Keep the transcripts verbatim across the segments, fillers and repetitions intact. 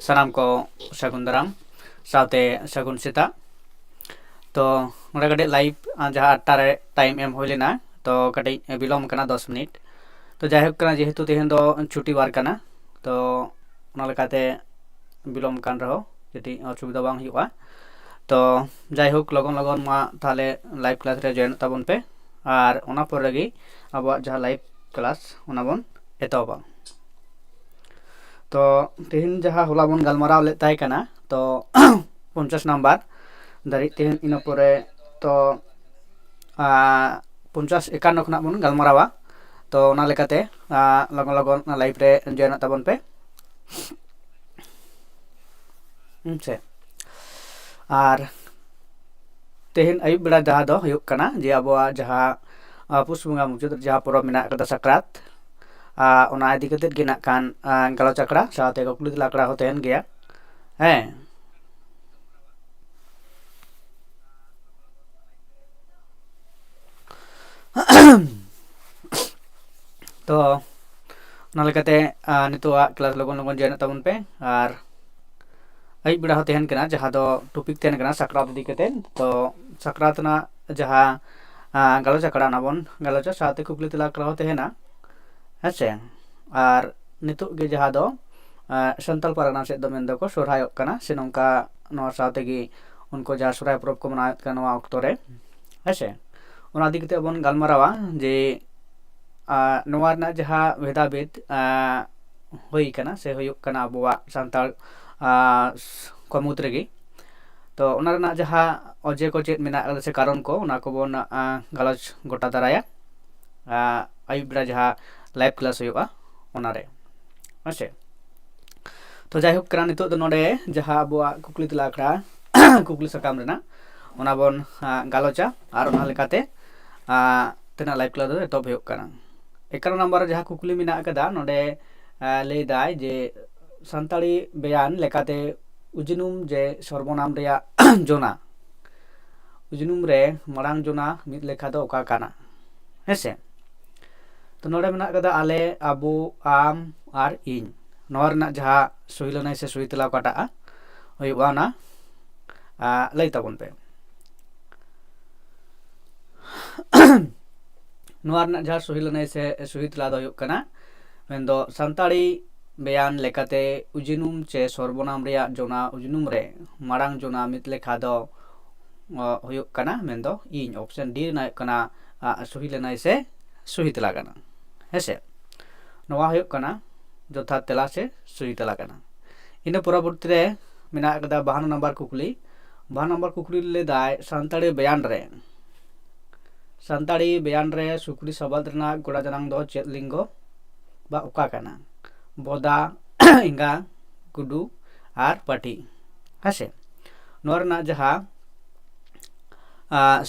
ᱥᱟᱱᱟᱢ ᱠᱚ ᱥᱟᱹᱜᱩᱱ ᱫᱟᱨᱟᱢ ᱥᱟᱶᱛᱮ ᱥᱟᱹᱜᱩᱱ ᱥᱮᱛᱟᱜ᱾ ᱛᱚ ᱱᱚᱰᱮ ᱠᱟᱹᱴᱤᱡ ᱞᱟᱭᱤᱵᱷ ᱡᱟᱦᱟᱸ ᱟᱴ ᱴᱟ ᱨᱮ ᱴᱟᱭᱤᱢ ᱮᱢ ᱦᱩᱭ ᱞᱮᱱᱟ, ᱛᱚ ᱠᱟᱹᱴᱤᱡ ᱵᱤᱞᱚᱢ ᱠᱟᱱᱟ ᱫᱚᱥ ᱢᱤᱱᱤᱴ᱾ ᱛᱚ ᱡᱟᱭᱦᱳᱠ ᱠᱟᱱᱟ, ᱡᱮᱦᱮᱛᱩ ᱛᱮᱦᱮᱧ ᱫᱚ ᱪᱷᱩᱴᱤ ᱵᱟᱨ ᱠᱟᱱᱟ, ᱛᱚ ᱚᱱᱟ ᱞᱮᱠᱟᱛᱮ ᱵᱤᱞᱚᱢ ᱠᱟᱱ ᱨᱮᱦᱚᱸ ᱠᱟᱹᱴᱤᱡ ᱚᱥᱩᱵᱤᱫᱷᱟ ᱵᱟᱝ ᱦᱩᱭᱩᱜᱼᱟ᱾ ᱛᱚ ᱡᱟᱭᱦᱳᱠ, ᱞᱚᱜᱚᱱ ᱞᱚᱜᱚᱱ ᱢᱟ ᱛᱟᱦᱚᱞᱮ ᱞᱟᱭᱤᱵᱷ ᱠᱞᱟᱥ ᱨᱮ ᱡᱚᱭᱮᱱᱚᱜ ᱛᱟᱵᱚᱱ ᱯᱮ, ᱟᱨ ᱚᱱᱟ ᱯᱚᱨ ᱨᱮᱜᱮ ᱟᱵᱚᱣᱟᱜ ᱡᱟᱦᱟᱸ ᱞᱟᱭᱤᱵᱷ ᱠᱞᱟᱥ ᱚᱱᱟ ᱵᱚᱱ ᱮᱛᱚᱦᱚᱵᱟ᱾ ᱛᱚ ᱛᱮᱦᱮᱧ ᱡᱟᱦᱟᱸ ᱦᱚᱞᱟ ᱵᱚᱱ ᱜᱟᱞᱢᱟᱨᱟᱣ ᱞᱮᱫ ᱛᱟᱦᱮᱸ ᱠᱟᱱᱟ, ᱛᱚ ᱯᱚᱧᱪᱟᱥ ᱱᱟᱢᱵᱟᱨ ᱫᱷᱟᱹᱨᱤᱡ ᱛᱮᱦᱮᱧ, ᱤᱱᱟᱹ ᱯᱚᱨᱮ ᱛᱚ ᱟᱸ, ᱯᱚᱧᱪᱟᱥ ᱮᱠᱟᱱᱱᱚ ᱠᱷᱚᱱᱟᱜ ᱵᱚᱱ ᱜᱟᱞᱢᱟᱨᱟᱣᱟ᱾ ᱛᱚ ᱚᱱᱟ ᱞᱮᱠᱟᱛᱮ ᱟᱸ, ᱞᱚᱜᱚᱱ ᱞᱚᱜᱚᱱ ᱚᱱᱟ ᱞᱟᱭᱤᱵᱷ ᱨᱮ ᱡᱚᱭᱮᱱᱚᱜ ᱛᱟᱵᱚᱱ ᱯᱮ᱾ ᱦᱮᱸ ᱥᱮ᱾ ᱟᱨ ᱛᱮᱦᱮᱧ ᱟᱹᱭᱩᱵ ᱵᱮᱲᱟ ᱡᱟᱦᱟᱸ ᱫᱚ ᱦᱩᱭᱩᱜ ᱠᱟᱱᱟ ᱡᱮ ᱟᱵᱚᱣᱟᱜ ᱡᱟᱦᱟᱸ ᱟᱸ, ᱯᱩᱥ ᱵᱚᱸᱜᱟ ᱢᱩᱪᱟᱹᱫ ᱨᱮ ᱡᱟᱦᱟᱸ ᱯᱚᱨᱚᱵᱽ ᱢᱮᱱᱟᱜ ᱟᱠᱟᱫᱟ ᱥᱟᱠᱨᱟᱛ, ᱟᱸ, ᱚᱱᱟ ᱤᱫᱤ ᱠᱟᱛᱮᱫ ᱜᱮ ᱱᱟᱜ ᱠᱷᱟᱱ ᱟᱸ, ᱜᱟᱞᱚᱪ ᱟᱠᱷᱲᱟ ᱥᱟᱶᱛᱮ ᱠᱩᱠᱞᱤ ᱛᱮᱞᱟ ᱟᱠᱷᱲᱟ ᱦᱚᱸ ᱛᱟᱦᱮᱱ ᱜᱮᱭᱟ᱾ ᱦᱮᱸ᱾ ᱛᱚ ᱚᱱᱟ ᱞᱮᱠᱟᱛᱮ ᱟᱸ, ᱱᱤᱛᱚᱜᱟᱜ ᱠᱞᱟᱥ ᱞᱚᱜᱚᱱ ᱞᱚᱜᱚᱱ ᱡᱚᱭᱮᱱᱚᱜ ᱛᱟᱵᱚᱱ ᱯᱮ᱾ ᱟᱨ ᱟᱹᱭᱩᱵ ᱵᱮᱲᱟ ᱦᱚᱸ ᱛᱟᱦᱮᱱ ᱠᱟᱱᱟ, ᱡᱟᱦᱟᱸ ᱫᱚ ᱴᱚᱯᱤᱠ ᱛᱟᱦᱮᱱ ᱠᱟᱱᱟ ᱥᱟᱠᱨᱟᱛ ᱤᱫᱤ ᱠᱟᱛᱮᱫ᱾ ᱛᱚ ᱥᱟᱠᱨᱟᱛ ᱨᱮᱱᱟᱜ ᱡᱟᱦᱟᱸ ᱟᱸ, ᱜᱟᱞᱚᱪ ᱟᱠᱷᱲᱟ ᱚᱱᱟ ᱵᱚᱱ ᱜᱟᱞᱚᱪᱟ, ᱥᱟᱶᱛᱮ ᱠᱩᱠᱞᱤ ᱛᱮᱞᱟ ᱟᱠᱷᱲᱟ ᱦᱚᱸ ᱛᱟᱦᱮᱱᱟ᱾ ᱦᱮᱸ ᱥᱮ᱾ ᱟᱨ ᱱᱤᱛᱚᱜ ᱜᱮ ᱡᱟᱦᱟᱸ ᱫᱚ ᱟᱸ, ᱥᱟᱱᱛᱟᱲ ᱯᱟᱨᱜᱟᱱᱟ ᱥᱮᱫ ᱫᱚ ᱢᱮᱱ ᱫᱚᱠᱚ ᱥᱚᱨᱦᱟᱭᱚᱜ ᱠᱟᱱᱟ, ᱥᱮ ᱱᱚᱝᱠᱟ ᱱᱚᱣᱟ ᱥᱟᱶ ᱛᱮᱜᱮ ᱩᱱᱠᱩ ᱡᱟᱦᱟᱸ ᱥᱚᱨᱦᱟᱭ ᱯᱚᱨᱚᱵᱽ ᱠᱚ ᱢᱟᱱᱟᱣᱮᱫ ᱠᱟᱱᱟ ᱱᱚᱣᱟ ᱚᱠᱛᱚ ᱨᱮ, ᱦᱮᱸ ᱥᱮ᱾ ᱚᱱᱟ ᱤᱫᱤ ᱠᱟᱛᱮ ᱵᱚᱱ ᱜᱟᱞᱢᱟᱨᱟᱣᱟ ᱡᱮ ᱟᱸ, ᱱᱚᱣᱟ ᱨᱮᱱᱟᱜ ᱡᱟᱦᱟᱸ ᱵᱷᱮᱫᱟᱵᱷᱮᱫ ᱟᱸ, ᱦᱩᱭ ᱠᱟᱱᱟ ᱥᱮ ᱦᱩᱭᱩᱜ ᱠᱟᱱᱟ ᱟᱵᱚᱣᱟᱜ ᱥᱟᱱᱛᱟᱲ ᱟᱸ, ᱠᱚ ᱢᱩᱫᱽ ᱨᱮᱜᱮ, ᱛᱚ ᱚᱱᱟ ᱨᱮᱱᱟᱜ ᱡᱟᱦᱟᱸ ᱚᱡᱮ ᱠᱚ ᱪᱮᱫ ᱢᱮᱱᱟᱜ ᱟᱠᱟᱫᱟ ᱥᱮ ᱠᱟᱨᱚᱱ ᱠᱚ, ᱚᱱᱟ ᱠᱚᱵᱚᱱ ᱟᱸ, ᱜᱟᱞᱚᱪ ᱜᱚᱴᱟ ᱫᱟᱨᱟᱭᱟ ᱟᱸ, ᱟᱹᱭᱩᱵ ᱵᱮᱲᱟ ᱡᱟᱦᱟᱸ ᱞᱟᱭᱤᱵᱷ ᱠᱞᱟᱥ ᱦᱩᱭᱩᱜᱼᱟ ᱚᱱᱟᱨᱮ, ᱦᱮᱸ ᱥᱮ᱾ ᱛᱚ ᱡᱟᱭᱦᱳᱠ ᱠᱟᱱᱟ, ᱱᱤᱛᱚᱜ ᱫᱚ ᱱᱚᱰᱮ ᱡᱟᱦᱟᱸ ᱟᱵᱚᱣᱟᱜ ᱠᱩᱠᱞᱤ ᱛᱮᱞᱟ ᱟᱠᱷᱲᱟ ᱠᱩᱠᱞᱤ ᱥᱟᱠᱟᱢ ᱨᱮᱱᱟᱜ, ᱚᱱᱟ ᱵᱚᱱ ᱟᱸ, ᱜᱟᱞᱚᱪᱟ, ᱟᱨ ᱚᱱᱟ ᱞᱮᱠᱟᱛᱮ ᱟᱸ, ᱛᱮᱱᱟᱜ ᱞᱟᱭᱤᱵᱷ ᱠᱞᱟᱥ ᱫᱚ ᱮᱛᱚᱦᱚᱵ ᱦᱩᱭᱩᱜ ᱠᱟᱱᱟ᱾ ᱮᱠᱟᱱᱱᱚ ᱱᱟᱢᱵᱟᱨ ᱨᱮ ᱡᱟᱦᱟᱸ ᱠᱩᱠᱞᱤ ᱢᱮᱱᱟᱜ ᱟᱠᱟᱫᱟ, ᱱᱚᱰᱮ ᱟᱸ, ᱞᱟᱹᱭ ᱫᱟᱭ ᱡᱮ ᱥᱟᱱᱛᱟᱲᱤ ᱵᱮᱭᱟᱱ ᱞᱮᱠᱟᱛᱮ ᱩᱡᱽᱱᱩᱢ ᱡᱮ ᱥᱚᱨᱵᱚᱱᱟᱢ ᱨᱮᱭᱟᱜ ᱡᱚᱱᱟ, ᱩᱡᱽᱱᱩᱢ ᱨᱮ ᱢᱟᱲᱟᱝ ᱡᱚᱱᱟ ᱢᱤᱫ ᱞᱮᱠᱷᱟ ᱫᱚ ᱚᱠᱟ ᱠᱟᱱᱟ? ᱦᱮᱸ ᱥᱮ᱾ ᱛᱚ ᱱᱚᱰᱮ ᱢᱮᱱᱟᱜ ᱠᱟᱫᱟ ᱟᱞᱮ, ᱟᱵᱚ, ᱟᱢ ᱟᱨ ᱤᱧ᱾ ᱱᱚᱣᱟ ᱨᱮᱱᱟᱜ ᱡᱟᱦᱟᱸ ᱥᱩᱦᱤ ᱞᱟᱹᱱᱟᱹᱭ ᱥᱮ ᱥᱩᱦᱤ ᱛᱮᱞᱟ ᱚᱠᱟᱴᱟᱜᱼᱟ ᱦᱩᱭᱩᱜᱼᱟ, ᱚᱱᱟ ᱞᱟᱹᱭ ᱛᱟᱵᱚᱱ ᱯᱮ᱾ ᱱᱚᱣᱟ ᱨᱮᱱᱟᱜ ᱡᱟᱦᱟᱸ ᱥᱩᱦᱤ ᱞᱟᱹᱱᱟᱹᱭ ᱥᱮ ᱥᱩᱦᱤ ᱛᱮᱞᱟ ᱫᱚ ᱦᱩᱭᱩᱜ ᱠᱟᱱᱟ, ᱢᱮᱱᱫᱚ ᱥᱟᱱᱛᱟᱲᱤ ᱵᱮᱭᱟᱱ ᱞᱮᱠᱟᱛᱮ ᱩᱡᱤᱱᱩᱢ ᱪᱮ ᱥᱚᱨᱵᱚᱱᱟᱢ ᱨᱮᱭᱟᱜ ᱡᱚᱱᱟ ᱩᱡᱤᱱᱩᱢ ᱨᱮ ᱢᱟᱲᱟᱝ ᱡᱚᱱᱟ ᱢᱤᱫ ᱞᱮᱠᱷᱟ ᱫᱚ ᱦᱩᱭᱩᱜ ᱠᱟᱱᱟ, ᱢᱮᱱᱫᱚ ᱤᱧ᱾ ᱚᱯᱥᱮᱱ ᱰᱤ ᱨᱮᱱᱟᱜ ᱦᱩᱭᱩᱜ ᱠᱟᱱᱟ ᱥᱩᱦᱤ ᱞᱟᱹᱱᱟᱹᱭ ᱥᱮ ᱥᱩᱦᱤ ᱛᱮᱞᱟ ᱠᱟᱱᱟ᱾ ᱦᱮᱸᱥᱮ, ᱱᱚᱣᱟ ᱦᱩᱭᱩᱜ ᱠᱟᱱᱟ ᱡᱚᱛᱷᱟᱛ ᱛᱮᱞᱟ ᱥᱮ ᱥᱩᱦᱤ ᱛᱮᱞᱟ ᱠᱟᱱᱟ᱾ ᱤᱱᱟᱹ ᱯᱚᱨᱚᱵᱚᱨᱛᱤ ᱨᱮ ᱢᱮᱱᱟᱜ ᱟᱠᱟᱫᱟ ᱵᱟᱦᱟᱱᱱᱚ ᱱᱟᱢᱵᱟᱨ ᱠᱩᱠᱞᱤ᱾ ᱵᱟᱦᱟᱱᱱᱚ ᱱᱟᱢᱵᱟᱨ ᱠᱩᱠᱞᱤ ᱞᱟᱹᱭᱫᱟᱭ, ᱥᱟᱱᱛᱟᱲᱤ ᱵᱮᱭᱟᱱ ᱨᱮ, ᱥᱟᱱᱛᱟᱲᱤ ᱵᱮᱭᱟᱱ ᱨᱮ ᱥᱩᱠᱨᱤ ᱥᱟᱵᱟᱫ ᱨᱮᱱᱟᱜ ᱜᱚᱲᱟ ᱡᱟᱱᱟᱝ ᱫᱚ ᱪᱮᱫ ᱞᱤᱝᱜᱚ ᱵᱟ ᱚᱠᱟ ᱠᱟᱱᱟ? ᱵᱚᱫᱟ, ᱮᱸᱜᱟ, ᱜᱩᱰᱩ ᱟᱨ ᱯᱟᱹᱴᱷᱤ᱾ ᱦᱮᱸᱥᱮ, ᱱᱚᱣᱟ ᱨᱮᱱᱟᱜ ᱡᱟᱦᱟᱸ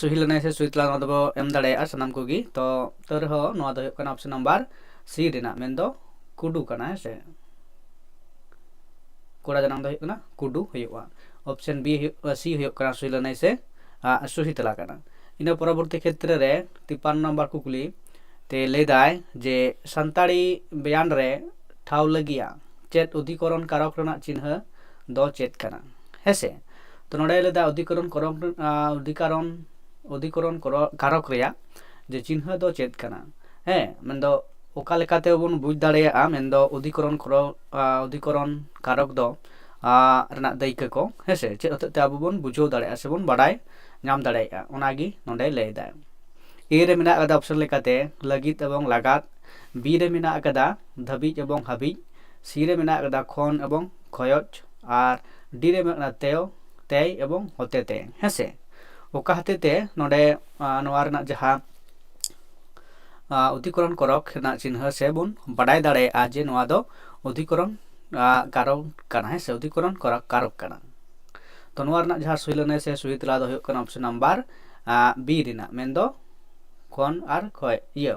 ᱥᱩᱦᱤ ᱞᱟᱹᱱᱟᱹᱭ ᱥᱮ ᱥᱩᱦᱤ ᱛᱮᱞᱟ, ᱱᱚᱣᱟ ᱫᱚᱵᱚ ᱮᱢ ᱫᱟᱲᱮᱭᱟᱜᱼᱟ ᱥᱟᱱᱟᱢ ᱠᱚᱜᱮ᱾ ᱛᱚ ᱛᱟᱹᱣ ᱨᱮᱦᱚᱸ ᱱᱚᱣᱟ ᱫᱚ ᱦᱩᱭᱩᱜ ᱠᱟᱱᱟ ᱚᱯᱥᱮᱱ ᱱᱟᱢᱵᱟᱨ ᱥᱤ ᱨᱮᱱᱟᱜ, ᱢᱮᱱᱫᱚ ᱠᱩᱰᱩ ᱠᱟᱱᱟ᱾ ᱦᱮᱸᱥᱮ, ᱠᱚᱲᱟ ᱡᱟᱱᱟᱝ ᱫᱚ ᱦᱩᱭᱩᱜ ᱠᱟᱱᱟ ᱠᱩᱰᱩ ᱦᱩᱭᱩᱜᱼᱟ᱾ ᱚᱯᱥᱮᱱ ᱵᱤ ᱦᱩᱭᱩᱜ, ᱥᱤ ᱦᱩᱭᱩᱜ ᱠᱟᱱᱟ ᱥᱩᱦᱤ ᱞᱟᱹᱱᱟᱹᱭ ᱥᱮ ᱥᱩᱦᱤ ᱛᱮᱞᱟ ᱠᱟᱱᱟ᱾ ᱤᱱᱟᱹ ᱯᱚᱨᱚᱵᱚᱨᱛᱤ ᱠᱷᱮᱛᱨᱮ ᱨᱮ ᱛᱤᱯᱟᱱᱱᱚ ᱱᱟᱢᱵᱟᱨ ᱠᱩᱠᱞᱤ ᱛᱮ ᱞᱟᱹᱭᱫᱟᱭ ᱡᱮ ᱥᱟᱱᱛᱟᱲᱤ ᱵᱮᱭᱟᱱ ᱨᱮ ᱴᱷᱟᱶ ᱞᱟᱹᱜᱤᱫ ᱪᱮᱫ ᱚᱫᱷᱤᱠᱚᱨᱚᱱ ᱠᱟᱨᱚᱠ ᱨᱮᱱᱟᱜ ᱪᱤᱱᱦᱟᱹ ᱫᱚ ᱪᱮᱫ ᱠᱟᱱᱟ? ᱦᱮᱸᱥᱮ, ᱛᱚ ᱱᱚᱰᱮ ᱞᱟᱹᱭᱫᱟ ᱚᱫᱷᱤᱠᱚᱨᱚᱱ ᱠᱚᱨᱚᱠ, ᱚᱫᱷᱤᱠᱚᱨᱚᱱ, ᱚᱫᱷᱤᱠᱚᱨᱚᱱ ᱠᱟᱨᱚᱠ ᱨᱮᱭᱟᱜ ᱡᱮ ᱪᱤᱱᱦᱟᱹ ᱫᱚ ᱪᱮᱫ ᱠᱟᱱᱟ? ᱦᱮᱸ, ᱢᱮᱱᱫᱚ ᱚᱠᱟ ᱞᱮᱠᱟᱛᱮ ᱵᱚᱱ ᱵᱩᱡᱽ ᱫᱟᱲᱮᱭᱟᱜᱼᱟ, ᱢᱮᱱᱫᱚ ᱚᱫᱷᱤᱠᱚᱨᱚᱱ ᱠᱚᱨᱚ-, ᱚᱫᱷᱤᱠᱚᱨᱚᱱ ᱠᱟᱨᱚᱠ ᱫᱚ ᱨᱮᱱᱟᱜ ᱫᱟᱹᱭᱠᱟᱹ ᱠᱚ, ᱦᱮᱸᱥᱮ, ᱪᱮᱫ ᱦᱚᱛᱮᱡ ᱛᱮ ᱟᱵᱚ ᱵᱚᱱ ᱵᱩᱡᱷᱟᱹᱣ ᱫᱟᱲᱮᱭᱟᱜᱼᱟ ᱥᱮ ᱵᱚᱱ ᱵᱟᱰᱟᱭ ᱧᱟᱢ ᱫᱟᱲᱮᱭᱟᱜᱼᱟ, ᱚᱱᱟᱜᱮ ᱱᱚᱰᱮ ᱞᱟᱹᱭᱫᱟᱭ᱾ ᱮ ᱨᱮ ᱢᱮᱱᱟᱜ ᱟᱠᱟᱫᱟ ᱚᱯᱥᱮᱱ ᱞᱮᱠᱟᱛᱮ ᱞᱟᱹᱜᱤᱫ ᱮᱵᱚᱝ ᱞᱟᱜᱟᱫ, ᱵᱤ ᱨᱮ ᱢᱮᱱᱟᱜ ᱟᱠᱟᱫᱟ ᱫᱷᱟᱹᱵᱤᱡ ᱮᱵᱚᱝ ᱦᱟᱹᱵᱤᱡ, ᱥᱤ ᱨᱮ ᱢᱮᱱᱟᱜ ᱟᱠᱟᱫᱟ ᱠᱷᱚᱱ ᱮᱵᱚᱝ ᱠᱷᱚᱭᱚᱡ, ᱟᱨ ᱰᱤ ᱨᱮ ᱢᱮᱱᱟᱜ ᱟᱠᱟᱫᱟ ᱛᱮᱭ, ᱛᱮᱭ ᱮᱵᱚᱝ ᱦᱚᱛᱮᱛᱮ᱾ ᱦᱮᱸᱥᱮ, ᱚᱠᱟ ᱦᱚᱛᱮᱛᱮ ᱱᱚᱰᱮ ᱱᱚᱣᱟ ᱨᱮᱱᱟᱜ ᱡᱟᱦᱟᱸ ᱚᱫᱷᱤᱠᱚᱨᱚᱱ ᱠᱚᱨᱚᱠ ᱨᱮᱱᱟᱜ ᱪᱤᱱᱦᱟᱹ ᱥᱮ ᱵᱚᱱ ᱵᱟᱰᱟᱭ ᱫᱟᱲᱮᱭᱟᱜᱼᱟ ᱡᱮ ᱱᱚᱣᱟ ᱫᱚ ᱚᱫᱷᱤᱠᱚᱨᱚᱱ ᱠᱟᱨᱚᱠ ᱠᱟᱱᱟ᱾ ᱦᱮᱸᱥᱮ, ᱚᱫᱷᱤᱠᱚᱨᱚᱱ ᱠᱟᱨᱚᱠ ᱠᱟᱱᱟ᱾ ᱛᱚ ᱱᱚᱣᱟ ᱨᱮᱱᱟᱜ ᱡᱟᱦᱟᱸ ᱥᱩᱦᱤ ᱞᱟᱹᱱᱟᱹᱭ ᱥᱮ ᱥᱩᱦᱤ ᱛᱮᱞᱟ ᱫᱚ ᱦᱩᱭᱩᱜ ᱠᱟᱱᱟ ᱚᱯᱥᱮᱱ ᱱᱟᱢᱵᱟᱨ ᱵᱤ ᱨᱮᱱᱟᱜ, ᱢᱮᱱᱫᱚ ᱠᱷᱚᱱ ᱟᱨ ᱠᱷᱚᱭ, ᱤᱭᱟᱹ,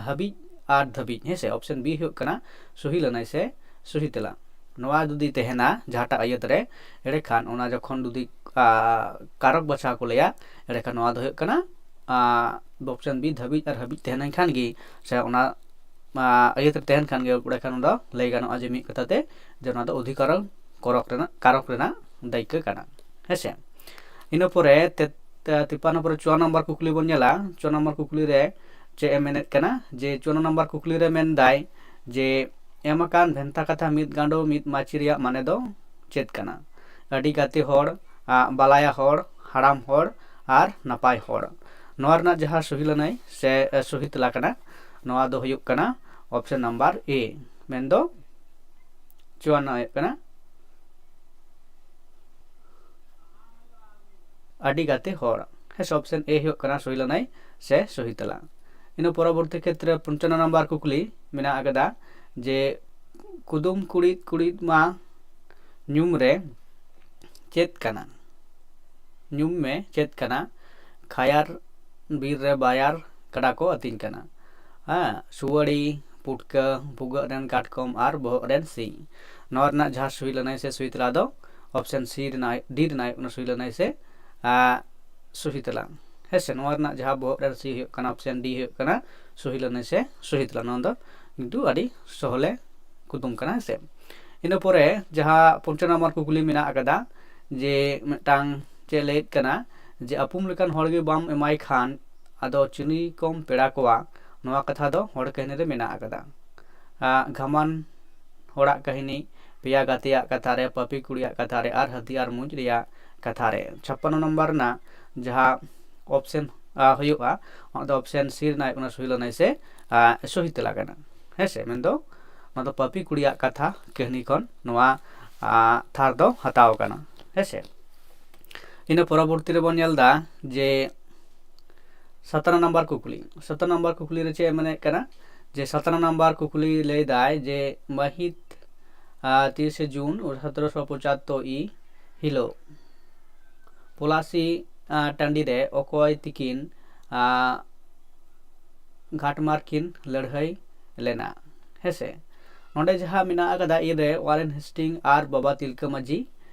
ᱦᱟᱹᱵᱤᱡ ᱟᱨ ᱫᱷᱟᱹᱵᱤᱡ᱾ ᱦᱮᱸᱥᱮ, ᱚᱯᱥᱮᱱ ᱵᱤ ᱦᱩᱭᱩᱜ ᱠᱟᱱᱟ ᱥᱩᱦᱤ ᱞᱟᱹᱱᱟᱹᱭ ᱥᱮ ᱥᱩᱦᱤ ᱛᱮᱞᱟ᱾ ᱱᱚᱣᱟ ᱡᱩᱫᱤ ᱛᱟᱦᱮᱱᱟ ᱡᱟᱦᱟᱸᱴᱟᱜ ᱟᱹᱭᱟᱹᱛ ᱨᱮ, ᱮᱸᱰᱮᱠᱷᱟᱱ ᱚᱱᱟ ᱡᱚᱠᱷᱚᱱ ᱡᱩᱫᱤ ᱠᱟᱨᱚᱠ ᱵᱟᱪᱷᱟᱣ ᱠᱚ ᱞᱟᱹᱭᱟ, ᱮᱸᱰᱮᱠᱷᱟᱱ ᱱᱚᱣᱟ ᱫᱚ ᱦᱩᱭᱩᱜ ᱠᱟᱱᱟ ᱚᱯᱥᱮᱱ ᱵᱤ, ᱫᱷᱟᱹᱵᱤᱡ ᱟᱨ ᱦᱟᱹᱵᱤᱡ ᱛᱟᱦᱮᱸ ᱞᱮᱱᱠᱷᱟᱱ ᱜᱮ ᱥᱮ ᱚᱱᱟ ᱟᱹᱭᱟᱹᱛ ᱨᱮ ᱛᱟᱦᱮᱱ ᱠᱷᱟᱱ ᱜᱮ, ᱚᱸᱰᱮ ᱠᱷᱟᱱ ᱫᱚ ᱞᱟᱹᱭ ᱜᱟᱱᱚᱜᱼᱟ ᱡᱮ ᱢᱤᱫ ᱠᱟᱛᱷᱟ ᱛᱮ ᱡᱮ ᱚᱱᱟ ᱫᱚ ᱚᱫᱷᱤᱠᱟᱨᱚᱠ ᱠᱚᱨᱚᱠ ᱨᱮᱱᱟᱜ, ᱠᱟᱨᱚᱠ ᱨᱮᱱᱟᱜ ᱫᱟᱹᱭᱠᱟᱹ ᱠᱟᱱᱟ᱾ ᱦᱮᱸᱥᱮ? ᱤᱱᱟᱹ ᱯᱚᱨᱮ ᱛᱮ-, ᱛᱮ-, ᱛᱤᱯᱟᱱᱱᱚ ᱯᱚᱨᱮ ᱪᱩᱣᱟᱱᱱᱚ ᱱᱟᱢᱵᱟᱨ ᱠᱩᱠᱞᱤ ᱵᱚᱱ ᱧᱮᱞᱟ᱾ ᱪᱩᱣᱟᱱᱱᱚ ᱱᱟᱢᱵᱟᱨ ᱠᱩᱠᱞᱤ ᱨᱮ ᱪᱮᱫ ᱮ ᱢᱮᱱᱮᱫ ᱠᱟᱱᱟ? ᱡᱮ ᱪᱩᱣᱟᱱᱱᱚ ᱱᱟᱢᱵᱟᱨ ᱠᱩᱠᱞᱤ ᱨᱮ ᱢᱮᱱᱫᱟᱭ ᱡᱮ ᱮᱢ ᱟᱠᱟᱱ ᱵᱷᱮᱱᱛᱟ ᱠᱟᱛᱷᱟ ᱢᱤᱫ ᱜᱟᱸᱰᱚ ᱢᱤᱫ ᱢᱟᱹᱪᱤ ᱨᱮᱭᱟᱜ ᱢᱟᱱᱮ ᱫᱚ ᱪᱮᱫ ᱠᱟᱱᱟ? ᱟᱹᱰᱤ ᱜᱟᱛᱮ ᱦᱚᱲ, ᱟ, ᱵᱟᱞᱟᱭᱟ ᱦᱚᱲ, ᱦᱟᱲᱟᱢ ᱦᱚᱲ ᱟᱨ ᱱᱟᱯᱟᱭ ᱦᱚᱲ᱾ ᱱᱚᱣᱟ ᱨᱮᱱᱟᱜ ᱡᱟᱦᱟᱸ ᱥᱚᱦᱤ ᱞᱟᱹᱱᱟᱹᱭ ᱥᱮ, ᱮ, ᱥᱚᱦᱤ ᱛᱮᱞᱟ ᱠᱟᱱᱟ, ᱱᱚᱣᱟ ᱫᱚ ᱦᱩᱭᱩᱜ ᱠᱟᱱᱟ option number A, ᱢᱮᱱᱫᱚ ᱪᱩᱣᱟᱱᱱᱚ ᱦᱩᱭᱩᱜ ᱠᱟᱱᱟ ᱟᱹᱰᱤ ᱜᱟᱛᱮ ᱦᱚᱲ᱾ ᱦᱮᱸ ᱥᱮ, option A ᱦᱩᱭᱩᱜ ᱠᱟᱱᱟ ᱥᱚᱦᱤ ᱞᱟᱹᱱᱟᱹᱭ ᱥᱮ ᱥᱚᱦᱤ ᱛᱮᱞᱟ᱾ ᱤᱱᱟᱹ ᱯᱚᱨᱚᱵᱚᱨᱛᱤ ᱠᱷᱮᱛᱨᱮ ᱯᱚᱧᱪᱟᱱᱱᱚ ᱱᱟᱢᱵᱟᱨ ᱠᱩᱠᱞᱤ ᱢᱮᱱᱟᱜ ᱟᱠᱟᱫᱟ ᱡᱮ ᱠᱩᱫᱩᱢ ᱠᱩᱲᱤᱫ ᱠᱩᱲᱤᱫ ᱢᱟ ᱧᱩᱢ ᱨᱮ ᱪᱮᱫ ᱠᱟᱱᱟ? ᱧᱩᱢ ᱢᱮ ᱪᱮᱫ ᱠᱟᱱᱟ? ᱠᱷᱟᱭᱟᱨ ᱵᱤᱨ ᱨᱮ ᱵᱟᱭᱟᱨ ᱠᱟᱰᱟ ᱠᱚ ᱟᱹᱛᱤᱧ ᱠᱟᱱᱟ᱾ ᱦᱮᱸ, ᱥᱩᱣᱟᱹᱲᱤ, ᱯᱩᱴᱠᱟᱹ, ᱵᱷᱩᱜᱟᱹᱜ ᱨᱮᱱ ᱠᱟᱴᱠᱚᱢ ᱟᱨ ᱵᱚᱦᱚᱜ ᱨᱮᱱ ᱥᱤᱧ᱾ ᱱᱚᱣᱟ ᱨᱮᱱᱟᱜ ᱡᱟᱦᱟᱸ ᱥᱩᱭ ᱞᱟᱹᱱᱟᱹᱭ ᱥᱮ ᱥᱩᱭ ᱛᱮᱞᱟ ᱫᱚ option C ᱨᱮᱱᱟᱜ, D ᱨᱮᱱᱟᱜ ᱦᱩᱭᱩᱜ ᱠᱟᱱᱟ ᱥᱩᱭ ᱞᱟᱹᱱᱟᱹᱭ ᱥᱮ, ᱟ, ᱥᱩᱦᱤ ᱛᱮᱞᱟ᱾ ᱦᱮᱸ ᱥᱮ, ᱱᱚᱣᱟ ᱨᱮᱱᱟᱜ ᱡᱟᱦᱟᱸ ᱵᱚᱦᱚᱜ ᱨᱮᱱ ᱥᱤᱧ ᱦᱩᱭᱩᱜ ᱠᱟᱱᱟ option D ᱦᱩᱭᱩᱜ ᱠᱟᱱᱟ ᱥᱩᱦᱤ ᱞᱟᱹᱱᱟᱹᱭ ᱥᱮ ᱥᱩᱦᱤ ᱛᱮᱞᱟ᱾ ᱱᱚᱣᱟ ᱫᱚ ᱠᱤᱱᱛᱩ ᱟᱹᱰᱤ ᱥᱚᱦᱞᱮ ᱠᱩᱫᱩᱢ ᱠᱟᱱᱟ, ᱦᱮᱸ ᱥᱮ᱾ ᱤᱱᱟᱹ ᱯᱚᱨᱮ ᱡᱟᱦᱟᱸ ᱯᱚᱧᱪᱟᱱᱱᱚ ᱱᱟᱢᱵᱟᱨ ᱠᱩᱠᱞᱤ ᱢᱮᱱᱟᱜ ᱟᱠᱟᱫᱟ ᱡᱮ ᱢᱤᱫᱴᱟᱝ ᱪᱮᱫ ᱞᱟᱹᱭᱮᱫ ᱠᱟᱱᱟ ᱡᱮ ᱟᱹᱯᱩᱢ ᱞᱮᱠᱟᱱ ᱦᱚᱲ ᱜᱮ ᱵᱟᱢ ᱮᱢᱟᱭ ᱠᱷᱟᱱ ᱟᱫᱚ ᱪᱤᱞᱤ ᱠᱚᱢ ᱯᱮᱲᱟ ᱠᱚᱣᱟ? ᱱᱚᱣᱟ ᱠᱟᱛᱷᱟ ᱫᱚ ᱦᱚᱲ ᱠᱟᱹᱦᱱᱤ ᱨᱮ ᱢᱮᱱᱟᱜ ᱟᱠᱟᱫᱟ᱾ ᱟ, ᱜᱷᱟᱢᱟᱱ ᱦᱚᱲᱟᱜ ᱠᱟᱹᱦᱱᱤ, ᱯᱮᱭᱟ ᱜᱟᱛᱮᱭᱟᱜ ᱠᱟᱛᱷᱟ ᱨᱮ, ᱯᱟᱹᱯᱤ ᱠᱩᱲᱤᱭᱟᱜ ᱠᱟᱛᱷᱟ ᱨᱮ ᱟᱨ ᱦᱟᱹᱛᱤᱭᱟᱨ ᱢᱩᱸᱡ ᱨᱮᱭᱟᱜ ᱠᱟᱛᱷᱟ ᱨᱮ᱾ ᱪᱷᱟᱯᱯᱟᱱᱱᱚ ᱱᱟᱢᱵᱟᱨ ᱨᱮᱱᱟᱜ ᱡᱟᱦᱟᱸ option, ᱟ, ᱦᱩᱭᱩᱜᱼᱟ, ᱚᱱᱟ ᱫᱚ option C ᱨᱮᱱᱟᱜ ᱦᱩᱭᱩᱜ ᱠᱟᱱᱟ ᱥᱚᱦᱤ ᱞᱟᱹᱱᱟᱹᱭ ᱥᱮ, ᱟ, ᱥᱚᱦᱤ ᱛᱮᱞᱟ ᱠᱟᱱᱟ᱾ ᱦᱮᱸ ᱥᱮ, ᱢᱮᱱᱫᱚ ᱱᱚᱣᱟ ᱫᱚ ᱯᱟᱹᱯᱤ ᱠᱩᱲᱤᱭᱟᱜ ᱠᱟᱛᱷᱟ ᱠᱟᱹᱦᱱᱤ ᱠᱷᱚᱱ ᱱᱚᱣᱟ, ᱟ, ᱛᱷᱟᱨ ᱫᱚ ᱦᱟᱛᱟᱣ ᱠᱟᱱᱟ᱾ ᱦᱮᱸ ᱥᱮ, ᱤᱱᱟᱹ ᱯᱚᱨᱚᱵᱚᱨᱛᱤ ᱨᱮᱵᱚᱱ ᱧᱮᱞ ᱮᱫᱟ ᱡᱮ ᱥᱟᱛᱟᱱᱟ ᱱᱟᱢᱵᱟᱨ ᱠᱩᱠᱞᱤ᱾ ᱥᱟᱛᱟᱱᱟ ᱱᱟᱢᱵᱟᱨ ᱠᱩᱠᱞᱤ ᱨᱮ ᱪᱮᱫ ᱮ ᱢᱮᱱᱮᱫ ᱠᱟᱱᱟ? ᱡᱮ ᱥᱟᱛᱟᱱᱟ ᱱᱟᱢᱵᱟᱨ ᱠᱩᱠᱞᱤ ᱞᱟᱹᱭ ᱫᱟᱭ ᱡᱮ ᱢᱟᱹᱦᱤᱛ, ᱟ, ᱛᱤᱨᱤᱥᱮ ᱡᱩᱱ ᱥᱚᱛᱨᱚᱥᱚ ᱯᱚᱸᱪᱟᱛᱛᱳᱨ ᱤ ᱦᱤᱞᱳᱜ ᱯᱚᱞᱟᱥᱤ, ᱟ, ᱴᱟᱺᱰᱤ ᱨᱮ ᱚᱠᱚᱭ ᱛᱤᱠᱤᱱ, ᱟ, ᱜᱷᱟᱴᱢᱟᱨ ᱠᱤᱱ ᱞᱟᱹᱲᱦᱟᱹᱭ ᱞᱮᱱᱟ? ᱦᱮᱸᱥᱮ, ᱱᱚᱰᱮ ᱡᱟᱦᱟᱸ ᱢᱮᱱᱟᱜ ᱟᱠᱟᱫᱟ, A ᱨᱮ ᱣᱟᱨᱮᱱ ᱦᱮᱥᱴᱤᱝ ᱟᱨ ᱵᱟᱵᱟ ᱛᱤᱞᱠᱟᱹ ᱢᱟᱹᱡᱷᱤ,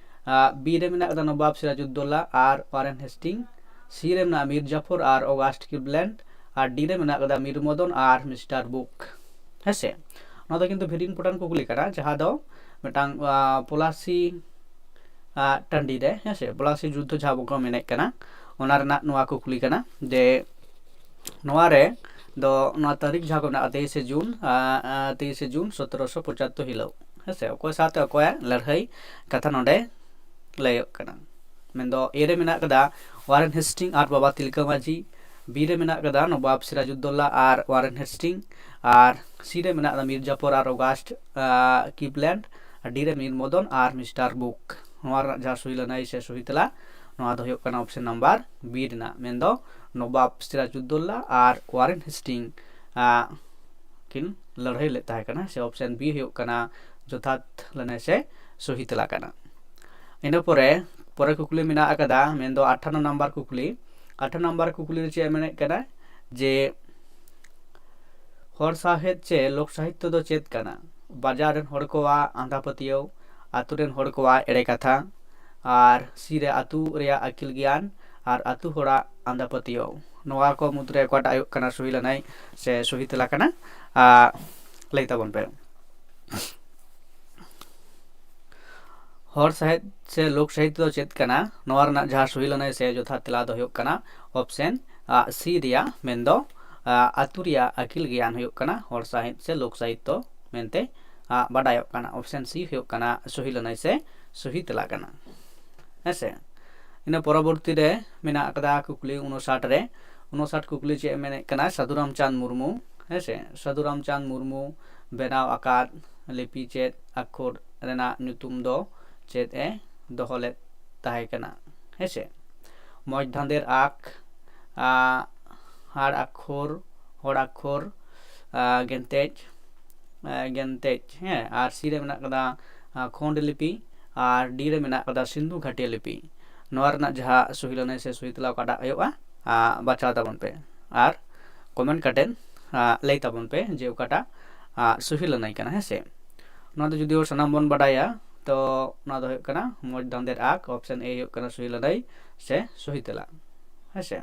ᱟ, B ᱨᱮ ᱢᱮᱱᱟᱜ ᱟᱠᱟᱫᱟ ᱱᱚᱵᱟᱵ ᱥᱤᱨᱟᱡᱩᱫᱽᱫᱳᱞᱟ ᱟᱨ ᱣᱟᱨᱮᱱ ᱦᱮᱥᱴᱤᱝ, C ᱨᱮ ᱢᱮᱱᱟᱜᱼᱟ ᱢᱤᱨ ᱡᱟᱯᱷᱚᱨ ᱟᱨ ᱚᱜᱟᱥᱴ ᱠᱤᱵᱞᱮᱱᱰ, ᱟᱨ D ᱨᱮ ᱢᱮᱱᱟᱜ ᱟᱠᱟᱫᱟ ᱢᱤᱨ ᱢᱚᱫᱚᱱ ᱟᱨ ᱢᱤᱥᱴᱟᱨ ᱵᱩᱠ᱾ ᱦᱮᱸᱥᱮ᱾ ᱱᱚᱣᱟ ᱫᱚ ᱠᱤᱱᱛᱩ very important ᱠᱩᱠᱞᱤ ᱠᱟᱱᱟ, ᱡᱟᱦᱟᱸ ᱫᱚ ᱢᱤᱫᱴᱟᱝ ᱟᱸ, ᱯᱚᱞᱟᱥᱤ ᱟᱸ, ᱴᱟᱺᱰᱤ ᱨᱮ, ᱦᱮᱸᱥᱮ, ᱯᱚᱞᱟᱥᱤ ᱡᱩᱫᱽᱫᱷᱚ ᱡᱟᱦᱟᱸ ᱵᱚᱱ ᱢᱮᱱᱮᱫ ᱠᱟᱱᱟ, ᱚᱱᱟ ᱨᱮᱱᱟᱜ ᱱᱚᱣᱟ ᱠᱩᱠᱞᱤ ᱠᱟᱱᱟ ᱡᱮ ᱱᱚᱣᱟ ᱨᱮ ᱫᱚ ᱱᱚᱣᱟ ᱛᱟᱹᱨᱤᱠᱷ ᱡᱟᱦᱟᱸ ᱠᱚ ᱢᱮᱱᱟᱜᱼᱟ, ᱛᱮᱭᱤᱥᱮ ᱡᱩᱱ, ᱟᱸ, ᱟᱸ, ᱛᱮᱭᱤᱥᱮ ᱡᱩᱱ ᱥᱚᱛᱨᱚᱥᱚ ᱯᱚᱸᱪᱟᱛᱛᱳᱨ ᱦᱤᱞᱳᱜ, ᱦᱮᱸᱥᱮ, ᱚᱠᱚᱭ ᱥᱟᱶᱛᱮ ᱚᱠᱚᱭᱟᱜ ᱞᱟᱹᱲᱦᱟᱹᱭ ᱠᱟᱛᱷᱟ ᱱᱚᱰᱮ ᱞᱟᱹᱭᱚᱜ ᱠᱟᱱᱟ᱾ ᱢᱮᱱᱫᱚ A ᱨᱮ ᱢᱮᱱᱟᱜ ᱠᱟᱫᱟ ᱳᱣᱟᱨᱮᱱ ᱦᱮᱥᱴᱤᱝ ᱟᱨ ᱵᱟᱵᱟ ᱛᱤᱞᱠᱟᱹ ᱢᱟᱹᱡᱷᱤ, B ᱨᱮ ᱢᱮᱱᱟᱜ ᱠᱟᱫᱟ ᱱᱚᱵᱟᱵ ᱥᱤᱨᱟᱡᱩᱫᱽᱫᱳᱞᱞᱟ ᱟᱨ ᱳᱣᱟᱨᱮᱱ ᱦᱮᱥᱴᱤᱝ, ᱟᱨ C ᱨᱮ ᱢᱮᱱᱟᱜ ᱠᱟᱫᱟ ᱢᱤᱨ ᱡᱟᱯᱷᱚᱨ ᱟᱨ ᱚᱜᱟᱥᱴ, ᱟᱸ, ᱠᱤᱯᱞᱮᱱᱰ, ᱟᱨ D ᱨᱮ ᱢᱤᱨ ᱢᱚᱫᱚᱱ ᱟᱨ ᱢᱤᱥᱴᱟᱨ ᱵᱩᱠ᱾ ᱱᱚᱣᱟ ᱨᱮᱱᱟᱜ ᱡᱟᱦᱟᱸ ᱥᱩᱭ ᱞᱟᱹᱱᱟᱹᱭ ᱥᱮ ᱥᱩᱦᱤ ᱛᱮᱞᱟ, ᱱᱚᱣᱟ ᱫᱚ ᱦᱩᱭᱩᱜ ᱠᱟᱱᱟ ᱚᱯᱥᱮᱱ ᱱᱟᱢᱵᱟᱨ B ᱨᱮᱱᱟᱜ, ᱢᱮᱱᱫᱚ ᱱᱚᱵᱟᱵ ᱥᱤᱨᱟᱡᱩᱫᱽᱫᱳᱞᱞᱟ ᱟᱨ ᱳᱣᱟᱨᱮᱱ ᱦᱮᱥᱴᱤᱝ, ᱟᱸ, ᱠᱤᱱ ᱞᱟᱹᱲᱦᱟᱹᱭ ᱞᱮᱫ ᱛᱟᱦᱮᱸ ᱠᱟᱱᱟ, ᱥᱮ ᱚᱯᱥᱮᱱ B ᱦᱩᱭᱩᱜ ᱠᱟᱱᱟ ᱡᱚᱛᱷᱟᱛ ᱞᱟᱹᱱᱟᱹᱭ ᱥᱮ ᱥᱩᱦᱤ ᱛᱮᱞᱟ ᱠᱟᱱᱟ᱾ ᱤᱱᱟᱹ ᱯᱚᱨᱮ, ᱯᱚᱨᱮ ᱠᱩᱠᱞᱤ ᱢᱮᱱᱟᱜ ᱟᱠᱟᱫᱟ, ᱢᱮᱱᱫᱚ ᱟᱴᱷᱟᱱᱱᱚ ᱱᱟᱢᱵᱟᱨ ᱠᱩᱠᱞᱤ᱾ ᱟᱴᱷᱟᱱᱱᱚ ᱱᱟᱢᱵᱟᱨ ᱠᱩᱠᱞᱤ ᱨᱮ ᱪᱮᱫ ᱮ ᱢᱮᱱᱮᱫ ᱠᱟᱱᱟ ᱡᱮ ᱦᱚᱲ ᱥᱟᱶᱦᱮᱫ ᱪᱮ ᱞᱳᱠ ᱥᱟᱦᱤᱛᱛᱚ ᱫᱚ ᱪᱮᱫ ᱠᱟᱱᱟ? ᱵᱟᱡᱟᱨ ᱨᱮᱱ ᱦᱚᱲ ᱠᱚᱣᱟᱜ ᱟᱸᱫᱷᱟ ᱯᱟᱹᱛᱭᱟᱹᱣ, ᱟᱛᱳ ᱨᱮᱱ ᱦᱚᱲ ᱠᱚᱣᱟᱜ ᱮᱲᱮ ᱠᱟᱛᱷᱟ, ᱟᱨ C ᱨᱮ ᱟᱛᱳ ᱨᱮᱭᱟᱜ ᱟᱹᱠᱤᱞ ᱜᱮᱭᱟᱱ ᱟᱨ ᱟᱛᱳ ᱦᱚᱲᱟᱜ ᱟᱸᱫᱷᱟ ᱯᱟᱹᱛᱭᱟᱹᱣ᱾ ᱱᱚᱣᱟ ᱠᱚ ᱢᱩᱫᱽᱨᱮ ᱚᱠᱟᱴᱟᱜ ᱦᱩᱭᱩᱜ ᱠᱟᱱᱟ ᱥᱩᱦᱤ ᱞᱟᱹᱱᱟᱹᱭ ᱥᱮ ᱥᱩᱦᱤ ᱛᱮᱞᱟ ᱠᱟᱱᱟ? ᱟᱸ, ᱞᱟᱹᱭ ᱛᱟᱵᱚᱱ ᱯᱮ᱾ ᱦᱚᱲ ᱥᱟᱶᱦᱮᱫ ᱥᱮ ᱞᱳᱠ ᱥᱟᱦᱤᱛᱛᱚ ᱫᱚ ᱪᱮᱫ ᱠᱟᱱᱟ? ᱱᱚᱣᱟ ᱨᱮᱱᱟᱜ ᱡᱟᱦᱟᱸ ᱥᱩᱦᱤ ᱞᱟᱹᱱᱟᱹᱭ ᱥᱮ ᱡᱚᱛᱷᱟᱛ ᱛᱮᱞᱟ ᱫᱚ ᱦᱩᱭᱩᱜ ᱠᱟᱱᱟ ᱚᱯᱥᱮᱱ, ᱟᱸ, C ᱨᱮᱭᱟᱜ, ᱢᱮᱱᱫᱚ, ᱟᱸ, ᱟᱛᱳ ᱨᱮᱭᱟᱜ ᱟᱹᱠᱤᱞ ᱜᱮᱭᱟᱱ ᱦᱩᱭᱩᱜ ᱠᱟᱱᱟ ᱦᱚᱲ ᱥᱟᱶᱦᱮᱫ ᱥᱮ ᱞᱳᱠ ᱥᱟᱦᱤᱛᱛᱚ ᱢᱮᱱᱛᱮ, ᱟᱸ, ᱵᱟᱰᱟᱭᱚᱜ ᱠᱟᱱᱟ᱾ ᱚᱯᱥᱮᱱ C ᱦᱩᱭᱩᱜ ᱠᱟᱱᱟ ᱥᱩᱦᱤ ᱞᱟᱹᱱᱟᱹᱭ ᱥᱮ ᱥᱩᱦᱤ ᱛᱮᱞᱟ ᱠᱟᱱᱟ᱾ ᱦᱮᱸᱥᱮ? ᱤᱱᱟᱹ ᱯᱚᱨᱚᱵᱚᱨᱛᱤ ᱨᱮ ᱢᱮᱱᱟᱜ ᱟᱠᱟᱫᱟ ᱠᱩᱠᱞᱤ ᱩᱱᱩᱥᱟᱴ ᱨᱮ᱾ ᱩᱱᱩᱥᱟᱴ ᱠᱩᱠᱞᱤ ᱪᱮᱫ ᱮ ᱢᱮᱱᱮᱫ ᱠᱟᱱᱟ? ᱥᱟᱹᱫᱷᱩ ᱨᱟᱢᱪᱟᱸᱫᱽ ᱢᱩᱨᱢᱩ, ᱦᱮᱸᱥᱮ, ᱥᱟᱹᱫᱷᱩ ᱨᱟᱢᱪᱟᱸᱫᱽ ᱢᱩᱨᱢᱩ ᱵᱮᱱᱟᱣ ᱟᱠᱟᱫ ᱞᱤᱯᱤ ᱪᱮᱫ ᱟᱠᱷᱚᱨ ᱨᱮᱱᱟᱜ ᱧᱩᱛᱩᱢ ᱫᱚ ᱪᱮᱫ ᱮ ᱫᱚᱦᱚ ᱞᱮᱫ ᱛᱟᱦᱮᱸ ᱠᱟᱱᱟ? ᱦᱮᱸᱥᱮ, ᱢᱚᱡᱽ ᱫᱷᱟᱸᱫᱮᱨ ᱟᱠ, ᱟᱸ, ᱦᱟᱲ ᱟᱠᱷᱚᱨ, ᱦᱚᱲ ᱟᱠᱷᱚᱨ, ᱟᱸ, ᱜᱮᱱᱛᱮᱡ, ᱟᱸ, ᱜᱮᱱᱛᱮᱡ, ᱦᱮᱸ, ᱟᱨ C ᱨᱮ ᱢᱮᱱᱟᱜ ᱠᱟᱫᱟ, ᱟᱸ, ᱠᱷᱚᱸᱰ ᱞᱤᱯᱤ, ᱟᱨ D ᱨᱮ ᱢᱮᱱᱟᱜ ᱠᱟᱫᱟ ᱥᱤᱱᱫᱷᱩ ᱜᱷᱟᱴᱤᱭᱟ ᱞᱤᱯᱤ᱾ ᱱᱚᱣᱟ ᱨᱮᱱᱟᱜ ᱡᱟᱦᱟᱸ ᱥᱩᱦᱤ ᱞᱟᱹᱱᱟᱹᱭ ᱥᱮ ᱥᱩᱦᱤ ᱛᱮᱞᱟ ᱚᱠᱟᱴᱟᱜ ᱦᱩᱭᱩᱜᱼᱟ, ᱟᱸ, ᱵᱟᱪᱷᱟᱣ ᱛᱟᱵᱚᱱ ᱯᱮ ᱟᱨ comment ᱠᱟᱛᱮᱫ, ᱟᱸ, ᱞᱟᱹᱭ ᱛᱟᱵᱚᱱ ᱯᱮ ᱡᱮ ᱚᱠᱟᱴᱟᱜ, ᱟᱸ, ᱥᱩᱦᱤ ᱞᱟᱹᱱᱟᱹᱭ ᱠᱟᱱᱟ, ᱦᱮᱸ ᱥᱮ᱾ ᱱᱚᱣᱟ ᱫᱚ ᱡᱩᱫᱤᱭᱳ ᱥᱟᱱᱟᱢ ᱵᱚᱱ ᱵᱟᱰᱟᱭᱟ, ᱛᱚ ᱱᱚᱣᱟ ᱫᱚ ᱦᱩᱭᱩᱜ ᱠᱟᱱᱟ ᱢᱚᱡᱽ ᱫᱷᱟᱸᱫᱮᱨ ᱟᱠ, ᱚᱯᱥᱮᱱ A ᱦᱩᱭᱩᱜ ᱠᱟᱱᱟ ᱥᱩᱦᱤ ᱞᱟᱹᱱᱟᱹᱭ ᱥᱮ ᱥᱩᱦᱤ ᱛᱮᱞᱟ, ᱦᱮᱸ ᱥᱮ᱾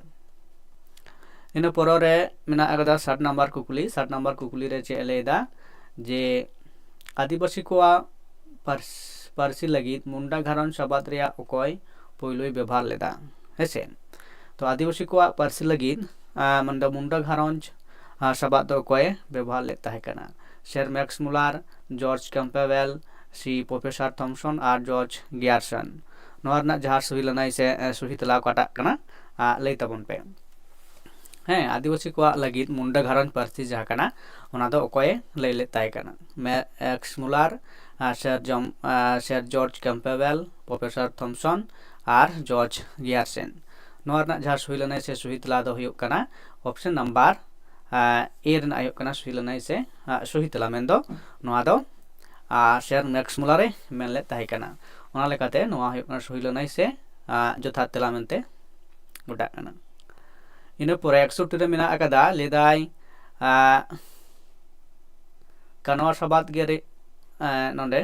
ᱤᱱᱟᱹ ᱯᱚᱨᱚ ᱨᱮ ᱢᱮᱱᱟᱜ ᱟᱠᱟᱫᱟ ᱥᱟᱴ ᱱᱟᱢᱵᱟᱨ ᱠᱩᱠᱞᱤ᱾ ᱥᱟᱴ ᱱᱟᱢᱵᱟᱨ ᱠᱩᱠᱞᱤ ᱨᱮ ᱪᱮᱫ ᱮ ᱞᱟᱹᱭ ᱮᱫᱟ ᱡᱮ ᱟᱹᱫᱤᱵᱟᱹᱥᱤ ᱠᱚᱣᱟᱜ ᱯᱟᱹᱨᱥ- ᱯᱟᱹᱨᱥᱤ ᱞᱟᱹᱜᱤᱫ ᱢᱩᱱᱰᱟ ᱜᱷᱟᱨᱚᱸᱡᱽ ᱥᱟᱵᱟᱫ ᱨᱮᱭᱟᱜ ᱚᱠᱚᱭ ᱯᱳᱭᱞᱳᱭ ᱵᱮᱵᱷᱟᱨ ᱞᱮᱫᱟ? ᱦᱮᱸᱥᱮ, ᱛᱚ ᱟᱹᱫᱤᱵᱟᱹᱥᱤ ᱠᱚᱣᱟᱜ ᱯᱟᱹᱨᱥᱤ ᱞᱟᱹᱜᱤᱫ ᱟᱸ, ᱢᱩᱱᱰᱟ ᱢᱩᱱᱰᱟ ᱜᱷᱟᱨᱚᱸᱡᱽ ᱟᱸ, ᱥᱟᱵᱟᱫ ᱫᱚ ᱚᱠᱚᱭᱮ ᱵᱮᱵᱚᱦᱟᱨ ᱞᱮᱫ ᱛᱟᱦᱮᱸ ᱠᱟᱱᱟ? ᱥᱮᱨ ᱢᱮᱠᱥ ᱢᱩᱞᱟᱨ, ᱡᱚᱨᱡᱽ ᱠᱮᱢᱯᱮᱣᱮᱞ, ᱥᱤ ᱯᱨᱚᱯᱷᱮᱥᱚᱨ ᱛᱷᱚᱢᱥᱚᱱ ᱟᱨ ᱡᱚᱨᱡᱽ ᱜᱤᱭᱟᱨᱥᱚᱱ᱾ ᱱᱚᱣᱟ ᱨᱮᱱᱟᱜ ᱡᱟᱦᱟᱸ ᱥᱩᱦᱤ ᱞᱟᱹᱱᱟᱹᱭ ᱥᱮ ᱮ, ᱥᱩᱦᱤ ᱛᱮᱞᱟ ᱚᱠᱟᱴᱟᱜ ᱠᱟᱱᱟ, ᱟ, ᱞᱟᱹᱭ ᱛᱟᱵᱚᱱ ᱯᱮ᱾ ᱦᱮᱸ, ᱟᱹᱫᱤᱵᱟᱹᱥᱤ ᱠᱚᱣᱟᱜ ᱞᱟᱹᱜᱤᱫ ᱢᱩᱱᱰᱟ ᱜᱷᱟᱨᱚᱸᱡᱽ ᱯᱟᱹᱨᱥᱤ ᱡᱟᱦᱟᱸ ᱠᱟᱱᱟ, ᱚᱱᱟ ᱫᱚ ᱚᱠᱚᱭᱮ ᱞᱟᱹᱭ ᱞᱮᱫ ᱛᱟᱦᱮᱸ ᱠᱟᱱᱟ? ᱢᱮᱠᱥ ᱢᱩᱞᱟᱨ, ᱟ, ᱥᱮᱨ ᱡᱚᱢ-, ᱟ, ᱥᱮᱨ ᱡᱚᱨᱡᱽ ᱠᱮᱢᱯᱮᱣᱮᱞ, ᱯᱨᱚᱯᱷᱮᱥᱚᱨ ᱛᱷᱚᱢᱥᱚᱱ ᱟᱨ ᱡᱚᱨᱡᱽ ᱜᱤᱭᱟᱨᱥᱮᱱ᱾ ᱱᱚᱣᱟ ᱨᱮᱱᱟᱜ ᱡᱟᱦᱟᱸ ᱥᱩᱦᱤ ᱞᱟᱹᱱᱟᱹᱭ ᱥᱮ ᱥᱩᱦᱤ ᱛᱮᱞᱟ ᱫᱚ ᱦᱩᱭᱩᱜ ᱠᱟᱱᱟ ᱚᱯᱥᱮᱱ ᱱᱟᱢᱵᱟᱨ ᱮ ᱨᱮᱱᱟᱜ ᱦᱩᱭᱩᱜ ᱠᱟᱱᱟ ᱥᱩᱦᱤ ᱞᱟᱹᱱᱟᱹᱭ ᱥᱮ ᱟ, ᱥᱩᱦᱤ ᱛᱮᱞᱟ, ᱢᱮᱱᱫᱚ ᱱᱚᱣᱟ ᱫᱚ ᱟ, ᱥᱮᱨ ᱢᱮᱠᱥ ᱢᱩᱞᱟᱨ ᱮ ᱢᱮᱱ ᱞᱮᱫ ᱛᱟᱦᱮᱸ ᱠᱟᱱᱟ᱾ ᱚᱱᱟ ᱞᱮᱠᱟᱛᱮ ᱱᱚᱣᱟ ᱦᱩᱭᱩᱜ ᱠᱟᱱᱟ ᱥᱩᱦᱤ ᱞᱟᱹᱱᱟᱹᱭ ᱥᱮ ᱟ, ᱡᱚᱛᱷᱟᱛ ᱛᱮᱞᱟ ᱢᱮᱱᱛᱮ ᱜᱚᱴᱟᱜ ᱠᱟᱱᱟ᱾ ᱤᱱᱟᱹ ᱯᱚᱨᱮ ᱮᱠᱥᱚᱴᱴᱤ ᱨᱮ ᱢᱮᱱᱟᱜ ᱟᱠᱟᱫᱟ, ᱞᱟᱹᱭᱫᱟᱭ ᱟ, ᱠᱟᱱᱣᱟ ᱥᱟᱵᱟᱫ ᱜᱮ ᱨᱮ-, ᱮ, ᱱᱚᱰᱮ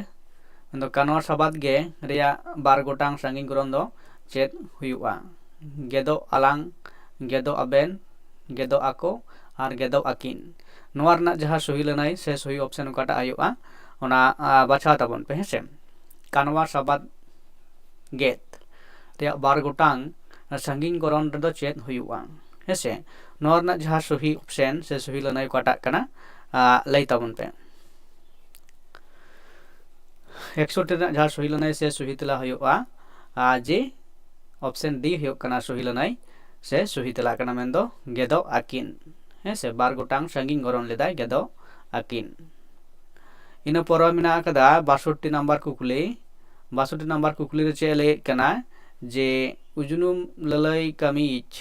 ᱢᱮᱱᱫᱚ ᱠᱟᱱᱣᱟ ᱥᱟᱵᱟᱫ ᱜᱮ ᱨᱮᱭᱟᱜ ᱵᱟᱨ ᱜᱚᱴᱟᱝ ᱥᱟᱺᱜᱤᱧ ᱜᱚᱨᱚᱱ ᱫᱚ ᱪᱮᱫ ᱦᱩᱭᱩᱜᱼᱟ? ᱜᱮᱫᱚᱜ ᱟᱞᱟᱝ, ᱜᱮᱫᱚᱜ ᱟᱵᱮᱱ, ᱜᱮᱫᱚᱜ ᱟᱠᱚ ᱟᱨ ᱜᱮᱫᱚᱜ ᱟᱹᱠᱤᱱ᱾ ᱱᱚᱣᱟ ᱨᱮᱱᱟᱜ ᱡᱟᱦᱟᱸ ᱥᱩᱦᱤ ᱞᱟᱹᱱᱟᱹᱭ ᱥᱮ ᱥᱩᱦᱤ ᱚᱯᱥᱮᱱ ᱚᱠᱟᱴᱟᱜ ᱦᱩᱭᱩᱜᱼᱟ, ᱚᱱᱟ ᱟ, ᱵᱟᱪᱷᱟᱣ ᱛᱟᱵᱚᱱ ᱯᱮ, ᱦᱮᱸᱥᱮ᱾ ᱠᱟᱱᱣᱟ ᱥᱟᱵᱟᱫ ᱜᱮᱫ ᱨᱮᱭᱟᱜ ᱵᱟᱨ ᱜᱚᱴᱟᱝ ᱥᱟᱺᱜᱤᱧ ᱜᱚᱨᱚᱱ ᱨᱮᱫᱚ ᱪᱮᱫ ᱦᱩᱭᱩᱜᱼᱟ? ᱦᱮᱸᱥᱮ, ᱱᱚᱣᱟ ᱨᱮᱱᱟᱜ ᱡᱟᱦᱟᱸ ᱥᱩᱦᱤ ᱚᱯᱥᱮᱱ ᱥᱮ ᱥᱩᱦᱤ ᱞᱟᱹᱱᱟᱹᱭ ᱚᱠᱟᱴᱟᱜ ᱠᱟᱱᱟ, ᱟ, ᱞᱟᱹᱭ ᱛᱟᱵᱚᱱ ᱯᱮ᱾ ᱮᱠᱥᱚᱴᱴᱤ ᱨᱮᱱᱟᱜ ᱡᱟᱦᱟᱸ ᱥᱩᱦᱤ ᱞᱟᱹᱱᱟᱹᱭ ᱥᱮ ᱥᱩᱦᱤ ᱛᱮᱞᱟ ᱦᱩᱭᱩᱜᱼᱟ, ᱟ, ᱡᱮ ᱚᱯᱥᱮᱱ ᱰᱤ ᱦᱩᱭᱩᱜ ᱠᱟᱱᱟ ᱥᱩᱦᱤ ᱞᱟᱹᱱᱟᱹᱭ ᱥᱮ ᱥᱩᱦᱤ ᱛᱮᱞᱟ ᱠᱟᱱᱟ, ᱢᱮᱱᱫᱚ ᱜᱮᱫᱚᱜ ᱟᱹᱠᱤᱱ᱾ ᱦᱮᱸ ᱥᱮ, ᱵᱟᱨ ᱜᱚᱴᱟᱝ ᱥᱟᱺᱜᱤᱧ ᱜᱚᱨᱚᱱ ᱞᱮᱫᱟᱭ ᱜᱮᱫᱚᱜ ᱟᱹᱠᱤᱱ᱾ ᱤᱱᱟᱹ ᱯᱚᱨᱮ ᱢᱮᱱᱟᱜ ᱟᱠᱟᱫᱟ ᱵᱟᱥᱚᱴᱴᱤ ᱱᱟᱢᱵᱟᱨ ᱠᱩᱠᱞᱤ᱾ ᱵᱟᱥᱚᱴᱴᱤ ᱱᱟᱢᱵᱟᱨ ᱠᱩᱠᱞᱤ ᱨᱮ ᱪᱮᱫ ᱮ ᱞᱟᱹᱭᱮᱫ ᱠᱟᱱᱟ ᱡᱮ ᱩᱡᱱᱩᱢ ᱞᱟᱹᱞᱟᱹᱭ ᱠᱟᱹᱢᱤᱭᱤᱡ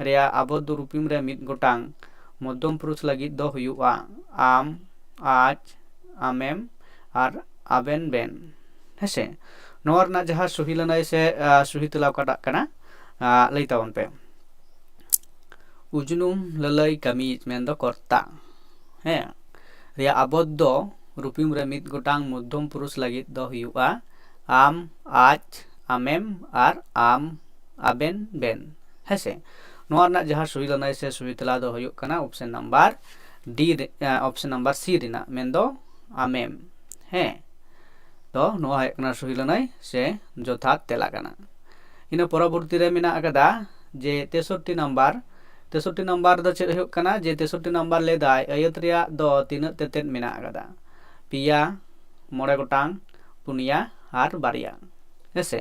ᱨᱮᱭᱟᱜ ᱟᱵᱚᱫᱽᱫᱷᱚ ᱨᱩᱯᱤᱢ ᱨᱮ ᱢᱤᱫ ᱜᱚᱴᱟᱝ ᱢᱚᱫᱽᱫᱷᱚᱢ ᱯᱩᱨᱩᱥ ᱞᱟᱹᱜᱤᱫ ᱫᱚ ᱦᱩᱭᱩᱜᱼᱟ ᱟᱢ, ᱟᱡ, ᱟᱢᱮᱢ ᱟᱨ ᱟᱵᱮᱱ ᱵᱮᱱ᱾ ᱦᱮᱸᱥᱮ, ᱱᱚᱣᱟ ᱨᱮᱱᱟᱜ ᱡᱟᱦᱟᱸ ᱥᱩᱦᱤ ᱞᱟᱹᱱᱟᱹᱭ ᱥᱮ ᱟ, ᱥᱩᱦᱤ ᱛᱮᱞᱟ ᱚᱠᱟᱴᱟᱜ ᱠᱟᱱᱟ, ᱟ, ᱞᱟᱹᱭ ᱛᱟᱵᱚᱱ ᱯᱮ᱾ ᱩᱡᱱᱩᱢ ᱞᱟᱹᱞᱟᱹᱭ ᱠᱟᱹᱢᱤᱭᱤᱡ ᱢᱮᱱᱫᱚ ᱠᱚᱨᱛᱟ, ᱦᱮᱸ, ᱨᱮᱭᱟᱜ ᱟᱵᱚᱫᱽᱫᱷᱚ ᱨᱩᱯᱤᱢ ᱨᱮ ᱢᱤᱫ ᱜᱚᱴᱟᱝ ᱢᱚᱫᱽᱫᱷᱚᱢ ᱯᱩᱨᱩᱥ ᱞᱟᱹᱜᱤᱫ ᱫᱚ ᱦᱩᱭᱩᱜᱼᱟ ᱟᱢ, ᱟᱡ, ᱟᱢᱮᱢ ᱟᱨ ᱟᱢ, ᱟᱵᱮᱱ, ᱵᱮᱱ᱾ ᱦᱮᱸᱥᱮ, ᱱᱚᱣᱟ ᱨᱮᱱᱟᱜ ᱡᱟᱦᱟᱸ ᱥᱩᱦᱤ ᱞᱟᱹᱱᱟᱹᱭ ᱥᱮ ᱥᱩᱦᱤ ᱛᱮᱞᱟ ᱫᱚ ᱦᱩᱭᱩᱜ ᱠᱟᱱᱟ option number D ᱨᱮ, option number C ᱨᱮᱱᱟᱜ, ᱢᱮᱱᱫᱚ ᱟᱢᱮᱢ᱾ ᱦᱮᱸ, ᱛᱚ ᱱᱚᱣᱟ ᱦᱩᱭᱩᱜ ᱠᱟᱱᱟ ᱥᱩᱦᱤ ᱞᱟᱹᱱᱟᱹᱭ ᱥᱮ ᱡᱚᱛᱷᱟᱛ ᱛᱮᱞᱟ ᱠᱟᱱᱟ᱾ ᱤᱱᱟᱹ ᱯᱚᱨᱚᱵᱚᱨᱛᱤ ᱨᱮ ᱢᱮᱱᱟᱜ ᱟᱠᱟᱫᱟ ᱡᱮ ᱛᱮᱥᱚᱴᱴᱤ ᱱᱟᱢᱵᱟᱨ᱾ ᱛᱮᱥᱚᱴᱴᱤ ᱱᱟᱢᱵᱟᱨ ᱫᱚ ᱪᱮᱫ ᱦᱩᱭᱩᱜ ᱠᱟᱱᱟ? ᱡᱮ ᱛᱮᱥᱚᱴᱴᱤ ᱱᱟᱢᱵᱟᱨ ᱞᱟᱹᱭ ᱫᱟᱭ ᱟᱹᱭᱟᱹᱛ ᱨᱮᱭᱟᱜ ᱫᱚ ᱛᱤᱱᱟᱹᱜ ᱛᱮᱛᱮᱫ ᱢᱮᱱᱟᱜ ᱟᱠᱟᱫᱟ? ᱯᱮᱭᱟ, ᱢᱚᱬᱮ ᱜᱚᱴᱟᱝ, ᱯᱩᱱᱭᱟ ᱟᱨ ᱵᱟᱨᱭᱟ᱾ ᱦᱮᱸᱥᱮ,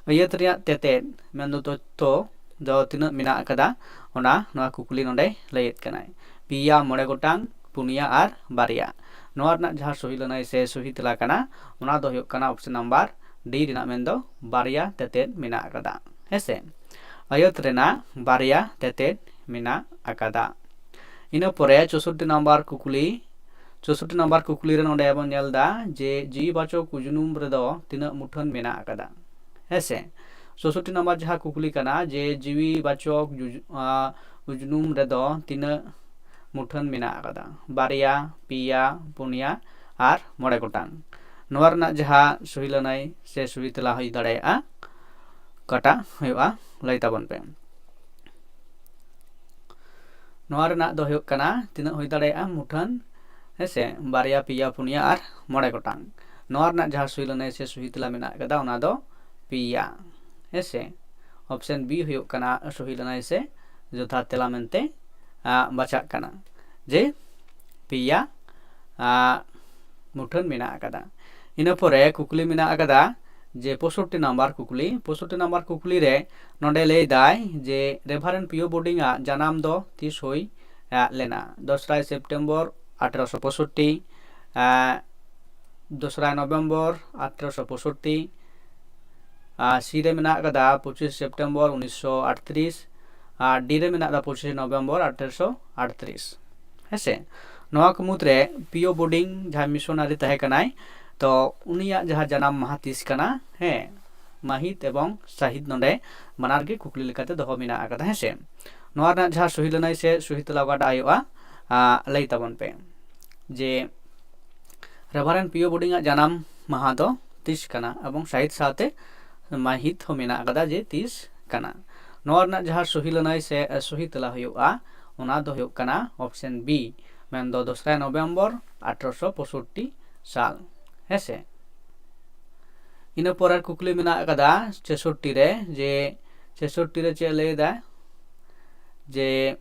ᱟᱹᱭᱟᱹᱛ ᱨᱮᱭᱟᱜ ᱛᱮᱛᱮᱫ ᱢᱮᱱᱫᱚ ᱛᱚᱛᱛᱷᱚ ᱫᱚ ᱛᱤᱱᱟᱹᱜ ᱢᱮᱱᱟᱜ ᱟᱠᱟᱫᱟ, ᱚᱱᱟ ᱱᱚᱣᱟ ᱠᱩᱠᱞᱤ ᱱᱚᱰᱮ ᱞᱟᱹᱭᱮᱫ ᱠᱟᱱᱟᱭ᱾ ᱯᱮᱭᱟ, ᱢᱚᱬᱮ ᱜᱚᱴᱟᱝ, ᱯᱩᱱᱭᱟ ᱟᱨ ᱵᱟᱨᱭᱟ᱾ ᱱᱚᱣᱟ ᱨᱮᱱᱟᱜ ᱡᱟᱦᱟᱸ ᱥᱩᱦᱤ ᱞᱟᱹᱱᱟᱹᱭ ᱥᱮ ᱥᱩᱦᱤ ᱛᱮᱞᱟ ᱠᱟᱱᱟ, ᱚᱱᱟ ᱫᱚ ᱦᱩᱭᱩᱜ ᱠᱟᱱᱟ option number D ᱨᱮᱱᱟᱜ, ᱢᱮᱱᱫᱚ ᱵᱟᱨᱭᱟ ᱛᱮᱛᱮᱫ ᱢᱮᱱᱟᱜ ᱟᱠᱟᱫᱟ᱾ ᱦᱮᱸᱥᱮ, ᱟᱹᱭᱟᱹᱛ ᱨᱮᱱᱟᱜ ᱵᱟᱨᱭᱟ ᱛᱮᱛᱮᱫ ᱢᱮᱱᱟᱜ ᱟᱠᱟᱫᱟ᱾ ᱤᱱᱟᱹ ᱯᱚᱨᱮ ᱪᱳᱥᱚᱴᱴᱤ ᱱᱟᱢᱵᱟᱨ ᱠᱩᱠᱞᱤ, ᱪᱳᱥᱚᱴᱴᱤ ᱱᱟᱢᱵᱟᱨ ᱠᱩᱠᱞᱤ ᱨᱮ ᱱᱚᱰᱮ ᱵᱚᱱ ᱧᱮᱞ ᱮᱫᱟ ᱡᱮ ᱡᱤᱣᱤᱵᱟᱪᱚᱠ ᱩᱡᱽᱱᱩᱢ ᱨᱮᱫᱚ ᱛᱤᱱᱟᱹᱜ ᱢᱩᱴᱷᱟᱹᱱ ᱢᱮᱱᱟᱜ ᱟᱠᱟᱫᱟ? ᱦᱮᱸᱥᱮ, ᱪᱳᱥᱚᱴᱴᱤ ᱱᱟᱢᱵᱟᱨ ᱡᱟᱦᱟᱸ ᱠᱩᱠᱞᱤ ᱠᱟᱱᱟ ᱡᱮ ᱡᱤᱣᱤᱵᱟᱪᱚᱠ ᱡᱩᱡ-, ᱟ, ᱩᱡᱽᱱᱩᱢ ᱨᱮᱫᱚ ᱛᱤᱱᱟᱹᱜ ᱢᱩᱴᱷᱟᱹᱱ ᱢᱮᱱᱟᱜ ᱟᱠᱟᱫᱟ? ᱵᱟᱨᱭᱟ, ᱯᱮᱭᱟ, ᱯᱩᱱᱭᱟ ᱟᱨ ᱢᱚᱬᱮ ᱜᱚᱴᱟᱝ᱾ ᱱᱚᱣᱟ ᱨᱮᱱᱟᱜ ᱡᱟᱦᱟᱸ ᱥᱩᱦᱤ ᱞᱟᱹᱱᱟᱹᱭ ᱥᱮ ᱥᱩᱦᱤ ᱛᱮᱞᱟ ᱦᱩᱭ ᱫᱟᱲᱮᱭᱟᱜᱼᱟ, ᱚᱠᱟᱴᱟᱜ ᱦᱩᱭᱩᱜᱼᱟ, ᱞᱟᱹᱭ ᱛᱟᱵᱚᱱ ᱯᱮ᱾ ᱱᱚᱣᱟ ᱨᱮᱱᱟᱜ ᱫᱚ ᱦᱩᱭᱩᱜ ᱠᱟᱱᱟ ᱛᱤᱱᱟᱹᱜ ᱦᱩᱭ ᱫᱟᱲᱮᱭᱟᱜᱼᱟ ᱢᱩᱴᱷᱟᱹᱱ, ᱦᱮᱸᱥᱮ, ᱵᱟᱨᱭᱟ, ᱯᱮᱭᱟ, ᱯᱩᱱᱭᱟ ᱟᱨ ᱢᱚᱬᱮ ᱜᱚᱴᱟᱝ᱾ ᱱᱚᱣᱟ ᱨᱮᱱᱟᱜ ᱡᱟᱦᱟᱸ ᱥᱩᱦᱤ ᱞᱟᱹᱱᱟᱹᱭ ᱥᱮ ᱥᱩᱦᱤ ᱛᱮᱞᱟ ᱢᱮᱱᱟᱜ ᱟᱠᱟᱫᱟ, ᱚᱱᱟ ᱫᱚ ᱯᱮᱭᱟ᱾ ᱦᱮᱸᱥᱮ, option B ᱦᱩᱭᱩᱜ ᱠᱟᱱᱟ ᱥᱩᱦᱤ ᱞᱟᱹᱱᱟᱹᱭ ᱥᱮ ᱡᱚᱛᱷᱟᱛ ᱛᱮᱞᱟ ᱢᱮᱱᱛᱮ, ᱟ, ᱵᱟᱪᱷᱟᱜ ᱠᱟᱱᱟ, ᱡᱮ ᱯᱮᱭᱟ, ᱟ, ᱢᱩᱴᱷᱟᱹᱱ ᱢᱮᱱᱟᱜ ᱟᱠᱟᱫᱟ᱾ ᱤᱱᱟᱹ ᱯᱚᱨᱮ ᱠᱩᱠᱞᱤ ᱢᱮᱱᱟᱜ ᱟᱠᱟᱫᱟ ᱡᱮ ᱯᱚᱸᱭᱥᱚᱴᱴᱤ ᱱᱟᱢᱵᱟᱨ ᱠᱩᱠᱞᱤ, ᱯᱚᱸᱭᱥᱚᱴᱴᱤ ᱱᱟᱢᱵᱟᱨ ᱠᱩᱠᱞᱤ ᱨᱮ ᱱᱚᱰᱮ ᱞᱟᱹᱭ ᱫᱟᱭ ᱡᱮ ᱨᱮᱵᱷᱟᱨᱮᱱᱰ ᱯᱤᱭᱳ ᱵᱳᱨᱰᱤᱝ ᱟᱜ ᱡᱟᱱᱟᱢ ᱫᱚ ᱛᱤᱥ ᱦᱩᱭ, ᱟ, ᱞᱮᱱᱟ? ᱫᱚᱥᱨᱟᱭ ᱥᱮᱯᱴᱮᱢᱵᱚᱨ ᱟᱴᱷᱨᱚᱥᱚ ᱯᱚᱸᱭᱥᱚᱴᱴᱤ, ᱟ, ᱫᱚᱥᱨᱟᱭ ᱱᱚᱵᱷᱮᱢᱵᱚᱨ ᱟᱴᱷᱨᱚᱥᱚ ᱯᱚᱸᱭᱥᱚᱴᱴᱤ, ᱟᱨ C ᱨᱮ ᱢᱮᱱᱟᱜ ᱟᱠᱟᱫᱟ ᱯᱚᱸᱪᱤᱥ ᱥᱮᱯᱴᱮᱢᱵᱚᱨ ᱩᱱᱤᱥᱥᱚ ᱟᱴᱛᱨᱤᱥ, ᱟᱨ D ᱨᱮ ᱢᱮᱱᱟᱜ ᱟᱠᱟᱫᱟ ᱯᱚᱸᱪᱤᱥ ᱱᱚᱵᱷᱮᱢᱵᱚᱨ ᱟᱴᱷᱨᱚᱥᱚ ᱟᱴᱛᱨᱤᱥ᱾ ᱦᱮᱸᱥᱮ, ᱱᱚᱣᱟ ᱠᱚ ᱢᱩᱫᱽᱨᱮ ᱯᱤᱭᱳ ᱵᱳᱨᱰᱤᱝ ᱡᱟᱦᱟᱸᱭ ᱢᱤᱥᱚᱱᱟᱨᱤ ᱛᱟᱦᱮᱸ ᱠᱟᱱᱟᱭ, ᱛᱚ ᱩᱱᱤᱭᱟᱜ ᱡᱟᱦᱟᱸ ᱡᱟᱱᱟᱢ ᱢᱟᱦᱟ ᱛᱤᱥ ᱠᱟᱱᱟ? ᱦᱮᱸ, ᱢᱟᱹᱦᱤᱛ ᱮᱵᱚᱝ ᱥᱟᱹᱦᱤᱛ ᱱᱚᱰᱮ ᱵᱟᱱᱟᱨ ᱜᱮ ᱠᱩᱠᱞᱤ ᱞᱮᱠᱟᱛᱮ ᱫᱚᱦᱚ ᱢᱮᱱᱟᱜ ᱟᱠᱟᱫᱟ᱾ ᱦᱮᱸᱥᱮ, ᱱᱚᱣᱟ ᱨᱮᱱᱟᱜ ᱡᱟᱦᱟᱸ ᱥᱩᱦᱤ ᱞᱟᱹᱱᱟᱹᱭ ᱥᱮ ᱥᱩᱦᱤ ᱛᱮᱞᱟ ᱚᱠᱟᱴᱟᱜ ᱦᱩᱭᱩᱜᱼᱟ, ᱟ, ᱞᱟᱹᱭ ᱛᱟᱵᱚᱱ ᱯᱮ ᱡᱮ ᱨᱮᱵᱷᱟᱨᱮᱱᱰ ᱯᱤᱭᱳ ᱵᱳᱨᱰᱤᱝ ᱟᱜ ᱡᱟᱱᱟᱢ ᱢᱟᱦᱟ ᱫᱚ ᱛᱤᱥ ᱠᱟᱱᱟ ᱮᱵᱚᱝ ᱥᱟᱹᱦᱤᱛ ᱥᱟᱶᱛᱮ ᱢᱟᱹᱦᱤᱛ ᱦᱚᱸ ᱢᱮᱱᱟᱜ ᱟᱠᱟᱫᱟ ᱡᱮ ᱛᱤᱥ ᱠᱟᱱᱟ᱾ ᱱᱚᱣᱟ ᱨᱮᱱᱟᱜ ᱡᱟᱦᱟᱸ ᱥᱚᱦᱤ ᱞᱟᱹᱱᱟᱹᱭ ᱥᱮ ᱥᱚᱦᱤ ᱛᱮᱞᱟ ᱦᱩᱭᱩᱜᱼᱟ, ᱚᱱᱟ ᱫᱚ ᱦᱩᱭᱩᱜ ᱠᱟᱱᱟ ᱚᱯᱥᱮᱱ ᱵᱤ, ᱢᱮᱱᱫᱚ ᱫᱚᱥᱨᱟᱭ ᱱᱚᱵᱷᱮᱢᱵᱚᱨ ᱟᱴᱷᱨᱚᱥᱚ ᱯᱚᱸᱭᱥᱚᱴᱴᱤ ᱥᱟᱞ᱾ ᱦᱮᱸᱥᱮ? ᱤᱱᱟᱹ ᱯᱚᱨᱮᱨ ᱠᱩᱠᱞᱤ ᱢᱮᱱᱟᱜ ᱟᱠᱟᱫᱟ ᱪᱷᱮᱥᱚᱴᱴᱤ ᱨᱮ, ᱡᱮ ᱪᱷᱮᱥᱚᱴᱴᱤ ᱨᱮ ᱪᱮᱫ ᱞᱟᱹᱭ ᱮᱫᱟ, ᱡᱮ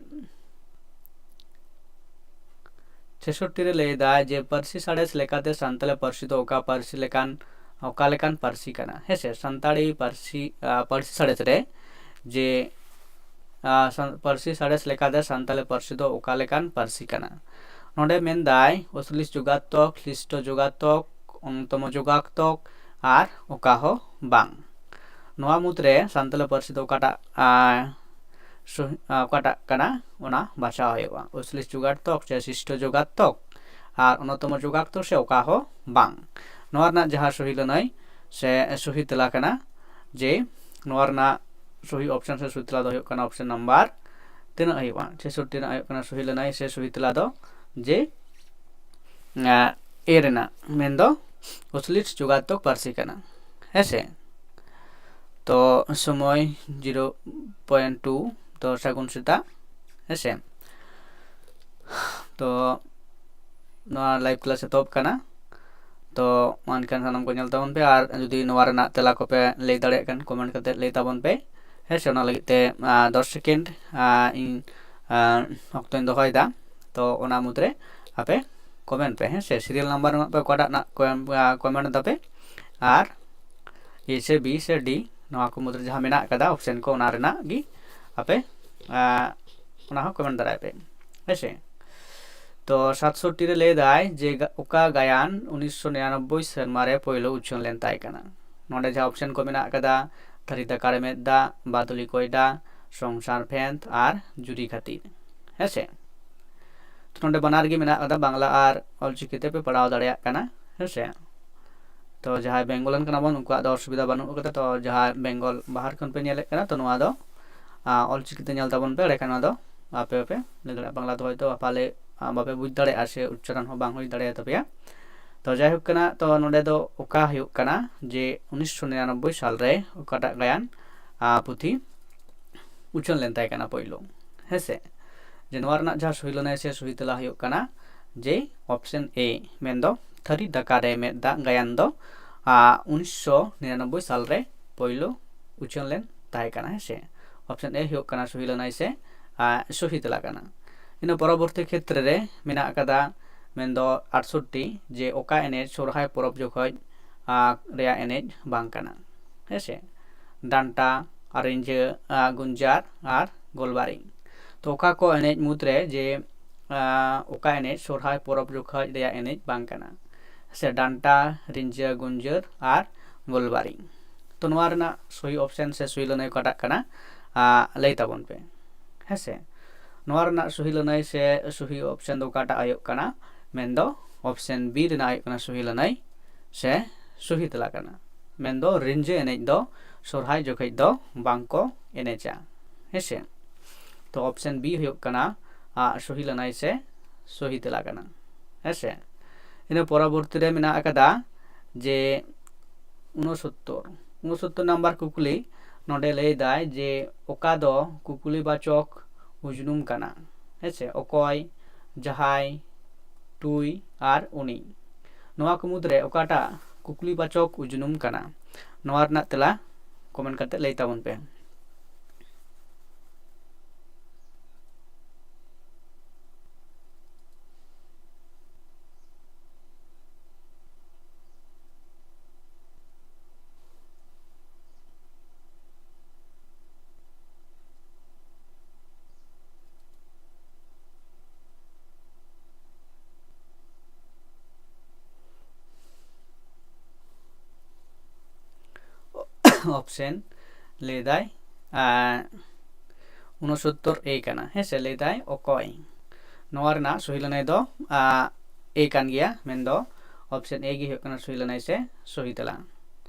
ᱪᱷᱮᱥᱚᱴᱴᱤ ᱨᱮ ᱞᱟᱹᱭ ᱮᱫᱟ ᱡᱮ ᱯᱟᱹᱨᱥᱤ ᱥᱟᱬᱮᱥ ᱞᱮᱠᱟᱛᱮ ᱥᱟᱱᱛᱟᱲᱤ ᱯᱟᱹᱨᱥᱤ ᱫᱚ ᱚᱠᱟ ᱯᱟᱹᱨᱥᱤ ᱞᱮᱠᱟᱱ, ᱚᱠᱟ ᱞᱮᱠᱟᱱ ᱯᱟᱹᱨᱥᱤ ᱠᱟᱱᱟ? ᱦᱮᱸᱥᱮ, ᱥᱟᱱᱛᱟᱲᱤ ᱯᱟᱹᱨᱥᱤ, ᱟ, ᱯᱟᱹᱨᱥᱤ ᱥᱟᱬᱮᱥ ᱨᱮ ᱡᱮ, ᱟ, ᱥᱟᱱ-, ᱯᱟᱹᱨᱥᱤ ᱥᱟᱬᱮᱥ ᱞᱮᱠᱟᱛᱮ ᱥᱟᱱᱛᱟᱲᱤ ᱯᱟᱹᱨᱥᱤ ᱫᱚ ᱚᱠᱟ ᱞᱮᱠᱟᱱ ᱯᱟᱹᱨᱥᱤ ᱠᱟᱱᱟ? ᱱᱚᱰᱮ ᱢᱮᱱᱫᱟᱭ ᱚᱥᱞᱤᱥ ᱡᱳᱜᱟᱛᱛᱚᱠ, ᱠᱞᱤᱥᱴᱚ ᱡᱳᱜᱟᱛᱛᱚᱠ, ᱚᱱᱩᱛᱛᱚᱢᱚ ᱡᱳᱜᱟᱛᱛᱚᱠ, ᱟᱨ ᱚᱠᱟ ᱦᱚᱸ ᱵᱟᱝ᱾ ᱱᱚᱣᱟ ᱢᱩᱫᱽᱨᱮ ᱥᱟᱱᱛᱟᱲᱤ ᱯᱟᱹᱨᱥᱤ ᱫᱚ ᱚᱠᱟᱴᱟᱜ, ᱟ, ᱥᱚᱦᱤ-, ᱟ, ᱚᱠᱟᱴᱟᱜ ᱠᱟᱱᱟ, ᱚᱱᱟ ᱵᱟᱪᱷᱟᱣ ᱦᱩᱭᱩᱜᱼᱟ᱾ ᱚᱥᱞᱤᱥ ᱡᱳᱜᱟᱛᱛᱚᱠ ᱥᱮ ᱥᱤᱥᱴᱚ ᱡᱳᱜᱟᱛᱛᱚᱠ ᱟᱨ ᱚᱱᱩᱛᱛᱚᱢᱚ ᱡᱳᱜᱟᱛᱛᱚᱠ ᱥᱮ ᱚᱠᱟ ᱦᱚᱸ ᱵᱟᱝ᱾ ᱱᱚᱣᱟ ᱨᱮᱱᱟᱜ ᱡᱟᱦᱟᱸ ᱥᱚᱦᱤ ᱞᱟᱹᱱᱟᱹᱭ ᱥᱮ ᱥᱚᱦᱤ ᱛᱮᱞᱟ ᱠᱟᱱᱟ, ᱡᱮ ᱱᱚᱣᱟ ᱨᱮᱱᱟᱜ ᱥᱚᱦᱤ ᱚᱯᱥᱮᱱ ᱥᱮ ᱥᱚᱦᱤ ᱛᱮᱞᱟ ᱫᱚ ᱦᱩᱭᱩᱜ ᱠᱟᱱᱟ ᱚᱯᱥᱮᱱ ᱱᱟᱢᱵᱟᱨ ᱛᱤᱱᱟᱹᱜ ᱦᱩᱭᱩᱜᱼᱟ? ᱪᱷᱮᱥᱚᱴᱴᱤ ᱨᱮᱱᱟᱜ ᱦᱩᱭᱩᱜ ᱠᱟᱱᱟ ᱥᱚᱦᱤ ᱞᱟᱹᱱᱟᱹᱭ ᱥᱮ ᱥᱚᱦᱤ ᱛᱮᱞᱟ ᱫᱚ ᱡᱮ, ᱟ, ᱮ ᱨᱮᱱᱟᱜ, ᱢᱮᱱᱫᱚ ᱚᱥᱞᱤᱥ ᱡᱳᱜᱟᱛᱛᱚᱠ ᱯᱟᱹᱨᱥᱤ ᱠᱟᱱᱟ᱾ ᱦᱮᱸᱥᱮ? ᱛᱚ ᱥᱚᱢᱚᱭ ᱡᱤᱨᱳ ᱯᱚᱭᱮᱱᱴ ᱴᱩ, ᱛᱚ ᱥᱟᱹᱜᱩᱱ ᱥᱮᱛᱟᱜ᱾ ᱦᱮᱸᱥᱮ? ᱛᱚ ᱱᱚᱣᱟ ᱞᱟᱭᱤᱵᱷ ᱠᱞᱟᱥ ᱮᱛᱚᱦᱚᱵ ᱠᱟᱱᱟ᱾ ᱛᱚ ᱢᱟ ᱮᱱᱠᱷᱟᱱ ᱥᱟᱱᱟᱢ ᱠᱚ ᱧᱮᱞ ᱛᱟᱵᱚᱱ ᱯᱮ, ᱟᱨ ᱡᱩᱫᱤ ᱱᱚᱣᱟ ᱨᱮᱱᱟᱜ ᱛᱮᱞᱟ ᱠᱚᱯᱮ ᱞᱟᱹᱭ ᱫᱟᱲᱮᱭᱟᱜ ᱠᱷᱟᱱ ᱠᱚᱢᱮᱱᱴ ᱠᱟᱛᱮ ᱞᱟᱹᱭ ᱛᱟᱵᱚᱱ ᱯᱮ᱾ ᱦᱮᱸ ᱥᱮ, ᱚᱱᱟ ᱞᱟᱹᱜᱤᱫ ᱛᱮ, ᱟ, ᱫᱚᱥ ᱥᱮᱠᱮᱱᱰ, ᱟ, ᱤᱧ, ᱟ, ᱚᱠᱛᱚᱧ ᱫᱚᱦᱚᱭᱮᱫᱟ᱾ ᱛᱚ ᱚᱱᱟ ᱢᱩᱫᱽᱨᱮ ᱟᱯᱮ ᱠᱚᱢᱮᱱᱴ ᱯᱮ, ᱦᱮᱸ ᱥᱮ, ᱥᱤᱨᱤᱭᱟᱞ ᱱᱟᱢᱵᱟᱨ ᱮᱢᱟᱜ ᱯᱮ ᱚᱠᱟᱴᱟᱜ ᱨᱮᱱᱟᱜ ᱠᱚᱢᱮᱱᱴ ᱫᱟᱯᱮ, ᱟᱨ ᱮ ᱥᱮ ᱵᱤ ᱥᱮ ᱰᱤ, ᱱᱚᱣᱟ ᱠᱚ ᱢᱩᱫᱽᱨᱮ ᱡᱟᱦᱟᱸ ᱢᱮᱱᱟᱜ ᱟᱠᱟᱫᱟ ᱚᱯᱥᱮᱱ ᱠᱚ, ᱚᱱᱟ ᱨᱮᱱᱟᱜ ᱜᱮ ᱟᱯᱮ, ᱟ, ᱚᱱᱟ ᱦᱚᱸ ᱠᱚᱢᱮᱱᱴ ᱫᱟᱲᱮᱭᱟᱜ ᱯᱮ, ᱦᱮᱸ ᱥᱮ᱾ ᱛᱚ ᱥᱟᱛᱥᱚᱴᱴᱤ ᱨᱮ ᱞᱟᱹᱭ ᱫᱟᱭ ᱡᱮ ᱜᱟ-, ᱚᱠᱟ ᱜᱟᱭᱟᱱ ᱩᱱᱤᱥᱥᱚ ᱱᱤᱨᱟᱱᱚᱵᱵᱳᱭ ᱥᱮᱨᱢᱟ ᱨᱮ ᱯᱳᱭᱞᱳ ᱩᱪᱷᱟᱹᱱ ᱞᱮᱱ ᱛᱟᱭ ᱠᱟᱱᱟ? ᱱᱚᱰᱮ ᱡᱟᱦᱟᱸ ᱚᱯᱥᱮᱱ ᱠᱚ ᱢᱮᱱᱟᱜ ᱟᱠᱟᱫᱟ, ᱛᱷᱟᱹᱨᱤ ᱫᱟᱠᱟ ᱨᱮ ᱢᱮᱫ ᱫᱟᱜ, ᱵᱟᱫᱩᱞᱤ ᱠᱚᱭᱰᱟ, ᱥᱚᱝᱥᱟᱨ ᱵᱷᱮᱸᱫ ᱟᱨ ᱡᱩᱨᱤ ᱠᱷᱟᱹᱛᱤᱨ, ᱦᱮᱸ ᱥᱮ᱾ ᱛᱚ ᱱᱚᱰᱮ ᱵᱟᱱᱟᱨ ᱜᱮ ᱢᱮᱱᱟᱜ ᱟᱠᱟᱫᱟ, ᱵᱟᱝᱞᱟ ᱟᱨ ᱚᱞᱪᱤᱠᱤ ᱛᱮ ᱯᱮ ᱯᱟᱲᱦᱟᱣ ᱫᱟᱲᱮᱭᱟᱜ ᱠᱟᱱᱟ, ᱦᱮᱸ ᱥᱮ᱾ ᱛᱚ ᱡᱟᱦᱟᱸᱭ ᱵᱮᱝᱜᱚᱞᱟᱱ ᱠᱟᱱᱟ ᱵᱚᱱ, ᱩᱱᱠᱩᱣᱟᱜ ᱫᱚ ᱚᱥᱩᱵᱤᱫᱷᱟ ᱵᱟᱹᱱᱩᱜ ᱟᱠᱟᱫᱟ᱾ ᱛᱚ ᱡᱟᱦᱟᱸᱭ ᱵᱮᱝᱜᱚᱞ ᱵᱟᱦᱟᱨ ᱠᱷᱚᱱ ᱯᱮ ᱧᱮᱞᱮᱫ ᱠᱟᱱᱟ, ᱛᱚ ᱱᱚᱣᱟ ᱫᱚ, ᱟ, ᱚᱞᱪᱤᱠᱤ ᱛᱮ ᱧᱮᱞ ᱛᱟᱵᱚᱱ ᱯᱮ, ᱮᱸᱰᱮᱠᱷᱟᱱ ᱱᱚᱣᱟ ᱫᱚ ᱟᱯᱮ ᱦᱚᱸᱯᱮ ᱞᱟᱹᱭ ᱫᱟᱲᱮᱭᱟᱜᱼᱟ᱾ ᱵᱟᱝᱞᱟ ᱫᱚ ᱦᱚᱭᱛᱳ ᱯᱟᱞᱮ, ᱟ, ᱵᱟᱯᱮ ᱵᱩᱡᱽ ᱫᱟᱲᱮᱭᱟᱜᱼᱟ ᱥᱮ ᱩᱪᱪᱟᱨᱚᱱ ᱦᱚᱸ ᱵᱟᱝ ᱦᱩᱭ ᱫᱟᱲᱮᱭᱟᱛᱟᱯᱮᱭᱟ᱾ ᱛᱚ ᱡᱟᱭᱦᱳᱠ ᱠᱟᱱᱟ, ᱛᱚ ᱱᱚᱰᱮ ᱫᱚ ᱚᱠᱟ ᱦᱩᱭᱩᱜ ᱠᱟᱱᱟ ᱡᱮ ᱩᱱᱤᱥᱥᱚ ᱱᱤᱨᱟᱱᱚᱵᱵᱳᱭ ᱥᱟᱞ ᱨᱮ ᱚᱠᱟᱴᱟᱜ ᱜᱟᱭᱟᱱ, ᱟ, ᱯᱩᱛᱷᱤ ᱩᱪᱷᱟᱹᱱ ᱞᱮᱱ ᱛᱟᱭ ᱠᱟᱱᱟ ᱯᱳᱭᱞᱳ, ᱦᱮᱸᱥᱮ᱾ ᱡᱮ ᱱᱚᱣᱟ ᱨᱮᱱᱟᱜ ᱡᱟᱦᱟᱸ ᱥᱩᱦᱤ ᱞᱟᱹᱱᱟᱹᱭ ᱥᱮ ᱥᱩᱦᱤ ᱛᱮᱞᱟ ᱦᱩᱭᱩᱜ ᱠᱟᱱᱟ ᱡᱮ option A, ᱢᱮᱱᱫᱚ ᱛᱷᱟᱹᱨᱤ ᱫᱟᱠᱟ ᱨᱮ ᱢᱮᱫ ᱫᱟᱜ ᱜᱟᱭᱟᱱ ᱫᱚ ᱩᱱᱤᱥᱥᱚ ᱱᱤᱨᱟᱱᱚᱵᱵᱳᱭ ᱥᱟᱞ ᱨᱮ ᱯᱳᱭᱞᱳ ᱩᱪᱷᱟᱹᱱ ᱞᱮᱱ ᱛᱟᱦᱮᱸ ᱠᱟᱱᱟ, ᱦᱮᱸᱥᱮ᱾ Option A ᱦᱩᱭᱩᱜ ᱠᱟᱱᱟ ᱥᱩᱦᱤ ᱞᱟᱹᱱᱟᱹᱭ ᱥᱮ ᱥᱩᱦᱤ ᱛᱮᱞᱟ ᱠᱟᱱᱟ᱾ ᱤᱱᱟᱹ ᱯᱚᱨᱚᱵᱚᱨᱛᱤ ᱠᱷᱮᱛᱨᱮ ᱨᱮ ᱢᱮᱱᱟᱜ ᱟᱠᱟᱫᱟ ᱢᱮᱱᱫᱚ ᱟᱴᱥᱚᱴᱴᱤ, ᱡᱮ ᱚᱠᱟ ᱮᱱᱮᱡ ᱥᱚᱨᱦᱟᱭ ᱯᱚᱨᱚᱵᱽ ᱡᱚᱠᱷᱚᱡ ᱨᱮᱭᱟᱜ ᱮᱱᱮᱡ ᱵᱟᱝ ᱠᱟᱱᱟ, ᱦᱮᱸᱥᱮ᱾ ᱰᱟᱱᱴᱟ, ᱨᱤᱸᱡᱟᱹ, ᱜᱩᱧᱡᱟᱨ ᱟᱨ ᱜᱳᱞᱵᱟᱨᱤ᱾ ᱛᱚ ᱚᱠᱟ ᱠᱚ ᱮᱱᱮᱡ ᱢᱩᱫᱽᱨᱮ ᱡᱮ ᱚᱠᱟ ᱮᱱᱮᱡ ᱥᱚᱨᱦᱟᱭ ᱯᱚᱨᱚᱵᱽ ᱡᱚᱠᱷᱚᱡ ᱨᱮᱭᱟᱜ ᱮᱱᱮᱡ ᱵᱟᱝ ᱠᱟᱱᱟ, ᱥᱮ ᱰᱟᱱᱴᱟ, ᱨᱤᱸᱡᱟᱹ, ᱜᱩᱧᱡᱟᱹᱨ ᱟᱨ ᱜᱳᱞᱵᱟᱨᱤ᱾ ᱛᱚ ᱱᱚᱣᱟ ᱨᱮᱱᱟᱜ ᱥᱚᱦᱤ option ᱥᱮ ᱥᱚᱦᱤ ᱞᱟᱹᱱᱟᱹᱭ ᱚᱠᱟᱴᱟᱜ ᱠᱟᱱᱟ, ᱞᱟᱹᱭ ᱛᱟᱵᱚᱱ ᱯᱮ, ᱦᱮᱸᱥᱮ᱾ ᱱᱚᱣᱟ ᱨᱮᱱᱟᱜ ᱥᱚᱦᱤ ᱞᱟᱹᱱᱟᱹᱭ ᱥᱮ ᱥᱚᱦᱤ option ᱫᱚ ᱚᱠᱟᱴᱟᱜ ᱦᱩᱭᱩᱜ ᱠᱟᱱᱟ? ᱢᱮᱱᱫᱚ option B ᱨᱮᱱᱟᱜ ᱦᱩᱭᱩᱜ ᱠᱟᱱᱟ ᱥᱚᱦᱤ ᱞᱟᱹᱱᱟᱹᱭ ᱥᱮ ᱥᱚᱦᱤ ᱛᱮᱞᱟ ᱠᱟᱱᱟ᱾ ᱢᱮᱱᱫᱚ ᱨᱤᱸᱡᱟᱹ ᱮᱱᱮᱡ ᱫᱚ ᱥᱚᱨᱦᱟᱭ ᱡᱚᱠᱷᱮᱡ ᱫᱚ ᱵᱟᱝ ᱠᱚ ᱮᱱᱮᱡᱟ, ᱦᱮᱸᱥᱮ᱾ ᱛᱚ option B ᱦᱩᱭᱩᱜ ᱠᱟᱱᱟ ᱥᱚᱦᱤ ᱞᱟᱹᱱᱟᱹᱭ ᱥᱮ ᱥᱚᱦᱤ ᱛᱮᱞᱟ ᱠᱟᱱᱟ, ᱦᱮᱸᱥᱮ᱾ ᱤᱱᱟᱹ ᱯᱚᱨᱚᱵᱚᱨᱛᱤ ᱨᱮ ᱢᱮᱱᱟᱜ ᱟᱠᱟᱫᱟ ᱡᱮ ᱩᱱᱚᱥᱚᱛᱛᱚᱨ, ᱩᱱᱚᱥᱚᱛᱛᱚᱨ ᱱᱟᱢᱵᱟᱨ ᱠᱩᱠᱞᱤ᱾ ᱱᱚᱰᱮ ᱞᱟᱹᱭ ᱫᱟᱭ ᱡᱮ ᱚᱠᱟ ᱫᱚ ᱠᱩᱠᱞᱤ ᱵᱟᱪᱚᱠ ᱩᱡᱽᱱᱩᱢ ᱠᱟᱱᱟ, ᱦᱮᱸᱥᱮ᱾ ᱚᱠᱚᱭ, ᱡᱟᱦᱟᱸᱭ, ᱴᱩᱭ ᱟᱨ ᱩᱱᱤ, ᱱᱚᱣᱟ ᱠᱚ ᱢᱩᱫᱽᱨᱮ ᱚᱠᱟᱴᱟᱜ ᱠᱩᱠᱞᱤ ᱵᱟᱪᱚᱠ ᱩᱡᱽᱱᱩᱢ ᱠᱟᱱᱟ? ᱱᱚᱣᱟ ᱨᱮᱱᱟᱜ ᱛᱮᱞᱟ comment ᱠᱟᱛᱮ ᱞᱟᱹᱭ ᱛᱟᱵᱚᱱ ᱯᱮ᱾ Option ᱞᱟᱹᱭᱫᱟᱭ ᱩᱱᱚᱥᱚᱛᱛᱚᱨ A ᱠᱟᱱᱟ, ᱦᱮᱸ ᱥᱮ᱾ ᱞᱟᱹᱭᱫᱟᱭ ᱚᱠᱚᱭ᱾ ᱱᱚᱣᱟ ᱨᱮᱱᱟᱜ ᱥᱚᱦᱤ ᱞᱟᱹᱱᱟᱹᱭ ᱫᱚ A ᱠᱟᱱ ᱜᱮᱭᱟ, ᱢᱮᱱᱫᱚ option A ᱜᱮ ᱦᱩᱭᱩᱜ ᱠᱟᱱᱟ ᱥᱚᱦᱤ ᱞᱟᱹᱱᱟᱹᱭ ᱥᱮ ᱥᱚᱦᱤ ᱛᱮᱞᱟ᱾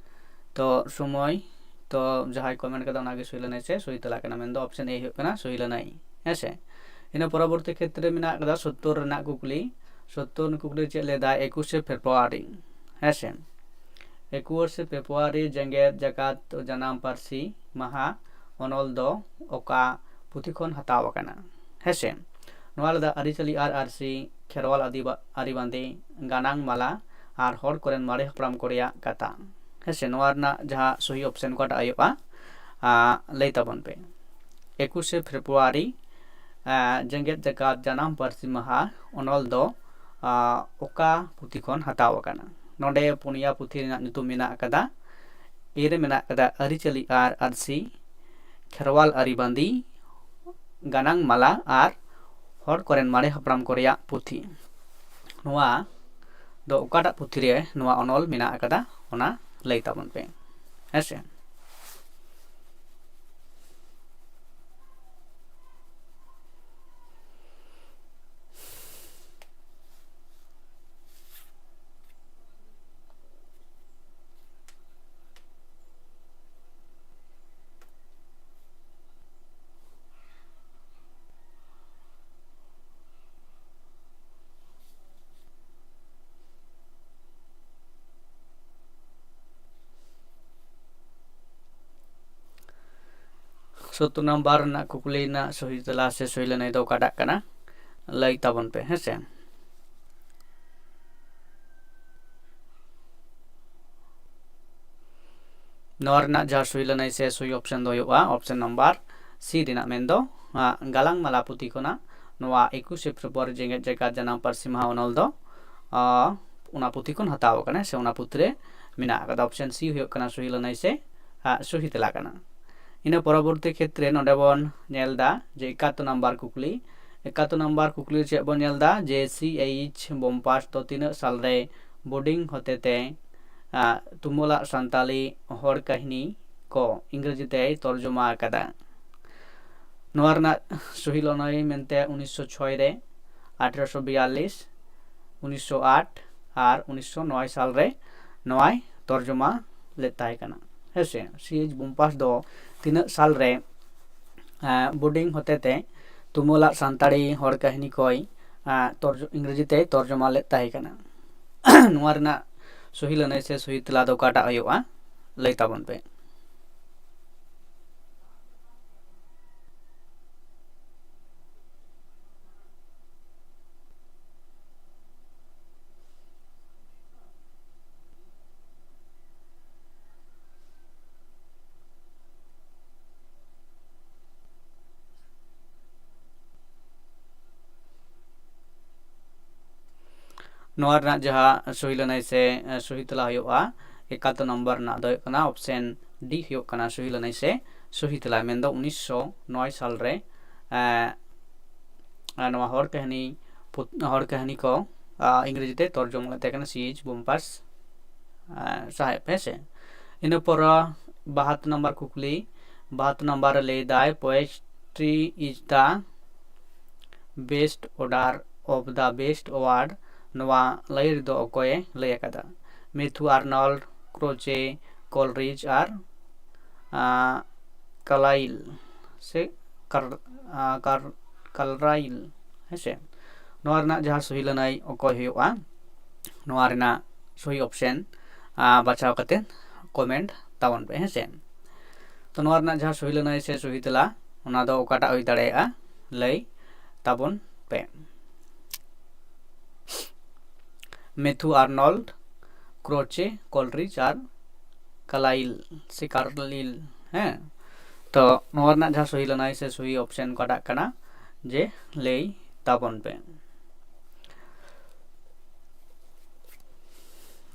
ᱛᱚ ᱥᱚᱢᱚᱭ, ᱛᱚ ᱡᱟᱦᱟᱸᱭ comment ᱠᱟᱫᱟ ᱚᱱᱟᱜᱮ ᱥᱚᱦᱤ ᱞᱟᱹᱱᱟᱹᱭ ᱥᱮ ᱥᱚᱦᱤ ᱛᱮᱞᱟ ᱠᱟᱱᱟ, ᱢᱮᱱᱫᱚ option A ᱦᱩᱭᱩᱜ ᱠᱟᱱᱟ ᱥᱚᱦᱤ ᱞᱟᱹᱱᱟᱹᱭ, ᱦᱮᱸ ᱥᱮ᱾ ᱤᱱᱟᱹ ᱯᱚᱨᱚᱵᱚᱨᱛᱤ ᱠᱷᱮᱛᱨᱮ ᱢᱮᱱᱟᱜ ᱠᱟᱫᱟ ᱥᱚᱛᱛᱚᱨ ᱨᱮᱱᱟᱜ ᱠᱩᱠᱞᱤ᱾ ᱥᱚᱛᱛᱚᱨ ᱨᱮᱱᱟᱜ ᱠᱩᱠᱞᱤ ᱪᱮᱫ ᱞᱟᱹᱭᱫᱟ? ᱮᱠᱩᱥᱮ ᱯᱷᱮᱵᱽᱨᱩᱣᱟᱨᱤ, ᱦᱮᱸ ᱥᱮ, ᱮᱠᱩᱥᱮ ᱯᱷᱮᱵᱽᱨᱩᱣᱟᱨᱤ ᱡᱮᱜᱮᱛ ᱡᱟᱠᱟᱛ ᱡᱟᱱᱟᱢ ᱯᱟᱹᱨᱥᱤ ᱢᱟᱦᱟ ᱚᱱᱚᱞ ᱫᱚ ᱚᱠᱟ ᱯᱩᱛᱷᱤ ᱠᱷᱚᱱ ᱦᱟᱛᱟᱣ ᱟᱠᱟᱱᱟ? ᱦᱮᱸᱥᱮ, ᱱᱚᱣᱟ ᱨᱮᱫᱚ ᱟᱹᱨᱤᱪᱟᱹᱞᱤ ᱟᱨ ᱟᱹᱨᱥᱤ, ᱠᱷᱮᱨᱣᱟᱞ ᱟᱹᱫᱤᱵᱟ-, ᱟᱹᱨᱤᱵᱟᱸᱫᱤ, ᱜᱟᱱᱟᱝ ᱢᱟᱞᱟ ᱟᱨ ᱦᱚᱲ ᱠᱚᱨᱮᱱ ᱢᱟᱨᱮ ᱦᱟᱯᱲᱟᱢ ᱠᱚ ᱨᱮᱭᱟᱜ ᱠᱟᱛᱷᱟ᱾ ᱦᱮᱸᱥᱮ, ᱱᱚᱣᱟ ᱨᱮᱱᱟᱜ ᱡᱟᱦᱟᱸ ᱥᱚᱦᱤ ᱚᱯᱥᱮᱱ ᱚᱠᱟᱴᱟᱜ ᱦᱩᱭᱩᱜᱼᱟ, ᱟ, ᱞᱟᱹᱭ ᱛᱟᱵᱚᱱ ᱯᱮ᱾ ᱮᱠᱩᱥᱮ ᱯᱷᱮᱵᱽᱨᱩᱣᱟᱨᱤ, ᱟ, ᱡᱮᱜᱮᱛ ᱡᱟᱠᱟᱛ ᱡᱟᱱᱟᱢ ᱯᱟᱹᱨᱥᱤ ᱢᱟᱦᱟ ᱚᱱᱚᱞ ᱫᱚ, ᱟ, ᱚᱠᱟ ᱯᱩᱛᱷᱤ ᱠᱷᱚᱱ ᱦᱟᱛᱟᱣ ᱟᱠᱟᱱᱟ? ᱱᱚᱰᱮ ᱯᱩᱱᱭᱟ ᱯᱩᱛᱷᱤ ᱨᱮᱱᱟᱜ ᱧᱩᱛᱩᱢ ᱢᱮᱱᱟᱜ ᱟᱠᱟᱫᱟ᱾ ᱮ ᱨᱮ ᱢᱮᱱᱟᱜ ᱟᱠᱟᱫᱟ ᱟᱹᱨᱤᱪᱟᱹᱞᱤ ᱟᱨ ᱟᱹᱨᱥᱤ, ᱠᱷᱮᱨᱣᱟᱞ ᱟᱹᱨᱤᱵᱟᱸᱫᱤ, ᱜᱟᱱᱟᱝ ᱢᱟᱞᱟ ᱟᱨ ᱦᱚᱲ ᱠᱚᱨᱮᱱ ᱢᱟᱨᱮ ᱦᱟᱯᱲᱟᱢ ᱠᱚ ᱨᱮᱭᱟᱜ ᱯᱩᱛᱷᱤ᱾ ᱱᱚᱣᱟ ᱫᱚ ᱚᱠᱟᱴᱟᱜ ᱯᱩᱛᱷᱤ ᱨᱮ ᱱᱚᱣᱟ ᱚᱱᱚᱞ ᱢᱮᱱᱟᱜ ᱟᱠᱟᱫᱟ, ᱚᱱᱟ ᱞᱟᱹᱭ ᱛᱟᱵᱚᱱ ᱯᱮ᱾ ᱦᱮᱸᱥᱮ? ᱥᱳᱛᱛᱳᱨ ᱱᱟᱢᱵᱟᱨ ᱨᱮᱱᱟᱜ ᱠᱩᱠᱞᱤ ᱨᱮᱱᱟᱜ ᱥᱚᱦᱤ ᱛᱮᱞᱟ ᱥᱮ ᱥᱚᱦᱤ ᱞᱟᱹᱱᱟᱹᱭ ᱫᱚ ᱚᱠᱟᱴᱟᱜ ᱠᱟᱱᱟ? ᱞᱟᱹᱭ ᱛᱟᱵᱚᱱ ᱯᱮ, ᱦᱮᱸ ᱥᱮ᱾ ᱱᱚᱣᱟ ᱨᱮᱱᱟᱜ ᱡᱟᱦᱟᱸ ᱥᱚᱦᱤ ᱞᱟᱹᱱᱟᱹᱭ ᱥᱮ ᱥᱚᱦᱤ ᱚᱯᱥᱮᱱ ᱫᱚ ᱦᱩᱭᱩᱜᱼᱟ ᱚᱯᱥᱮᱱ ᱱᱟᱢᱵᱟᱨ ᱥᱤ ᱨᱮᱱᱟᱜ, ᱢᱮᱱᱫᱚ, ᱟ, ᱜᱟᱞᱟᱝ ᱢᱟᱞᱟ ᱯᱩᱛᱷᱤ ᱠᱷᱚᱱᱟᱜ ᱱᱚᱣᱟ ᱮᱠᱩᱥᱮ ᱯᱷᱮᱵᱽᱨᱩᱣᱟᱨᱤ ᱡᱮᱜᱮᱛ ᱡᱟᱠᱟᱛ ᱡᱟᱱᱟᱢ ᱯᱟᱹᱨᱥᱤ ᱢᱟᱦᱟ ᱚᱱᱚᱞ ᱫᱚ, ᱟ, ᱚᱱᱟ ᱯᱩᱛᱷᱤ ᱠᱷᱚᱱ ᱦᱟᱛᱟᱣ ᱟᱠᱟᱱᱟ, ᱥᱮ ᱚᱱᱟ ᱯᱩᱛᱷᱤ ᱨᱮ ᱢᱮᱱᱟᱜ ᱟᱠᱟᱫᱟ᱾ ᱚᱯᱥᱮᱱ ᱥᱤ ᱦᱩᱭᱩᱜ ᱠᱟᱱᱟ ᱥᱚᱦᱤ ᱞᱟᱹᱱᱟᱹᱭ ᱥᱮ, ᱟ, ᱥᱚᱦᱤ ᱛᱮᱞᱟ ᱠᱟᱱᱟ᱾ ᱤᱱᱟᱹ ᱯᱚᱨᱚᱵᱚᱨᱛᱤ ᱠᱷᱮᱛᱨᱮ ᱱᱚᱰᱮ ᱵᱚᱱ ᱧᱮᱞ ᱮᱫᱟ ᱡᱮ ᱮᱠᱟᱛᱛᱳᱨ ᱱᱟᱢᱵᱟᱨ ᱠᱩᱠᱞᱤ, ᱮᱠᱟᱛᱛᱳᱨ ᱱᱟᱢᱵᱟᱨ ᱠᱩᱠᱞᱤ ᱪᱮᱫ ᱵᱚᱱ ᱧᱮᱞ ᱮᱫᱟ ᱡᱮ ᱥᱤ ᱮᱭᱤᱪ ᱵᱳᱢᱯᱟᱥ ᱫᱚ ᱛᱤᱱᱟᱹᱜ ᱥᱟᱞᱨᱮ ᱵᱳᱨᱰᱤᱝ ᱦᱚᱛᱮᱛᱮ, ᱟ, ᱛᱩᱢᱟᱹᱞᱟᱜ ᱥᱟᱱᱛᱟᱞᱤ ᱦᱚᱲ ᱠᱟᱹᱦᱱᱤ ᱠᱚ ᱤᱝᱨᱮᱡᱤ ᱛᱮᱭ ᱛᱚᱨᱡᱚᱢᱟ ᱟᱠᱟᱫᱟ? ᱱᱚᱣᱟ ᱨᱮᱱᱟᱜ ᱥᱚᱦᱤ ᱞᱟᱹᱱᱟᱹᱭ ᱢᱮᱱᱛᱮ ᱩᱱᱤᱥᱥᱚ ᱪᱷᱚᱭ ᱨᱮ, ᱟᱴᱷᱨᱚᱥᱚ ᱵᱤᱭᱟᱞᱞᱤᱥ, ᱩᱱᱤᱥᱥᱚ ᱟᱴ ᱟᱨ ᱩᱱᱤᱥᱥᱚ ᱱᱚᱭ ᱥᱟᱞ ᱨᱮ ᱱᱚᱣᱟᱭ ᱛᱚᱨᱡᱚᱢᱟ ᱞᱮᱫ ᱛᱟᱦᱮᱸ ᱠᱟᱱᱟ᱾ ᱦᱮᱸ ᱥᱮ, ᱥᱤ ᱮᱭᱤᱪ ᱵᱳᱢᱯᱟᱥ ᱫᱚ ᱛᱤᱱᱟᱹᱜ ᱥᱟᱞ ᱨᱮ, ᱮᱸ, ᱵᱳᱨᱰᱤᱝ ᱦᱚᱛᱮᱛᱮ ᱛᱩᱢᱟᱹᱞᱟᱜ ᱥᱟᱱᱛᱟᱲᱤ ᱦᱚᱲ ᱠᱟᱹᱦᱱᱤ ᱠᱚᱭ, ᱮᱸ, ᱛᱚᱨᱡᱚ-, ᱤᱝᱨᱮᱡᱤ ᱛᱮᱭ ᱛᱚᱨᱡᱚᱢᱟ ᱞᱮᱫ ᱛᱟᱦᱮᱸ ᱠᱟᱱᱟ? ᱱᱚᱣᱟ ᱨᱮᱱᱟᱜ ᱥᱚᱦᱤ ᱞᱟᱹᱱᱟᱹᱭ ᱥᱮ ᱥᱚᱦᱤ ᱛᱮᱞᱟ ᱫᱚ ᱚᱠᱟᱴᱟᱜ ᱦᱩᱭᱩᱜᱼᱟ? ᱞᱟᱹᱭ ᱛᱟᱵᱚᱱ ᱯᱮ᱾ ᱱᱚᱣᱟ ᱨᱮᱱᱟᱜ ᱡᱟᱦᱟᱸ ᱥᱚᱦᱤ ᱞᱟᱹᱱᱟᱹᱭ ᱥᱮ ᱥᱚᱦᱤ ᱛᱮᱞᱟ ᱦᱩᱭᱩᱜᱼᱟ, ᱮᱠᱟᱛᱛᱳᱨ ᱱᱚᱢᱵᱚᱨ ᱨᱮᱱᱟᱜ ᱫᱚ ᱦᱩᱭᱩᱜ ᱠᱟᱱᱟ option D ᱦᱩᱭᱩᱜ ᱠᱟᱱᱟ ᱥᱚᱦᱤ ᱞᱟᱹᱱᱟᱹᱭ ᱥᱮ ᱥᱚᱦᱤ ᱛᱮᱞᱟ, ᱢᱮᱱᱫᱚ ᱩᱱᱤᱥᱥᱚ ᱱᱚᱭ ᱥᱟᱞ ᱨᱮ ᱱᱚᱣᱟ ᱦᱚᱲ ᱠᱟᱹᱦᱱᱤ ᱦᱚᱲ ᱠᱟᱹᱦᱱᱤ ᱠᱚ ᱤᱝᱨᱮᱡᱤ ᱛᱮ ᱛᱚᱨᱡᱚᱢᱟ ᱞᱮᱫ ᱛᱟᱦᱮᱸ ᱠᱟᱱᱟ C H Bumpus ᱥᱟᱦᱮᱵ, ᱦᱮᱸ ᱥᱮ᱾ ᱤᱱᱟᱹ ᱯᱚᱨ ᱵᱟᱦᱟᱛᱛᱳᱨ ᱱᱟᱢᱵᱟᱨ ᱠᱩᱠᱞᱤ, ᱵᱟᱦᱟᱛᱛᱳᱨ ᱱᱟᱢᱵᱟᱨ ᱨᱮ ᱞᱟᱹᱭ ᱫᱟᱭ, poetry is the best order of the best award, ᱱᱚᱣᱟ ᱞᱟᱹᱭ ᱨᱮᱫᱚ ᱚᱠᱚᱭᱮ ᱞᱟᱹᱭ ᱟᱠᱟᱫᱟ? ᱢᱮᱛᱷᱩ ᱟᱨᱱᱚᱞᱰ, ᱠᱨᱳᱪᱮ, ᱠᱚᱞᱨᱤᱡᱽ ᱟᱨ ᱠᱟᱞᱟᱭᱤᱞ ᱥᱮ ᱠᱟᱨᱞᱟᱭᱤᱞ, ᱦᱮᱸᱥᱮ᱾ ᱱᱚᱣᱟ ᱨᱮᱱᱟᱜ ᱡᱟᱦᱟᱸ ᱥᱚᱦᱤ ᱞᱟᱹᱱᱟᱹᱭ ᱚᱠᱚᱭ ᱦᱩᱭᱩᱜᱼᱟ, ᱱᱚᱣᱟ ᱨᱮᱱᱟᱜ ᱥᱚᱦᱤ option ᱵᱟᱪᱷᱟᱣ ᱠᱟᱛᱮ comment ᱛᱟᱵᱚᱱ ᱯᱮ, ᱦᱮᱸᱥᱮ᱾ ᱛᱚ ᱱᱚᱣᱟ ᱨᱮᱱᱟᱜ ᱡᱟᱦᱟᱸ ᱥᱚᱦᱤ ᱞᱟᱹᱱᱟᱹᱭ ᱥᱮ ᱥᱚᱦᱤ ᱛᱮᱞᱟ, ᱚᱱᱟ ᱫᱚ ᱚᱠᱟᱴᱟᱜ ᱦᱩᱭ ᱫᱟᱲᱮᱭᱟᱜᱼᱟ, ᱞᱟᱹᱭ ᱛᱟᱵᱚᱱ ᱯᱮ᱾ ᱢᱮᱛᱷᱩ ᱟᱨᱱᱚᱞᱰ, ᱠᱨᱳᱪᱮ, ᱠᱚᱞᱨᱤᱡᱽ ᱟᱨ ᱠᱟᱞᱟᱭᱤᱞ ᱥᱮ ᱠᱟᱨᱞᱤᱞ, ᱦᱮᱸ᱾ ᱛᱚ ᱱᱚᱣᱟ ᱨᱮᱱᱟᱜ ᱡᱟᱦᱟᱸ ᱥᱚᱦᱤ ᱞᱟᱹᱱᱟᱹᱭ ᱥᱮ ᱥᱚᱦᱤ option ᱚᱠᱟᱴᱟᱜ ᱠᱟᱱᱟ, ᱡᱮ ᱞᱟᱹᱭ ᱛᱟᱵᱚᱱ ᱯᱮ᱾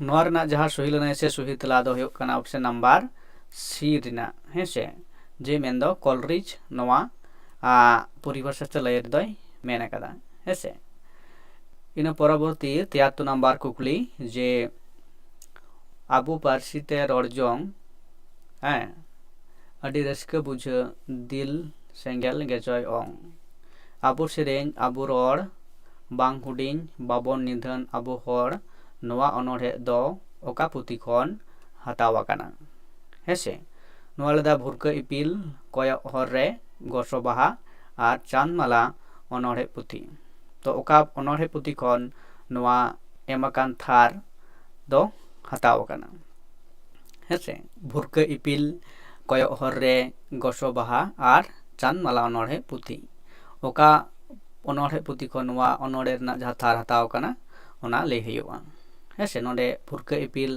ᱱᱚᱣᱟ ᱨᱮᱱᱟᱜ ᱡᱟᱦᱟᱸ ᱥᱚᱦᱤ ᱞᱟᱹᱱᱟᱹᱭ ᱥᱮ ᱥᱚᱦᱤ ᱛᱮᱞᱟ ᱫᱚ ᱦᱩᱭᱩᱜ ᱠᱟᱱᱟ option number C ᱨᱮᱱᱟᱜ, ᱦᱮᱸ ᱥᱮ, ᱡᱮ ᱢᱮᱱᱫᱚ ᱠᱚᱞᱨᱤᱡᱽ ᱱᱚᱣᱟ ᱯᱚᱨᱤᱵᱷᱟᱥᱟ ᱥᱮ ᱞᱟᱹᱭ ᱨᱮᱫᱚᱭ ᱢᱮᱱ ᱟᱠᱟᱫᱟ, ᱦᱮᱸ ᱥᱮ᱾ ᱤᱱᱟᱹ ᱯᱚᱨᱚᱵᱚᱨᱛᱤ ᱛᱮᱭᱟᱛᱛᱳᱨ ᱱᱟᱢᱵᱟᱨ ᱠᱩᱠᱞᱤ, ᱡᱮ ᱟᱵᱚ ᱯᱟᱹᱨᱥᱤ ᱛᱮ ᱨᱚᱲ ᱡᱚᱝ, ᱦᱮᱸ, ᱟᱹᱰᱤ ᱨᱟᱹᱥᱠᱟᱹ ᱵᱩᱡᱷᱟᱹᱜ, ᱫᱤᱞ ᱥᱮᱸᱜᱮᱞ ᱜᱮᱪᱚᱭ ᱚᱝ᱾ ᱟᱵᱚ ᱥᱮᱨᱮᱧ, ᱟᱵᱚ ᱨᱚᱲ, ᱵᱟᱝ ᱦᱩᱰᱤᱧ, ᱵᱟᱵᱚᱱ ᱱᱤᱫᱷᱟᱹᱱ ᱟᱵᱚ ᱦᱚᱲ, ᱱᱚᱣᱟ ᱚᱱᱚᱬᱦᱮ ᱫᱚ ᱚᱠᱟ ᱯᱩᱛᱷᱤ ᱠᱷᱚᱱ ᱦᱟᱛᱟᱣ ᱟᱠᱟᱱᱟ? ᱦᱮᱸ ᱥᱮ, ᱱᱚᱣᱟ ᱞᱮᱫᱟ ᱵᱷᱩᱨᱠᱟᱹ ᱤᱯᱤᱞ, ᱠᱚᱭᱚᱜ ᱦᱚᱨ ᱨᱮ, ᱜᱚᱥᱚ ᱵᱟᱦᱟ ᱟᱨ ᱪᱟᱸᱫᱽ ᱢᱟᱞᱟ ᱚᱱᱚᱬᱦᱮ ᱯᱩᱛᱷᱤ᱾ ᱛᱚ ᱚᱠᱟ ᱚᱱᱚᱬᱦᱮ ᱯᱩᱛᱷᱤ ᱠᱷᱚᱱ ᱱᱚᱣᱟ ᱮᱢ ᱟᱠᱟᱱ ᱛᱷᱟᱨ ᱫᱚ ᱦᱟᱛᱟᱣ ᱟᱠᱟᱱᱟ? ᱦᱮᱸ ᱥᱮ, ᱵᱷᱩᱨᱠᱟᱹ ᱤᱯᱤᱞ, ᱠᱚᱭᱚᱜ ᱦᱚᱨ ᱨᱮ, ᱜᱚᱥᱚ ᱵᱟᱦᱟ ᱟᱨ ᱪᱟᱸᱫᱽ ᱢᱟᱞᱟ ᱚᱱᱚᱬᱦᱮ ᱯᱩᱛᱷᱤ᱾ ᱚᱠᱟ ᱚᱱᱚᱬᱦᱮ ᱯᱩᱛᱷᱤ ᱠᱷᱚᱱ ᱱᱚᱣᱟ ᱚᱱᱚᱬᱦᱮ ᱨᱮᱱᱟᱜ ᱡᱟᱦᱟᱸ ᱛᱷᱟᱨ ᱦᱟᱛᱟᱣ ᱟᱠᱟᱱᱟ, ᱚᱱᱟ ᱞᱟᱹᱭ ᱦᱩᱭᱩᱜᱼᱟ᱾ ᱦᱮᱸ ᱥᱮ, ᱱᱚᱰᱮ ᱵᱷᱩᱨᱠᱟᱹ ᱤᱯᱤᱞ,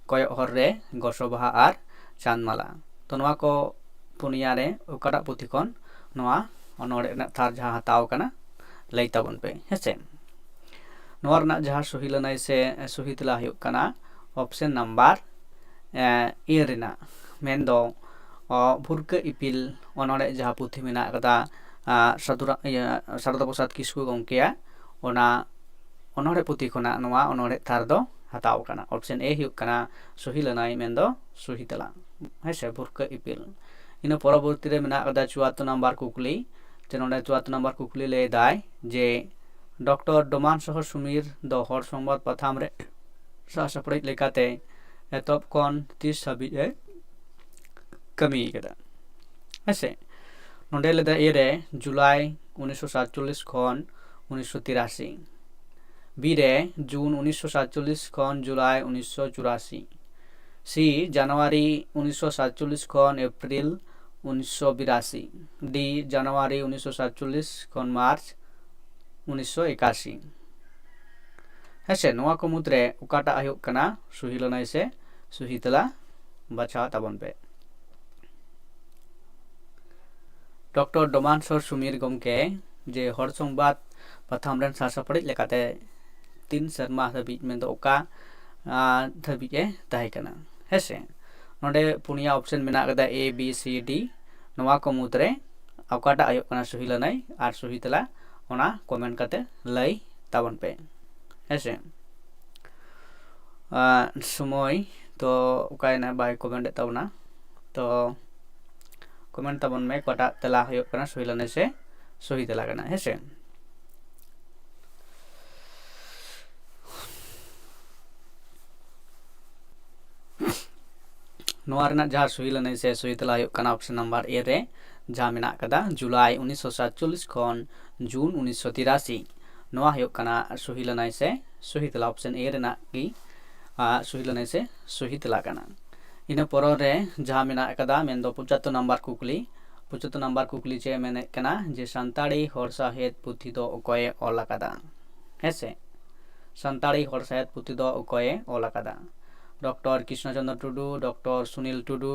ᱠᱚᱭᱚᱜ ᱦᱚᱨ ᱨᱮ, ᱜᱚᱥᱚ ᱵᱟᱦᱟ ᱟᱨ ᱪᱟᱸᱫᱽ ᱢᱟᱞᱟ᱾ ᱛᱚ ᱱᱚᱣᱟ ᱠᱚ ᱯᱩᱱᱭᱟ ᱨᱮ ᱚᱠᱟᱴᱟᱜ ᱯᱩᱛᱷᱤ ᱠᱷᱚᱱ ᱱᱚᱣᱟ ᱚᱱᱚᱬᱦᱮ ᱨᱮᱱᱟᱜ ᱛᱷᱟᱨ ᱡᱟᱦᱟᱸ ᱦᱟᱛᱟᱣ ᱟᱠᱟᱱᱟ, ᱞᱟᱹᱭ ᱛᱟᱵᱚᱱ ᱯᱮ, ᱦᱮᱸ ᱥᱮ᱾ ᱱᱚᱣᱟ ᱨᱮᱱᱟᱜ ᱡᱟᱦᱟᱸ ᱥᱚᱦᱤ ᱞᱟᱹᱱᱟᱹᱭ ᱥᱮ ᱥᱚᱦᱤ ᱛᱮᱞᱟ ᱦᱩᱭᱩᱜ ᱠᱟᱱᱟ option number A ᱨᱮᱱᱟᱜ, ᱢᱮᱱᱫᱚ ᱚ, ᱵᱷᱩᱨᱠᱟᱹ ᱤᱯᱤᱞ ᱚᱱᱚᱬᱦᱮ ᱡᱟᱦᱟᱸ ᱯᱩᱛᱷᱤ ᱢᱮᱱᱟᱜ ᱟᱠᱟᱫᱟ, ᱟ, ᱥᱟᱹᱫᱷᱩ ᱨᱟ-, ᱤᱭᱟᱹ, ᱥᱟᱨᱚᱫᱟ ᱯᱨᱚᱥᱟᱫᱽ ᱠᱤᱥᱠᱩ ᱜᱚᱢᱠᱮᱭᱟᱜ, ᱚᱱᱟ ᱚᱱᱚᱬᱦᱮ ᱯᱩᱛᱷᱤ ᱠᱷᱚᱱᱟᱜ ᱱᱚᱣᱟ ᱚᱱᱚᱬᱦᱮ ᱛᱷᱟᱨ ᱫᱚ ᱦᱟᱛᱟᱣ ᱟᱠᱟᱱᱟ᱾ Option A ᱦᱩᱭᱩᱜ ᱠᱟᱱᱟ ᱥᱚᱦᱤ ᱞᱟᱹᱱᱟᱹᱭ, ᱢᱮᱱᱫᱚ ᱥᱚᱦᱤ ᱛᱮᱞᱟ, ᱦᱮᱸ ᱥᱮ, ᱵᱷᱩᱨᱠᱟᱹ ᱤᱯᱤᱞ᱾ ᱤᱱᱟᱹ ᱯᱚᱨᱚᱵᱚᱨᱛᱤ ᱨᱮ ᱢᱮᱱᱟᱜ ᱟᱠᱟᱫᱟ ᱪᱩᱣᱟᱛᱛᱳᱨ ᱱᱟᱢᱵᱟᱨ ᱠᱩᱠᱞᱤ᱾ ᱡᱮ ᱱᱚᱰᱮ ᱪᱩᱣᱟᱛᱛᱳᱨ ᱱᱟᱢᱵᱟᱨ ᱠᱩᱠᱞᱤ ᱞᱟᱹᱭ ᱫᱟᱭ ᱡᱮ ᱰᱚᱠᱴᱚᱨ ᱰᱚᱢᱟᱱ ᱥᱚᱦᱚ ᱥᱩᱢᱤᱨ ᱫᱚ ᱦᱚᱲ ᱥᱚᱝᱵᱟᱫ ᱯᱟᱛᱷᱟᱢ ᱨᱮ ᱥᱟᱥᱟᱯᱲᱟᱣᱤᱡ ᱞᱮᱠᱟᱛᱮ ᱮᱛᱚᱦᱚᱵ ᱠᱷᱚᱱ ᱛᱤᱥ ᱦᱟᱹᱵᱤᱡ ᱮ ᱠᱟᱹᱢᱤ ᱠᱟᱫᱟ? ᱦᱮᱸ ᱥᱮ, ᱱᱚᱰᱮ ᱞᱟᱹᱭ ᱫᱟ A ᱨᱮ ᱡᱩᱞᱟᱭ ᱩᱱᱤᱥᱥᱚ ᱥᱟᱛᱪᱚᱞᱞᱤᱥ ᱠᱷᱚᱱ ᱩᱱᱤᱥᱥᱚ ᱛᱤᱨᱟᱥᱤ, B ᱨᱮ ᱡᱩᱱ ᱩᱱᱤᱥᱥᱚ ᱥᱟᱛᱪᱚᱞᱞᱤᱥ ᱠᱷᱚᱱ ᱡᱩᱞᱟᱭ ᱩᱱᱤᱥᱥᱚ ᱪᱩᱨᱟᱥᱤ, C ᱡᱟᱱᱩᱣᱟᱨᱤ ᱩᱱᱤᱥᱥᱚ ᱥᱟᱛᱪᱚᱞᱞᱤᱥ ᱠᱷᱚᱱ ᱮᱯᱨᱤᱞ ᱩᱱᱤᱥᱥᱚ ᱵᱤᱨᱟᱥᱤ, D ᱡᱟᱱᱩᱣᱟᱨᱤ ᱩᱱᱤᱥᱥᱚ ᱥᱟᱛᱪᱚᱞᱞᱤᱥ ᱠᱷᱚᱱ ᱢᱟᱨᱪ ᱩᱱᱤᱥᱥᱚ ᱮᱠᱟᱥᱤ᱾ ᱦᱮᱸ ᱥᱮ, ᱱᱚᱣᱟ ᱠᱚ ᱢᱩᱫᱽᱨᱮ ᱚᱠᱟᱴᱟᱜ ᱦᱩᱭᱩᱜ ᱠᱟᱱᱟ ᱥᱚᱦᱤ ᱞᱟᱹᱱᱟᱹᱭ ᱥᱮ ᱥᱚᱦᱤ ᱛᱮᱞᱟ? ᱵᱟᱪᱷᱟᱣ ᱛᱟᱵᱚᱱ ᱯᱮ᱾ ᱰᱚᱠᱴᱚᱨ ᱰᱚᱢᱟᱱ ᱥᱚᱨ ᱥᱩᱢᱤᱨ ᱜᱚᱢᱠᱮ ᱡᱮ ᱦᱚᱲ ᱥᱚᱝᱵᱟᱫ ᱯᱟᱛᱷᱟᱢ ᱨᱮᱱ ᱥᱟᱥᱟᱯᱲᱟᱣᱤᱡ ᱞᱮᱠᱟᱛᱮ ᱛᱤᱱ ᱥᱮᱨᱢᱟ ᱫᱷᱟᱹᱵᱤᱡ, ᱢᱮᱱᱫᱚ ᱚᱠᱟ, ᱟ, ᱫᱷᱟᱹᱵᱤᱡ ᱮ ᱛᱟᱦᱮᱸ ᱠᱟᱱᱟ? ᱦᱮᱸ ᱥᱮ, ᱱᱚᱰᱮ ᱯᱩᱱᱭᱟ option ᱢᱮᱱᱟᱜ ᱟᱠᱟᱫᱟ, A, B, C, D᱾ ᱱᱚᱣᱟ ᱠᱚ ᱢᱩᱫᱽᱨᱮ ᱚᱠᱟᱴᱟᱜ ᱦᱩᱭᱩᱜ ᱠᱟᱱᱟ ᱥᱚᱦᱤ ᱞᱟᱹᱱᱟᱹᱭ ᱟᱨ ᱥᱚᱦᱤ ᱛᱮᱞᱟ, ᱚᱱᱟ comment ᱠᱟᱛᱮ ᱞᱟᱹᱭ ᱛᱟᱵᱚᱱ ᱯᱮ, ᱦᱮᱸ ᱥᱮ᱾ ᱟ, ᱥᱚᱢᱚᱭ ᱛᱚ ᱚᱠᱟᱭᱮᱱᱟ, ᱵᱟᱭ comment ᱮᱫ ᱛᱟᱵᱚᱱᱟ᱾ ᱛᱚ comment ᱛᱟᱵᱚᱱ ᱢᱮ ᱚᱠᱟᱴᱟᱜ ᱛᱮᱞᱟ ᱦᱩᱭᱩᱜ ᱠᱟᱱᱟ ᱥᱚᱦᱤ ᱞᱟᱹᱱᱟᱹᱭ ᱥᱮ ᱥᱚᱦᱤ ᱛᱮᱞᱟ ᱠᱟᱱᱟ, ᱦᱮᱸ ᱥᱮ᱾ ᱱᱚᱣᱟ ᱨᱮᱱᱟᱜ ᱡᱟᱦᱟᱸ ᱥᱚᱦᱤ ᱞᱟᱹᱱᱟᱹᱭ ᱥᱮ ᱥᱚᱦᱤ ᱛᱮᱞᱟ ᱦᱩᱭᱩᱜ ᱠᱟᱱᱟ option number A ᱨᱮ, ᱡᱟᱦᱟᱸ ᱢᱮᱱᱟᱜ ᱟᱠᱟᱫᱟ ᱡᱩᱞᱟᱭ ᱩᱱᱤᱥᱥᱚ ᱥᱟᱛᱪᱚᱞᱞᱤᱥ ᱠᱷᱚᱱ ᱡᱩᱱ ᱩᱱᱤᱥᱥᱚ ᱛᱤᱨᱟᱥᱤ᱾ ᱱᱚᱣᱟ ᱦᱩᱭᱩᱜ ᱠᱟᱱᱟ ᱥᱚᱦᱤ ᱞᱟᱹᱱᱟᱹᱭ ᱥᱮ ᱥᱚᱦᱤ ᱛᱮᱞᱟ, option A ᱨᱮᱱᱟᱜ ᱜᱮ, ᱟ, ᱥᱚᱦᱤ ᱞᱟᱹᱱᱟᱹᱭ ᱥᱮ ᱥᱚᱦᱤ ᱛᱮᱞᱟ ᱠᱟᱱᱟ᱾ ᱤᱱᱟᱹ ᱯᱚᱨᱚᱨ ᱨᱮ ᱡᱟᱦᱟᱸ ᱢᱮᱱᱟᱜ ᱟᱠᱟᱫᱟ, ᱢᱮᱱᱫᱚ ᱯᱚᱸᱪᱟᱛᱛᱳᱨ ᱱᱟᱢᱵᱟᱨ ᱠᱩᱠᱞᱤ᱾ ᱯᱚᱸᱪᱟᱛᱛᱳᱨ ᱱᱟᱢᱵᱟᱨ ᱠᱩᱠᱞᱤ ᱪᱮᱫ ᱢᱮᱱᱮᱫ ᱠᱟᱱᱟ ᱡᱮ ᱥᱟᱱᱛᱟᱲᱤ ᱦᱚᱲ ᱥᱟᱶᱦᱮᱫ ᱯᱩᱛᱷᱤ ᱫᱚ ᱚᱠᱚᱭᱮ ᱚᱞ ᱟᱠᱟᱫᱟ? ᱦᱮᱸ ᱥᱮ, ᱥᱟᱱᱛᱟᱲᱤ ᱦᱚᱲ ᱥᱟᱶᱦᱮᱫ ᱯᱩᱛᱷᱤ ᱫᱚ ᱚᱠᱚᱭᱮ ᱚᱞ ᱟᱠᱟᱫᱟ? ᱰᱚᱠᱴᱚᱨ ᱠᱨᱤᱥᱱᱚ ᱪᱚᱸᱫᱽᱨᱚ ᱴᱩᱰᱩ, ᱰᱚᱠᱴᱚᱨ ᱥᱩᱱᱤᱞ ᱴᱩᱰᱩ,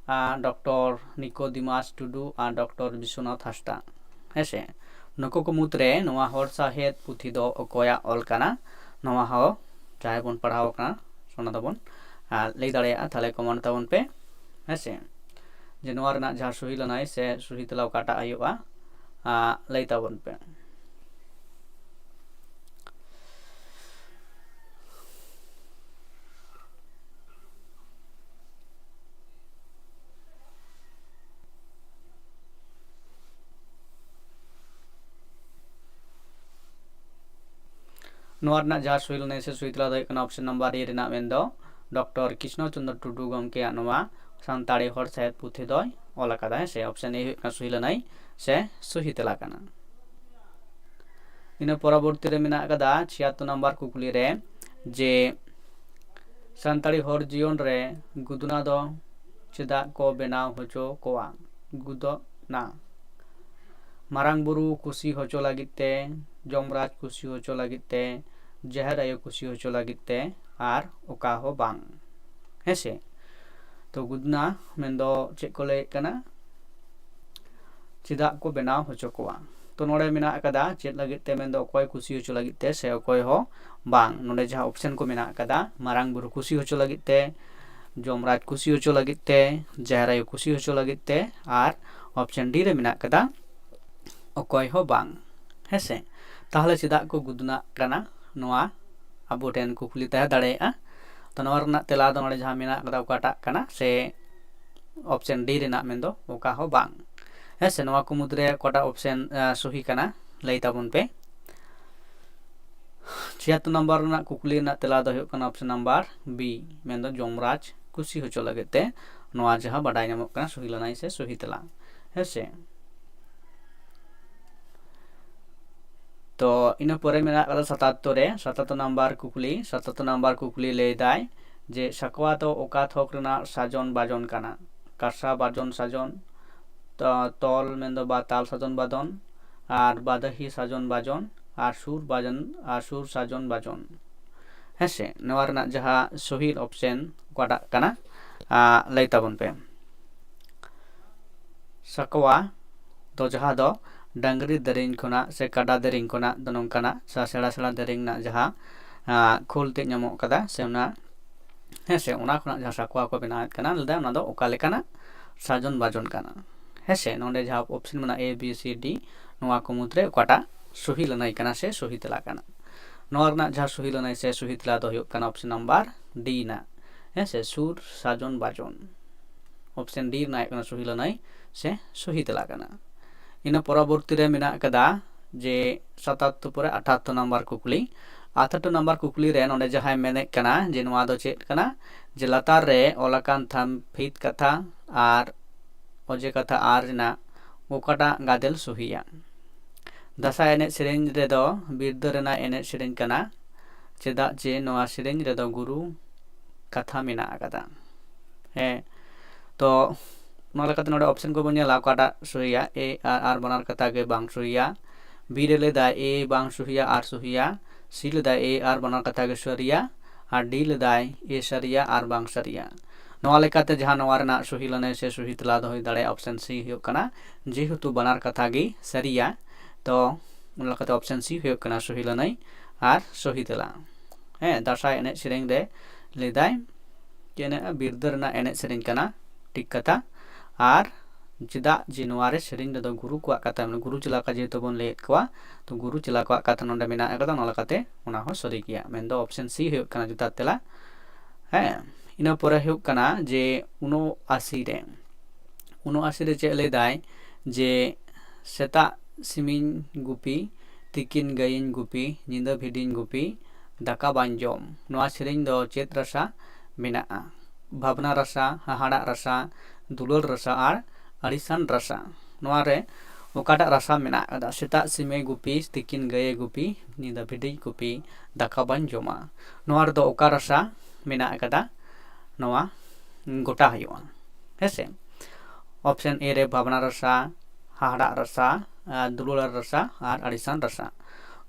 ᱟᱨ ᱰᱚᱠᱴᱚᱨ ᱱᱤᱠᱳᱫᱤᱢᱟᱥ ᱴᱩᱰᱩ ᱟᱨ ᱰᱚᱠᱴᱚᱨ ᱵᱤᱥᱥᱚᱱᱟᱛᱷ ᱦᱟᱸᱥᱫᱟ᱾ ᱦᱮᱸ ᱥᱮ, ᱱᱩᱠᱩ ᱠᱚ ᱢᱩᱫᱽᱨᱮ ᱱᱚᱣᱟ ᱦᱚᱲ ᱥᱟᱶᱦᱮᱫ ᱯᱩᱛᱷᱤ ᱫᱚ ᱚᱠᱚᱭᱟᱜ ᱚᱞ ᱠᱟᱱᱟ? ᱱᱚᱣᱟ ᱦᱚᱸ ᱡᱟᱦᱟᱸᱭ ᱵᱚᱱ ᱯᱟᱲᱦᱟᱣ ᱟᱠᱟᱱᱟ, ᱚᱱᱟ ᱫᱚᱵᱚᱱ, ᱟᱨ, ᱞᱟᱹᱭ ᱫᱟᱲᱮᱭᱟᱜᱼᱟ᱾ ᱛᱟᱦᱚᱞᱮ comment ᱛᱟᱵᱚᱱ ᱯᱮ, ᱦᱮᱸ ᱥᱮ, ᱡᱮ ᱱᱚᱣᱟ ᱨᱮᱱᱟᱜ ᱡᱟᱦᱟᱸ ᱥᱩᱦᱤ ᱞᱟᱹᱱᱟᱹᱭ ᱥᱮ ᱥᱩᱦᱤ ᱛᱮᱞᱟ ᱚᱠᱟᱴᱟᱜ ᱦᱩᱭᱩᱜᱼᱟ, ᱟᱨ, ᱞᱟᱹᱭ ᱛᱟᱵᱚᱱ ᱯᱮ᱾ ᱱᱚᱣᱟ ᱨᱮᱱᱟᱜ ᱡᱟᱦᱟᱸ ᱥᱩᱦᱤ ᱞᱟᱹᱱᱟᱹᱭ ᱥᱮ ᱥᱩᱦᱤ ᱛᱮᱞᱟ ᱫᱚ ᱦᱩᱭᱩᱜ ᱠᱟᱱᱟ option number A ᱨᱮᱱᱟᱜ, ᱢᱮᱱᱫᱚ ᱰᱚᱠᱴᱚᱨ ᱠᱨᱤᱥᱱᱚ ᱪᱚᱸᱫᱽᱨᱚ ᱴᱩᱰᱩ ᱜᱚᱢᱠᱮᱭᱟᱜ ᱱᱚᱣᱟ ᱥᱟᱱᱛᱟᱲᱤ ᱦᱚᱲ ᱥᱟᱶᱦᱮᱫ ᱯᱩᱛᱷᱤ ᱫᱚᱭ ᱚᱞ ᱟᱠᱟᱫᱟ, ᱦᱮᱸ ᱥᱮ᱾ Option A ᱦᱩᱭᱩᱜ ᱠᱟᱱᱟ ᱥᱩᱦᱤ ᱞᱟᱹᱱᱟᱹᱭ ᱥᱮ ᱥᱩᱦᱤ ᱛᱮᱞᱟ ᱠᱟᱱᱟ᱾ ᱤᱱᱟᱹ ᱯᱚᱨᱚᱵᱚᱨᱛᱤ ᱨᱮ ᱢᱮᱱᱟᱜ ᱟᱠᱟᱫᱟ ᱪᱷᱤᱭᱟᱛᱛᱳᱨ ᱱᱟᱢᱵᱟᱨ ᱠᱩᱠᱞᱤ ᱨᱮ ᱡᱮ ᱥᱟᱱᱛᱟᱲᱤ ᱦᱚᱲ ᱡᱤᱭᱚᱱ ᱨᱮ ᱜᱩᱫᱽᱱᱟ ᱫᱚ ᱪᱮᱫᱟᱜ ᱠᱚ ᱵᱮᱱᱟᱣ ᱦᱚᱪᱚ ᱠᱚᱣᱟ? ᱜᱩᱫᱽᱱᱟ᱾ ᱢᱟᱨᱟᱝ ᱵᱩᱨᱩ ᱠᱩᱥᱤ ᱦᱚᱪᱚ ᱞᱟᱹᱜᱤᱫ ᱛᱮ, ᱡᱚᱢᱨᱟᱡᱽ ᱠᱩᱥᱤ ᱦᱚᱪᱚ ᱞᱟᱹᱜᱤᱫ ᱛᱮ, ᱡᱟᱦᱮᱨ ᱟᱭᱳ ᱠᱩᱥᱤ ᱦᱚᱪᱚ ᱞᱟᱹᱜᱤᱫ ᱛᱮ, ᱟᱨ ᱚᱠᱟ ᱦᱚᱸ ᱵᱟᱝ᱾ ᱦᱮᱸ ᱥᱮ? ᱛᱚ ᱜᱩᱫᱽᱱᱟ ᱢᱮᱱᱫᱚ ᱪᱮᱫ ᱠᱚ ᱞᱟᱹᱭᱮᱫ ᱠᱟᱱᱟ? ᱪᱮᱫᱟᱜ ᱠᱚ ᱵᱮᱱᱟᱣ ᱦᱚᱪᱚ ᱠᱚᱣᱟ? ᱛᱚ ᱱᱚᱰᱮ ᱢᱮᱱᱟᱜ ᱟᱠᱟᱫᱟ ᱪᱮᱫ ᱞᱟᱹᱜᱤᱫ ᱛᱮ, ᱢᱮᱱᱫᱚ ᱚᱠᱚᱭ ᱠᱩᱥᱤ ᱦᱚᱪᱚ ᱞᱟᱹᱜᱤᱫ ᱛᱮ ᱥᱮ ᱚᱠᱚᱭ ᱦᱚᱸ ᱵᱟᱝ᱾ ᱱᱚᱰᱮ ᱡᱟᱦᱟᱸ option ᱠᱚ ᱢᱮᱱᱟᱜ ᱟᱠᱟᱫᱟ, ᱢᱟᱨᱟᱝ ᱵᱩᱨᱩ ᱠᱩᱥᱤ ᱦᱚᱪᱚ ᱞᱟᱹᱜᱤᱫ ᱛᱮ, ᱡᱚᱢᱨᱟᱡᱽ ᱠᱩᱥᱤ ᱦᱚᱪᱚ ᱞᱟᱹᱜᱤᱫ ᱛᱮ, ᱡᱟᱦᱮᱨ ᱟᱭᱳ ᱠᱩᱥᱤ ᱦᱚᱪᱚ ᱞᱟᱹᱜᱤᱫ ᱛᱮ, ᱟᱨ option D ᱨᱮ ᱢᱮᱱᱟᱜ ᱟᱠᱟᱫᱟ ᱚᱠᱚᱭ ᱦᱚᱸ ᱵᱟᱝ᱾ ᱦᱮᱸ ᱥᱮ? ᱛᱟᱦᱚᱞᱮ ᱪᱮᱫᱟᱜ ᱠᱚ ᱜᱩᱫᱽᱱᱟᱜ ᱠᱟᱱᱟ? ᱱᱚᱣᱟ ᱟᱵᱚ ᱴᱷᱮᱱ ᱠᱩᱠᱞᱤ ᱛᱟᱦᱮᱸ ᱫᱟᱲᱮᱭᱟᱜᱼᱟ᱾ ᱛᱚ ᱱᱚᱣᱟ ᱨᱮᱱᱟᱜ ᱛᱮᱞᱟ ᱫᱚ ᱱᱚᱰᱮ ᱡᱟᱦᱟᱸ ᱢᱮᱱᱟᱜ ᱟᱠᱟᱫᱟ, ᱚᱠᱟᱴᱟᱜ ᱠᱟᱱᱟ ᱥᱮ option D ᱨᱮᱱᱟᱜ, ᱢᱮᱱᱫᱚ ᱚᱠᱟ ᱦᱚᱸ ᱵᱟᱝ᱾ ᱦᱮᱸ ᱥᱮ, ᱱᱚᱣᱟ ᱠᱚ ᱢᱩᱫᱽᱨᱮ ᱚᱠᱟᱴᱟᱜ option, ᱟᱸ, ᱥᱚᱦᱤ ᱠᱟᱱᱟ, ᱞᱟᱹᱭ ᱛᱟᱵᱚᱱ ᱯᱮ᱾ ᱪᱷᱤᱭᱟᱛᱛᱳᱨ ᱱᱟᱢᱵᱟᱨ ᱨᱮᱱᱟᱜ ᱠᱩᱠᱞᱤ ᱨᱮᱱᱟᱜ ᱛᱮᱞᱟ ᱫᱚ ᱦᱩᱭᱩᱜ ᱠᱟᱱᱟ option number B, ᱢᱮᱱᱫᱚ ᱡᱚᱢᱨᱟᱡᱽ ᱠᱩᱥᱤ ᱦᱚᱪᱚ ᱞᱟᱹᱜᱤᱫ ᱛᱮ᱾ ᱱᱚᱣᱟ ᱡᱟᱦᱟᱸ ᱵᱟᱰᱟᱭ ᱧᱟᱢᱚᱜ ᱠᱟᱱᱟ ᱥᱚᱦᱤ ᱞᱟᱹᱱᱟᱹᱭ ᱥᱮ ᱥᱚᱦᱤ ᱛᱮᱞᱟ᱾ ᱦᱮᱸ ᱥᱮ? ᱛᱚ ᱤᱱᱟᱹ ᱯᱚᱨᱮ ᱢᱮᱱᱟᱜ ᱟᱠᱟᱫᱟ ᱥᱟᱛᱟᱛᱛᱳᱨ ᱨᱮ, ᱥᱟᱛᱟᱛᱛᱳᱨ ᱱᱟᱢᱵᱟᱨ ᱠᱩᱠᱞᱤ᱾ ᱥᱟᱛᱟᱛᱛᱳᱨ ᱱᱟᱢᱵᱟᱨ ᱠᱩᱠᱞᱤ ᱞᱟᱹᱭ ᱫᱟᱭ ᱡᱮ ᱥᱟᱠᱣᱟ ᱫᱚ ᱚᱠᱟ ᱛᱷᱚᱠ ᱨᱮᱱᱟᱜ ᱥᱟᱡᱚᱱ ᱵᱟᱡᱚᱱ ᱠᱟᱱᱟ? ᱠᱟᱥᱟ ᱵᱟᱡᱚᱱ ᱥᱟᱡᱚᱱ, ᱛᱚ-, ᱛᱚᱞ ᱢᱮᱱᱫᱚ ᱵᱟ ᱛᱟᱞ ᱥᱟᱡᱚᱱ ᱵᱟᱫᱚᱱ, ᱟᱨ ᱵᱟᱫᱟᱦᱤ ᱥᱟᱡᱚᱱ ᱵᱟᱡᱚᱱ, ᱟᱨ ᱥᱩᱨ ᱵᱟᱡᱚᱱ, ᱟᱨ ᱥᱩᱨ ᱥᱟᱡᱚᱱ ᱵᱟᱡᱚᱱ᱾ ᱦᱮᱸ ᱥᱮ, ᱱᱚᱣᱟ ᱨᱮᱱᱟᱜ ᱡᱟᱦᱟᱸ ᱥᱚᱦᱤ option ᱚᱠᱟᱴᱟᱜ ᱠᱟᱱᱟ, ᱟᱸ, ᱞᱟᱹᱭ ᱛᱟᱵᱚᱱ ᱯᱮ᱾ ᱥᱟᱠᱣᱟ ᱫᱚ ᱡᱟᱦᱟᱸ ᱫᱚ ᱰᱟᱝᱨᱤ ᱫᱮᱨᱮᱧ ᱠᱷᱚᱱᱟᱜ ᱥᱮ ᱠᱟᱰᱟ ᱫᱮᱨᱮᱧ ᱠᱷᱚᱱᱟᱜ ᱫᱚ ᱱᱚᱝᱠᱟᱱᱟᱜ ᱥᱮ ᱥᱮᱬᱟ ᱥᱮᱬᱟ ᱫᱮᱨᱮᱧ ᱨᱮᱱᱟᱜ ᱡᱟᱦᱟᱸ ᱠᱷᱳᱞ ᱛᱮᱫ ᱧᱟᱢᱚᱜ ᱠᱟᱫᱟ ᱥᱮ ᱚᱱᱟ, ᱦᱮᱸ ᱥᱮ, ᱚᱱᱟ ᱠᱷᱚᱱᱟᱜ ᱡᱟᱦᱟᱸ ᱥᱟᱠᱣᱟ ᱠᱚ ᱵᱮᱱᱟᱣᱮᱫ ᱠᱟᱱᱟ, ᱞᱟᱹᱭᱫᱟ ᱚᱱᱟ ᱫᱚ ᱚᱠᱟ ᱞᱮᱠᱟᱱᱟᱜ ᱥᱟᱡᱚᱱ ᱵᱟᱡᱚᱱ ᱠᱟᱱᱟ? ᱦᱮᱸ ᱥᱮ, ᱱᱚᱰᱮ ᱡᱟᱦᱟᱸ ᱚᱯᱥᱮᱱ ᱢᱮᱱᱟᱜᱼᱟ, ᱮ, ᱵᱤ, ᱥᱤ, ᱰᱤ, ᱱᱚᱣᱟ ᱠᱚ ᱢᱩᱫᱽᱨᱮ ᱚᱠᱟᱴᱟᱜ ᱥᱚᱦᱤ ᱞᱟᱹᱱᱟᱹᱭ ᱠᱟᱱᱟ ᱥᱮ ᱥᱚᱦᱤ ᱛᱮᱞᱟ ᱠᱟᱱᱟ? ᱱᱚᱣᱟ ᱨᱮᱱᱟᱜ ᱡᱟᱦᱟᱸ ᱥᱚᱦᱤ ᱞᱟᱹᱱᱟᱹᱭ ᱥᱮ ᱥᱚᱦᱤ ᱛᱮᱞᱟ ᱫᱚ ᱦᱩᱭᱩᱜ ᱠᱟᱱᱟ ᱚᱯᱥᱮᱱ ᱱᱟᱢᱵᱟᱨ ᱰᱤ ᱨᱮᱱᱟᱜ, ᱦᱮᱸ ᱥᱮ, ᱥᱩᱨ ᱥᱟᱡᱚᱱ ᱵᱟᱡᱚᱱ᱾ ᱚᱯᱥᱮᱱ ᱰᱤ ᱨᱮᱱᱟᱜ ᱦᱩᱭᱩᱜ ᱠᱟᱱᱟ ᱥᱚᱦᱤ ᱞᱟᱹᱱᱟᱹᱭ ᱥᱮ ᱥᱚᱦᱤ ᱛᱮᱞᱟ ᱠᱟᱱᱟ᱾ ᱤᱱᱟᱹ ᱯᱚᱨᱚᱵᱚᱨᱛᱤ ᱨᱮ ᱢᱮᱱᱟᱜ ᱟᱠᱟᱫᱟ ᱡᱮ ᱥᱟᱛᱟᱛᱛᱚᱨ ᱯᱚᱨᱮ ᱟᱴᱷᱟᱛᱛᱚᱨ ᱱᱟᱢᱵᱟᱨ ᱠᱩᱠᱞᱤ᱾ ᱟᱴᱷᱟᱛᱛᱚᱨ ᱱᱟᱢᱵᱟᱨ ᱠᱩᱠᱞᱤ ᱨᱮ ᱱᱚᱰᱮ ᱡᱟᱦᱟᱸᱭ ᱢᱮᱱᱮᱫ ᱠᱟᱱᱟ ᱡᱮ ᱱᱚᱣᱟ ᱫᱚ ᱪᱮᱫ ᱠᱟᱱᱟ, ᱡᱮ ᱞᱟᱛᱟᱨ ᱨᱮ ᱚᱞ ᱟᱠᱟᱱ ᱛᱷᱟᱢ ᱵᱷᱤᱛ ᱠᱟᱛᱷᱟ ᱟᱨ ᱚᱡᱮ ᱠᱟᱛᱷᱟ ᱟᱨ ᱨᱮᱱᱟᱜ ᱚᱠᱟᱴᱟᱜ ᱜᱟᱫᱮᱞ ᱥᱚᱦᱤᱭᱟ? ᱫᱟᱸᱥᱟᱭ ᱮᱱᱮᱡ ᱥᱮᱨᱮᱧ ᱨᱮᱫᱚ ᱵᱤᱨᱫᱟᱹ ᱨᱮᱱᱟᱜ ᱮᱱᱮᱡ ᱥᱮᱨᱮᱧ ᱠᱟᱱᱟ, ᱪᱮᱫᱟᱜ ᱡᱮ ᱱᱚᱣᱟ ᱥᱮᱨᱮᱧ ᱨᱮᱫᱚ ᱜᱩᱨᱩ ᱠᱟᱛᱷᱟ ᱢᱮᱱᱟᱜ ᱟᱠᱟᱫᱟ᱾ ᱦᱮᱸ, ᱛᱚ ᱚᱱᱟ ᱞᱮᱠᱟᱛᱮ ᱱᱚᱰᱮ ᱚᱯᱥᱮᱱ ᱠᱚᱵᱚᱱ ᱧᱮᱞᱟ, ᱚᱠᱟᱴᱟᱜ ᱥᱚᱦᱤᱭᱟ? ᱮ ᱟᱨ ᱟᱨ ᱵᱟᱱᱟᱨ ᱠᱟᱛᱷᱟ ᱜᱮ ᱵᱟᱝ ᱥᱚᱦᱤᱭᱟ᱾ ᱵᱤ ᱨᱮ ᱞᱟᱹᱭᱫᱟᱭ ᱮ ᱵᱟᱝ ᱥᱚᱦᱤᱭᱟ ᱟᱨ ᱥᱚᱦᱤᱭᱟ᱾ ᱥᱤ ᱞᱟᱹᱭᱫᱟᱭ ᱮ ᱟᱨ ᱵᱟᱱᱟᱨ ᱠᱟᱛᱷᱟ ᱜᱮ ᱥᱟᱹᱨᱤᱭᱟ᱾ ᱟᱨ ᱰᱤ ᱞᱟᱹᱭᱫᱟᱭ ᱮ ᱥᱟᱹᱨᱤᱭᱟ ᱟᱨ ᱵᱟᱝ ᱥᱟᱹᱨᱤᱭᱟ᱾ ᱱᱚᱣᱟ ᱞᱮᱠᱟᱛᱮ ᱡᱟᱦᱟᱸ ᱱᱚᱣᱟ ᱨᱮᱱᱟᱜ ᱥᱚᱦᱤ ᱞᱟᱹᱱᱟᱹᱭ ᱥᱮ ᱥᱚᱦᱤ ᱛᱮᱞᱟ ᱫᱚ ᱦᱩᱭ ᱫᱟᱲᱮᱭᱟᱜᱼᱟ ᱚᱯᱥᱮᱱ ᱥᱤ ᱦᱩᱭᱩᱜ ᱠᱟᱱᱟ, ᱡᱮᱦᱮᱛᱩ ᱵᱟᱱᱟᱨ ᱠᱟᱛᱷᱟ ᱜᱮ ᱥᱟᱹᱨᱤᱭᱟ, ᱛᱚ ᱚᱱᱟ ᱞᱮᱠᱟᱛᱮ ᱚᱯᱥᱮᱱ ᱥᱤ ᱦᱩᱭᱩᱜ ᱠᱟᱱᱟ ᱥᱚᱦᱤ ᱞᱟᱹᱱᱟᱹᱭ ᱟᱨ ᱥᱚᱦᱤ ᱛᱮᱞᱟ᱾ ᱦᱮᱸ, ᱫᱟᱸᱥᱟᱭ ᱮᱱᱮᱡ ᱥᱮᱨᱮᱧ ᱨᱮ ᱞᱟᱹᱭᱫᱟᱭ ᱡᱮ ᱵᱤᱨᱫᱟᱹ ᱨᱮᱱᱟᱜ ᱮᱱᱮᱡ ᱥᱮᱨᱮᱧ ᱠᱟᱱᱟ, ᱴᱷᱤᱠ ᱠᱟᱛᱷᱟ᱾ ᱟᱨ ᱪᱮᱫᱟᱜ ᱡᱮ ᱱᱚᱣᱟ ᱨᱮ ᱥᱮᱨᱮᱧ ᱨᱮᱫᱚ ᱜᱩᱨᱩ ᱠᱚᱣᱟᱜ ᱠᱟᱛᱷᱟ ᱢᱮᱱᱟᱜᱼᱟ, ᱜᱩᱨᱩ ᱪᱮᱞᱟ ᱠᱚ ᱡᱮᱦᱮᱛᱩ ᱵᱚᱱ ᱞᱟᱹᱭᱮᱫ ᱠᱚᱣᱟ, ᱛᱚ ᱜᱩᱨᱩ ᱪᱮᱞᱟ ᱠᱚᱣᱟᱜ ᱠᱟᱛᱷᱟ ᱱᱚᱰᱮ ᱢᱮᱱᱟᱜ ᱟᱠᱟᱫᱟ, ᱚᱱᱟ ᱞᱮᱠᱟᱛᱮ ᱚᱱᱟ ᱦᱚᱸ ᱥᱟᱹᱨᱤ ᱜᱮᱭᱟ, ᱢᱮᱱᱫᱚ ᱚᱯᱥᱮᱱ ᱥᱤ ᱦᱩᱭᱩᱜ ᱠᱟᱱᱟ ᱡᱚᱛᱷᱟᱛ ᱛᱮᱞᱟ᱾ ᱦᱮᱸ, ᱤᱱᱟᱹ ᱯᱚᱨᱮ ᱦᱩᱭᱩᱜ ᱠᱟᱱᱟ ᱡᱮ ᱩᱱᱚᱟᱥᱤ ᱨᱮ, ᱩᱱᱚᱟᱥᱤ ᱨᱮ ᱪᱮᱫ ᱞᱟᱹᱭᱫᱟᱭ ᱡᱮ ᱥᱮᱛᱟᱜ ᱥᱤᱢᱤᱧ ᱜᱩᱯᱤ, ᱛᱤᱠᱤᱱ ᱜᱟᱹᱭᱤᱧ ᱜᱩᱯᱤ, ᱧᱤᱫᱟᱹ ᱵᱷᱤᱰᱤᱧ ᱜᱩᱯᱤ, ᱫᱟᱠᱟ ᱵᱟᱹᱧ ᱡᱚᱢ᱾ ᱱᱚᱣᱟ ᱥᱮᱨᱮᱧ ᱫᱚ ᱪᱮᱫ ᱨᱟᱥᱟ ᱢᱮᱱᱟᱜᱼᱟ? ᱵᱷᱟᱵᱽᱱᱟ ᱨᱟᱥᱟ, ᱦᱟᱦᱟᱲᱟᱜ ᱨᱟᱥᱟ, ᱫᱩᱞᱟᱹᱲ ᱨᱟᱥᱟ ᱟᱨ ᱟᱹᱲᱤᱥᱟᱱ ᱨᱟᱥᱟ᱾ ᱱᱚᱣᱟ ᱨᱮ ᱚᱠᱟᱴᱟᱜ ᱨᱟᱥᱟ ᱢᱮᱱᱟᱜ ᱟᱠᱟᱫᱟ? ᱥᱮᱛᱟᱜ ᱥᱤᱢᱮ ᱜᱩᱯᱤ, ᱛᱤᱠᱤᱱ ᱜᱟᱹᱭᱮ ᱜᱩᱯᱤ, ᱧᱤᱫᱟᱹ ᱵᱷᱤᱰᱤᱭ ᱜᱩᱯᱤ, ᱫᱟᱠᱟ ᱵᱟᱹᱧ ᱡᱚᱢᱟ᱾ ᱱᱚᱣᱟ ᱨᱮᱫᱚ ᱚᱠᱟ ᱨᱟᱥᱟ ᱢᱮᱱᱟᱜ ᱟᱠᱟᱫᱟ? ᱱᱚᱣᱟ ᱜᱚᱴᱟ ᱦᱩᱭᱩᱜᱼᱟ, ᱦᱮᱸ ᱥᱮ? ᱚᱯᱥᱮᱱ ᱮ ᱨᱮ ᱵᱷᱟᱵᱽᱱᱟ ᱨᱟᱥᱟ, ᱦᱟᱦᱟᱲᱟᱜ ᱨᱟᱥᱟ, ᱟᱨ ᱫᱩᱞᱟᱹᱲ ᱨᱟᱥᱟ ᱟᱨ ᱟᱹᱲᱤᱥᱟᱱ ᱨᱟᱥᱟ᱾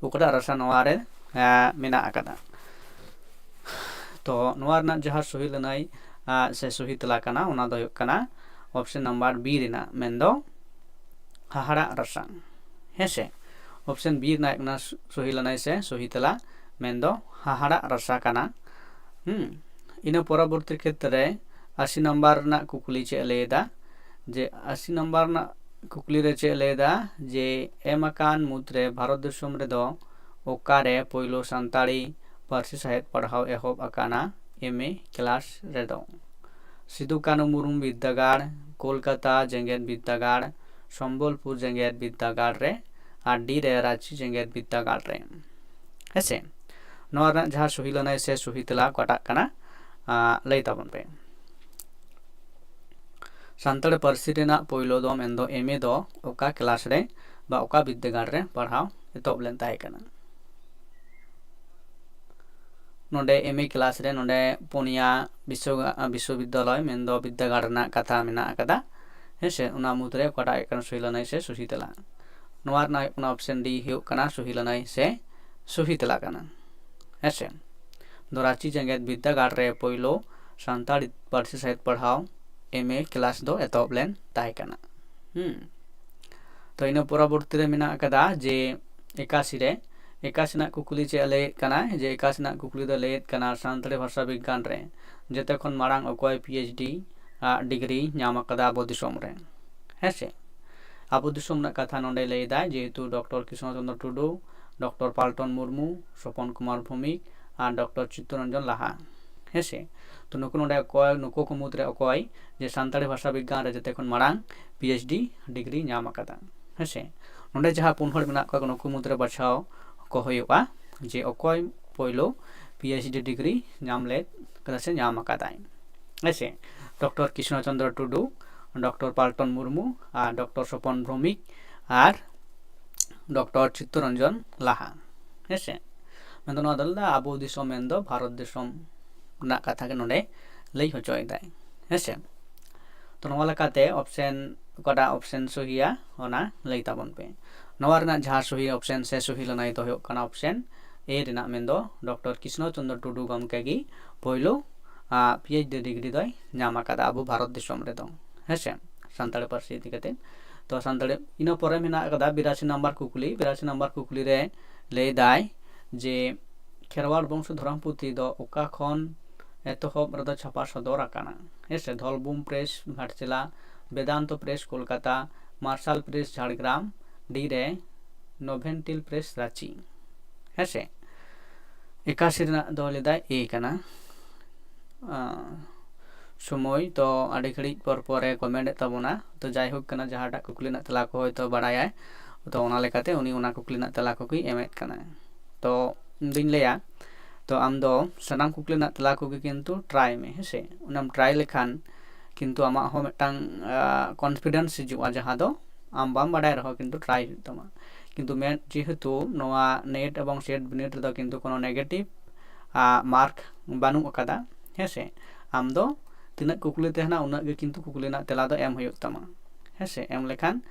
ᱚᱠᱟᱴᱟᱜ ᱨᱟᱥᱟ ᱱᱚᱣᱟ ᱨᱮ, ᱮ, ᱢᱮᱱᱟᱜ ᱟᱠᱟᱫᱟ? ᱛᱚ ᱱᱚᱣᱟ ᱨᱮᱱᱟᱜ ᱡᱟᱦᱟᱸ ᱥᱚᱦᱤ ᱞᱟᱹᱱᱟᱹᱭ, ᱟ, ᱥᱮ ᱥᱚᱦᱤ ᱛᱮᱞᱟ ᱠᱟᱱᱟ, ᱚᱱᱟ ᱫᱚ ᱦᱩᱭᱩᱜ ᱠᱟᱱᱟ ᱚᱯᱥᱮᱱ ᱱᱟᱢᱵᱟᱨ ᱵᱤ ᱨᱮᱱᱟᱜ, ᱢᱮᱱᱫᱚ ᱦᱟᱦᱟᱲᱟᱜ ᱨᱟᱥᱟ᱾ ᱦᱮᱸ ᱥᱮ? ᱚᱯᱥᱮᱱ ᱵᱤ ᱨᱮᱱᱟᱜ ᱦᱩᱭᱩᱜ ᱠᱟᱱᱟ ᱥᱩ- ᱥᱚᱦᱤ ᱞᱟᱹᱱᱟᱹᱭ ᱥᱮ ᱥᱚᱦᱤ ᱛᱮᱞᱟ, ᱢᱮᱱᱫᱚ ᱦᱟᱦᱟᱲᱟᱜ ᱨᱟᱥᱟ ᱠᱟᱱᱟ᱾ ᱦᱩᱸ, ᱤᱱᱟᱹ ᱯᱚᱨᱚᱵᱚᱨᱛᱤ ᱠᱷᱮᱛᱨᱮ ᱟᱥᱤ ᱱᱟᱢᱵᱟᱨ ᱨᱮᱱᱟᱜ ᱠᱩᱠᱞᱤ ᱪᱮᱫ ᱮ ᱞᱟᱹᱭ ᱮᱫᱟ? ᱡᱮ ᱟᱥᱤ ᱱᱟᱢᱵᱟᱨ ᱨᱮᱱᱟᱜ ᱠᱩᱠᱞᱤ ᱨᱮ ᱪᱮᱫ ᱮ ᱞᱟᱹᱭ ᱮᱫᱟ? ᱡᱮ ᱮᱢ ᱟᱠᱟᱱ ᱢᱩᱫᱽᱨᱮ ᱵᱷᱟᱨᱚᱛ ᱫᱤᱥᱚᱢ ᱨᱮᱫᱚ ᱚᱠᱟᱨᱮ ᱯᱳᱭᱞᱳ ᱥᱟᱱᱛᱟᱲᱤ ᱯᱟᱹᱨᱥᱤ ᱥᱟᱶᱦᱮᱫ ᱯᱟᱲᱦᱟᱣ ᱮᱦᱚᱵ ᱟᱠᱟᱱᱟ ᱮᱢ ᱮ ᱠᱞᱟᱥ ᱨᱮᱫᱚ? ᱥᱤᱫᱩ ᱠᱟᱹᱱᱩ ᱢᱩᱨᱢᱩ ᱵᱤᱨᱫᱟᱹᱜᱟᱲ, ᱠᱳᱞᱠᱟᱛᱟ ᱡᱮᱜᱮᱛ ᱵᱤᱨᱫᱟᱹᱜᱟᱲ, ᱥᱚᱢᱵᱚᱞᱯᱩᱨ ᱡᱮᱜᱮᱛ ᱵᱤᱨᱫᱟᱹᱜᱟᱲ ᱨᱮ, ᱟᱨ ᱰᱤ ᱨᱮ ᱨᱟᱸᱪᱤ ᱡᱮᱜᱮᱛ ᱵᱤᱨᱫᱟᱹᱜᱟᱲ ᱨᱮ᱾ ᱦᱮᱸᱥᱮ? ᱱᱚᱣᱟ ᱨᱮᱱᱟᱜ ᱡᱟᱦᱟᱸ ᱥᱚᱦᱤ ᱞᱟᱹᱱᱟᱹᱭ ᱥᱮ ᱥᱚᱦᱤ ᱛᱮᱞᱟ ᱚᱠᱟᱴᱟᱜ ᱠᱟᱱᱟ, ᱟᱸ, ᱞᱟᱹᱭ ᱛᱟᱵᱚᱱ ᱯᱮ᱾ ᱥᱟᱱᱛᱟᱲᱤ ᱯᱟᱹᱨᱥᱤ ᱨᱮᱱᱟᱜ ᱯᱳᱭᱞᱳ ᱫᱚ ᱢᱮᱱᱫᱚ ᱮᱢ ᱮ ᱫᱚ ᱚᱠᱟ ᱠᱞᱟᱥ ᱨᱮ ᱵᱟ ᱚᱠᱟ ᱵᱤᱨᱫᱟᱹᱜᱟᱲ ᱨᱮ ᱯᱟᱲᱦᱟᱣ ᱮᱛᱚᱦᱚᱵ ᱞᱮᱱ ᱛᱟᱦᱮᱸ ᱠᱟᱱᱟ? ᱱᱚᱰᱮ ᱮᱢ ᱮ ᱠᱞᱟᱥ ᱨᱮ ᱱᱚᱰᱮ ᱯᱩᱱᱭᱟ ᱵᱤᱥᱥᱚ-, ᱵᱤᱥᱥᱚᱵᱤᱫᱽᱫᱟᱞᱚᱭ ᱢᱮᱱᱫᱚ ᱵᱤᱨᱫᱟᱹᱜᱟᱲ ᱨᱮᱱᱟᱜ ᱠᱟᱛᱷᱟ ᱢᱮᱱᱟᱜ ᱟᱠᱟᱫᱟ᱾ ᱦᱮᱸ ᱥᱮ? ᱚᱱᱟ ᱢᱩᱫᱽᱨᱮ ᱚᱠᱟᱴᱟᱜ ᱦᱩᱭᱩᱜ ᱠᱟᱱᱟ ᱥᱚᱦᱤ ᱞᱟᱹᱱᱟᱹᱭ ᱥᱮ ᱥᱚᱦᱤ ᱛᱮᱞᱟ? ᱱᱚᱣᱟ ᱨᱮᱱᱟᱜ ᱦᱩᱭᱩᱜ ᱠᱟᱱᱟ ᱚᱯᱥᱮᱱ ᱰᱤ ᱦᱩᱭᱩᱜ ᱠᱟᱱᱟ ᱥᱚᱦᱤ ᱞᱟᱹᱱᱟᱹᱭ ᱥᱮ ᱥᱚᱦᱤ ᱛᱮᱞᱟ ᱠᱟᱱᱟ᱾ ᱦᱮᱸ ᱥᱮ? ᱫᱚ ᱨᱟᱸᱪᱤ ᱡᱮᱜᱮᱛ ᱵᱤᱨᱫᱟᱹᱜᱟᱲ ᱨᱮ ᱯᱳᱭᱞᱳ ᱥᱟᱱᱛᱟᱲᱤ ᱯᱟᱹᱨᱥᱤ ᱥᱟᱶᱦᱮᱫ ᱯᱟᱲᱦᱟᱣ ᱮᱢ ᱮ ᱠᱞᱟᱥ ᱫᱚ ᱮᱛᱚᱦᱚᱵ ᱞᱮᱱ ᱛᱟᱦᱮᱸ ᱠᱟᱱᱟ᱾ ᱦᱩᱸ᱾ ᱛᱚ ᱤᱱᱟᱹ ᱯᱚᱨᱚᱵᱚᱨᱛᱤ ᱨᱮ ᱢᱮᱱᱟᱜ ᱟᱠᱟᱫᱟ ᱡᱮ ᱮᱠᱟᱥᱤ ᱨᱮ, ᱮᱠᱟᱥᱤ ᱨᱮᱱᱟᱜ ᱠᱩᱠᱞᱤ ᱪᱮᱫ ᱮ ᱞᱟᱹᱭᱮᱫ ᱠᱟᱱᱟ? ᱡᱮ ᱮᱠᱟᱥᱤ ᱨᱮᱱᱟᱜ ᱠᱩᱠᱞᱤ ᱫᱚ ᱞᱟᱹᱭᱮᱫ ᱠᱟᱱᱟ ᱥᱟᱱᱛᱟᱲᱤ ᱵᱷᱟᱥᱟ ᱵᱤᱜᱽᱜᱟᱱ ᱨᱮ ᱡᱚᱛᱚ ᱠᱷᱚᱱ ᱢᱟᱲᱟᱝ ᱚᱠᱚᱭ ᱯᱤ ᱮᱭᱤᱪ ᱰᱤ ᱟᱜ ᱰᱤᱜᱽᱨᱤ ᱧᱟᱢ ᱟᱠᱟᱫᱟ ᱟᱵᱚ ᱫᱤᱥᱚᱢ ᱨᱮ? ᱦᱮᱸ ᱥᱮ? ᱟᱵᱚ ᱫᱤᱥᱚᱢ ᱨᱮᱱᱟᱜ ᱠᱟᱛᱷᱟ ᱱᱚᱰᱮ ᱞᱟᱹᱭᱫᱟᱭ, ᱡᱮᱦᱮᱛᱩ ᱰᱚᱠᱴᱚᱨ ᱠᱨᱤᱥᱱᱚ ᱪᱚᱸᱫᱽᱨᱚ ᱴᱩᱰᱩ, ᱰᱚᱠᱴᱚᱨ ᱯᱟᱞᱴᱚᱱ ᱢᱩᱨᱢᱩ, ᱥᱚᱯᱚᱱ ᱠᱩᱢᱟᱨ ᱵᱷᱳᱣᱢᱤᱠ ᱟᱨ ᱰᱚᱠᱴᱚᱨ ᱪᱤᱛᱛᱚᱨᱚᱧᱡᱚᱱ ᱞᱟᱦᱟ᱾ ᱦᱮᱸ ᱥᱮ? ᱛᱚ ᱱᱩᱠᱩ ᱱᱚᱰᱮ ᱚᱠᱚᱭ, ᱱᱩᱠᱩ ᱠᱚ ᱢᱩᱫᱽᱨᱮ ᱚᱠᱚᱭ ᱡᱮ ᱥᱟᱱᱛᱟᱲᱤ ᱵᱷᱟᱥᱟ ᱵᱤᱜᱽᱜᱟᱱ ᱨᱮ ᱡᱚᱛᱚ ᱠᱷᱚᱱ ᱢᱟᱲᱟᱝ ᱯᱤ ᱮᱭᱤᱪ ᱰᱤ ᱰᱤᱜᱽᱨᱤ ᱧᱟᱢ ᱟᱠᱟᱫᱟ? ᱦᱮᱸ ᱥᱮ? ᱱᱚᱰᱮ ᱡᱟᱦᱟᱸ ᱯᱩᱱ ᱦᱚᱲ ᱢᱮᱱᱟᱜ ᱠᱚᱣᱟ, ᱱᱩᱠᱩ ᱢᱩᱫᱽᱨᱮ ᱵᱟᱪᱷᱟᱣ ᱠᱚ ᱦᱩᱭᱩᱜᱼᱟ ᱡᱮ ᱚᱠᱚᱭ ᱯᱳᱭᱞᱳ ᱯᱤ ᱮᱭᱤᱪ ᱰᱤ ᱰᱤᱜᱽᱨᱤ ᱧᱟᱢ ᱞᱮᱫ ᱠᱟᱫᱟ ᱥᱮ ᱧᱟᱢ ᱟᱠᱟᱫᱟᱭ᱾ ᱦᱮᱸ ᱥᱮ? ᱰᱚᱠᱴᱚᱨ ᱠᱨᱤᱥᱱᱚ ᱪᱚᱸᱫᱽᱨᱚ ᱴᱩᱰᱩ, ᱰᱚᱠᱴᱚᱨ ᱯᱟᱞᱴᱚᱱ ᱢᱩᱨᱢᱩ ᱟᱨ ᱰᱚᱠᱴᱚᱨ ᱥᱚᱯᱚᱱ ᱵᱷᱳᱣᱢᱤᱠ ᱟᱨ ᱰᱚᱠᱴᱚᱨ ᱪᱤᱛᱛᱚᱨᱚᱧᱡᱚᱱ ᱞᱟᱦᱟ᱾ ᱦᱮᱸ ᱥᱮ? ᱢᱮᱱᱫᱚ ᱱᱚᱣᱟ ᱫᱚ ᱟᱵᱚ ᱫᱤᱥᱚᱢ ᱢᱮᱱᱫᱚ ᱵᱷᱟᱨᱚᱛ ᱫᱤᱥᱚᱢ ᱨᱮᱱᱟᱜ ᱠᱟᱛᱷᱟ ᱜᱮ ᱱᱚᱰᱮ ᱞᱟᱹᱭ ᱦᱚᱪᱚᱭᱮᱫᱟᱭ᱾ ᱦᱮᱸ ᱥᱮ? ᱛᱚ ᱱᱚᱣᱟ ᱞᱮᱠᱟᱛᱮ ᱚᱯᱥᱮᱱ, ᱚᱠᱟᱴᱟᱜ ᱚᱯᱥᱮᱱ ᱥᱚᱦᱤᱭᱟ ᱚᱱᱟ ᱞᱟᱹᱭ ᱛᱟᱵᱚᱱ ᱯᱮ᱾ ᱱᱚᱣᱟ ᱨᱮᱱᱟᱜ ᱡᱟᱦᱟᱸ ᱥᱚᱦᱤ ᱚᱯᱥᱮᱱ ᱥᱮ ᱥᱚᱦᱤ ᱞᱟᱹᱱᱟᱹᱭ ᱫᱚ ᱦᱩᱭᱩᱜ ᱠᱟᱱᱟ ᱚᱯᱥᱮᱱ ᱮ ᱨᱮᱱᱟᱜ, ᱢᱮᱱᱫᱚ ᱰᱚᱠᱴᱚᱨ ᱠᱨᱤᱥᱱᱚ ᱪᱚᱸᱫᱽᱨᱚ ᱴᱩᱰᱩ ᱜᱚᱢᱠᱮ ᱜᱮ ᱯᱳᱭᱞᱳ, ᱟᱸ, ᱯᱤ ᱮᱭᱤᱪ ᱰᱤ ᱰᱤᱜᱽᱨᱤ ᱫᱚᱭ ᱧᱟᱢ ᱟᱠᱟᱫᱟ ᱟᱵᱚ ᱵᱷᱟᱨᱚᱛ ᱫᱤᱥᱚᱢ ᱨᱮᱫᱚ᱾ ᱦᱮᱸ ᱥᱮ? ᱥᱟᱱᱛᱟᱲᱤ ᱯᱟᱹᱨᱥᱤ ᱤᱫᱤ ᱠᱟᱛᱮ᱾ ᱛᱚ ᱥᱟᱱᱛᱟᱲᱤ, ᱤᱱᱟᱹ ᱯᱚᱨᱮ ᱢᱮᱱᱟᱜ ᱟᱠᱟᱫᱟ ᱵᱤᱨᱟᱥᱤ ᱱᱟᱢᱵᱟᱨ ᱠᱩᱠᱞᱤ᱾ ᱵᱤᱨᱟᱥᱤ ᱱᱟᱢᱵᱟᱨ ᱠᱩᱠᱞᱤ ᱨᱮ ᱞᱟᱹᱭ ᱫᱟᱭ ᱡᱮ ᱠᱷᱮᱨᱣᱟᱲ ᱵᱚᱝᱥᱚ ᱫᱷᱚᱨᱚᱢ ᱯᱩᱛᱷᱤ ᱫᱚ ᱚᱠᱟ ᱠᱷᱚᱱ ᱮᱛᱚᱦᱚᱵ ᱨᱮᱫᱚ ᱪᱷᱟᱯᱟ ᱥᱚᱫᱚᱨ ᱟᱠᱟᱱᱟ? ᱦᱮᱸ ᱥᱮ, ᱫᱷᱚᱞᱵᱷᱩᱢ ᱯᱨᱮᱥ ᱜᱷᱟᱴᱥᱤᱞᱟ, ᱵᱮᱫᱟᱱᱛᱚ ᱯᱨᱮᱥ ᱠᱳᱞᱠᱟᱛᱟ, ᱢᱟᱨᱥᱟᱞ ᱯᱨᱮᱥ ᱡᱷᱟᱲᱜᱨᱟᱢ, ᱰᱤ ᱨᱮ ᱱᱚᱵᱷᱮᱱᱴᱤᱞ ᱯᱨᱮᱥ ᱨᱟᱸᱪᱤ᱾ ᱦᱮᱸ ᱥᱮ, ᱮᱠᱟᱥᱤ ᱨᱮᱱᱟᱜ ᱫᱚ ᱞᱟᱹᱭ ᱫᱟᱭ ᱮ ᱠᱟᱱᱟ᱾ ᱟᱸ, ᱥᱚᱢᱚᱭ ᱛᱚ ᱟᱹᱰᱤ ᱜᱷᱟᱹᱲᱤᱡ ᱯᱚᱨ ᱯᱚᱨᱮ ᱠᱚᱢᱮᱱᱴ ᱮᱫ ᱛᱟᱵᱚᱱᱟ᱾ ᱛᱚ ᱡᱟᱭᱦᱳᱠ ᱠᱟᱱᱟ, ᱡᱟᱦᱟᱸᱴᱟᱜ ᱠᱩᱠᱞᱤ ᱨᱮᱱᱟᱜ ᱛᱮᱞᱟ ᱠᱚ ᱦᱚᱭᱛᱳ ᱵᱟᱲᱟᱭᱟᱭ, ᱛᱚ ᱚᱱᱟ ᱞᱮᱠᱟᱛᱮ ᱩᱱᱤ ᱚᱱᱟ ᱠᱩᱠᱞᱤ ᱨᱮᱱᱟᱜ ᱛᱮᱞᱟ ᱠᱚᱜᱮ ᱮᱢᱮᱫ ᱠᱟᱱᱟᱭ᱾ ᱛᱚ ᱤᱧ ᱫᱩᱧ ᱞᱟᱹᱭᱟ, ᱛᱚ ᱟᱢ ᱫᱚ ᱥᱟᱱᱟᱢ ᱠᱩᱠᱞᱤ ᱨᱮᱱᱟᱜ ᱛᱮᱞᱟ ᱠᱚᱜᱮ ᱠᱤᱱᱛᱩ ᱴᱨᱟᱭ ᱢᱮ, ᱦᱮᱸ ᱥᱮ᱾ ᱚᱱᱟᱢ ᱴᱨᱟᱭ ᱞᱮᱠᱷᱟᱱ ᱠᱤᱱᱛᱩ ᱟᱢᱟᱜ ᱦᱚᱸ ᱢᱤᱫᱴᱟᱝ ᱠᱚᱱᱯᱷᱤᱰᱮᱱᱥ ᱦᱤᱡᱩᱜᱼᱟ, ᱡᱟᱦᱟᱸ ᱫᱚ ᱟᱢ ᱵᱟᱢ ᱵᱟᱰᱟᱭ ᱨᱮᱦᱚᱸ ᱠᱤᱱᱛᱩ ᱴᱨᱟᱭ ᱦᱩᱭᱩᱜ ᱛᱟᱢᱟ᱾ ᱠᱤᱱᱛᱩ ᱢᱮᱱ, ᱡᱮᱦᱮᱛᱩ ᱱᱚᱣᱟ ᱱᱮᱴ ᱮᱵᱚᱝ ᱥᱮᱴ ᱵᱤᱱᱤᱰ ᱨᱮᱫᱚ ᱠᱤᱱᱛᱩ ᱠᱳᱱᱳ ᱱᱮᱜᱮᱴᱤᱵᱷ ᱢᱟᱨᱠ ᱵᱟᱹᱱᱩᱜ ᱟᱠᱟᱫᱟ, ᱦᱮᱸ ᱥᱮ᱾ ᱟᱢ ᱫᱚ ᱛᱤᱱᱟᱹᱜ ᱠᱩᱠᱞᱤ ᱛᱟᱦᱮᱱᱟ, ᱩᱱᱟᱹᱜ ᱜᱮ ᱠᱤᱱᱛᱩ ᱠᱩᱠᱞᱤ ᱨᱮᱱᱟᱜ ᱛᱮᱞᱟ ᱫᱚ ᱮᱢ ᱦᱩᱭᱩᱜ ᱛᱟᱢᱟ, ᱦᱮᱸ ᱥᱮ᱾ ᱮᱢ ᱞᱮᱠᱷᱟᱱ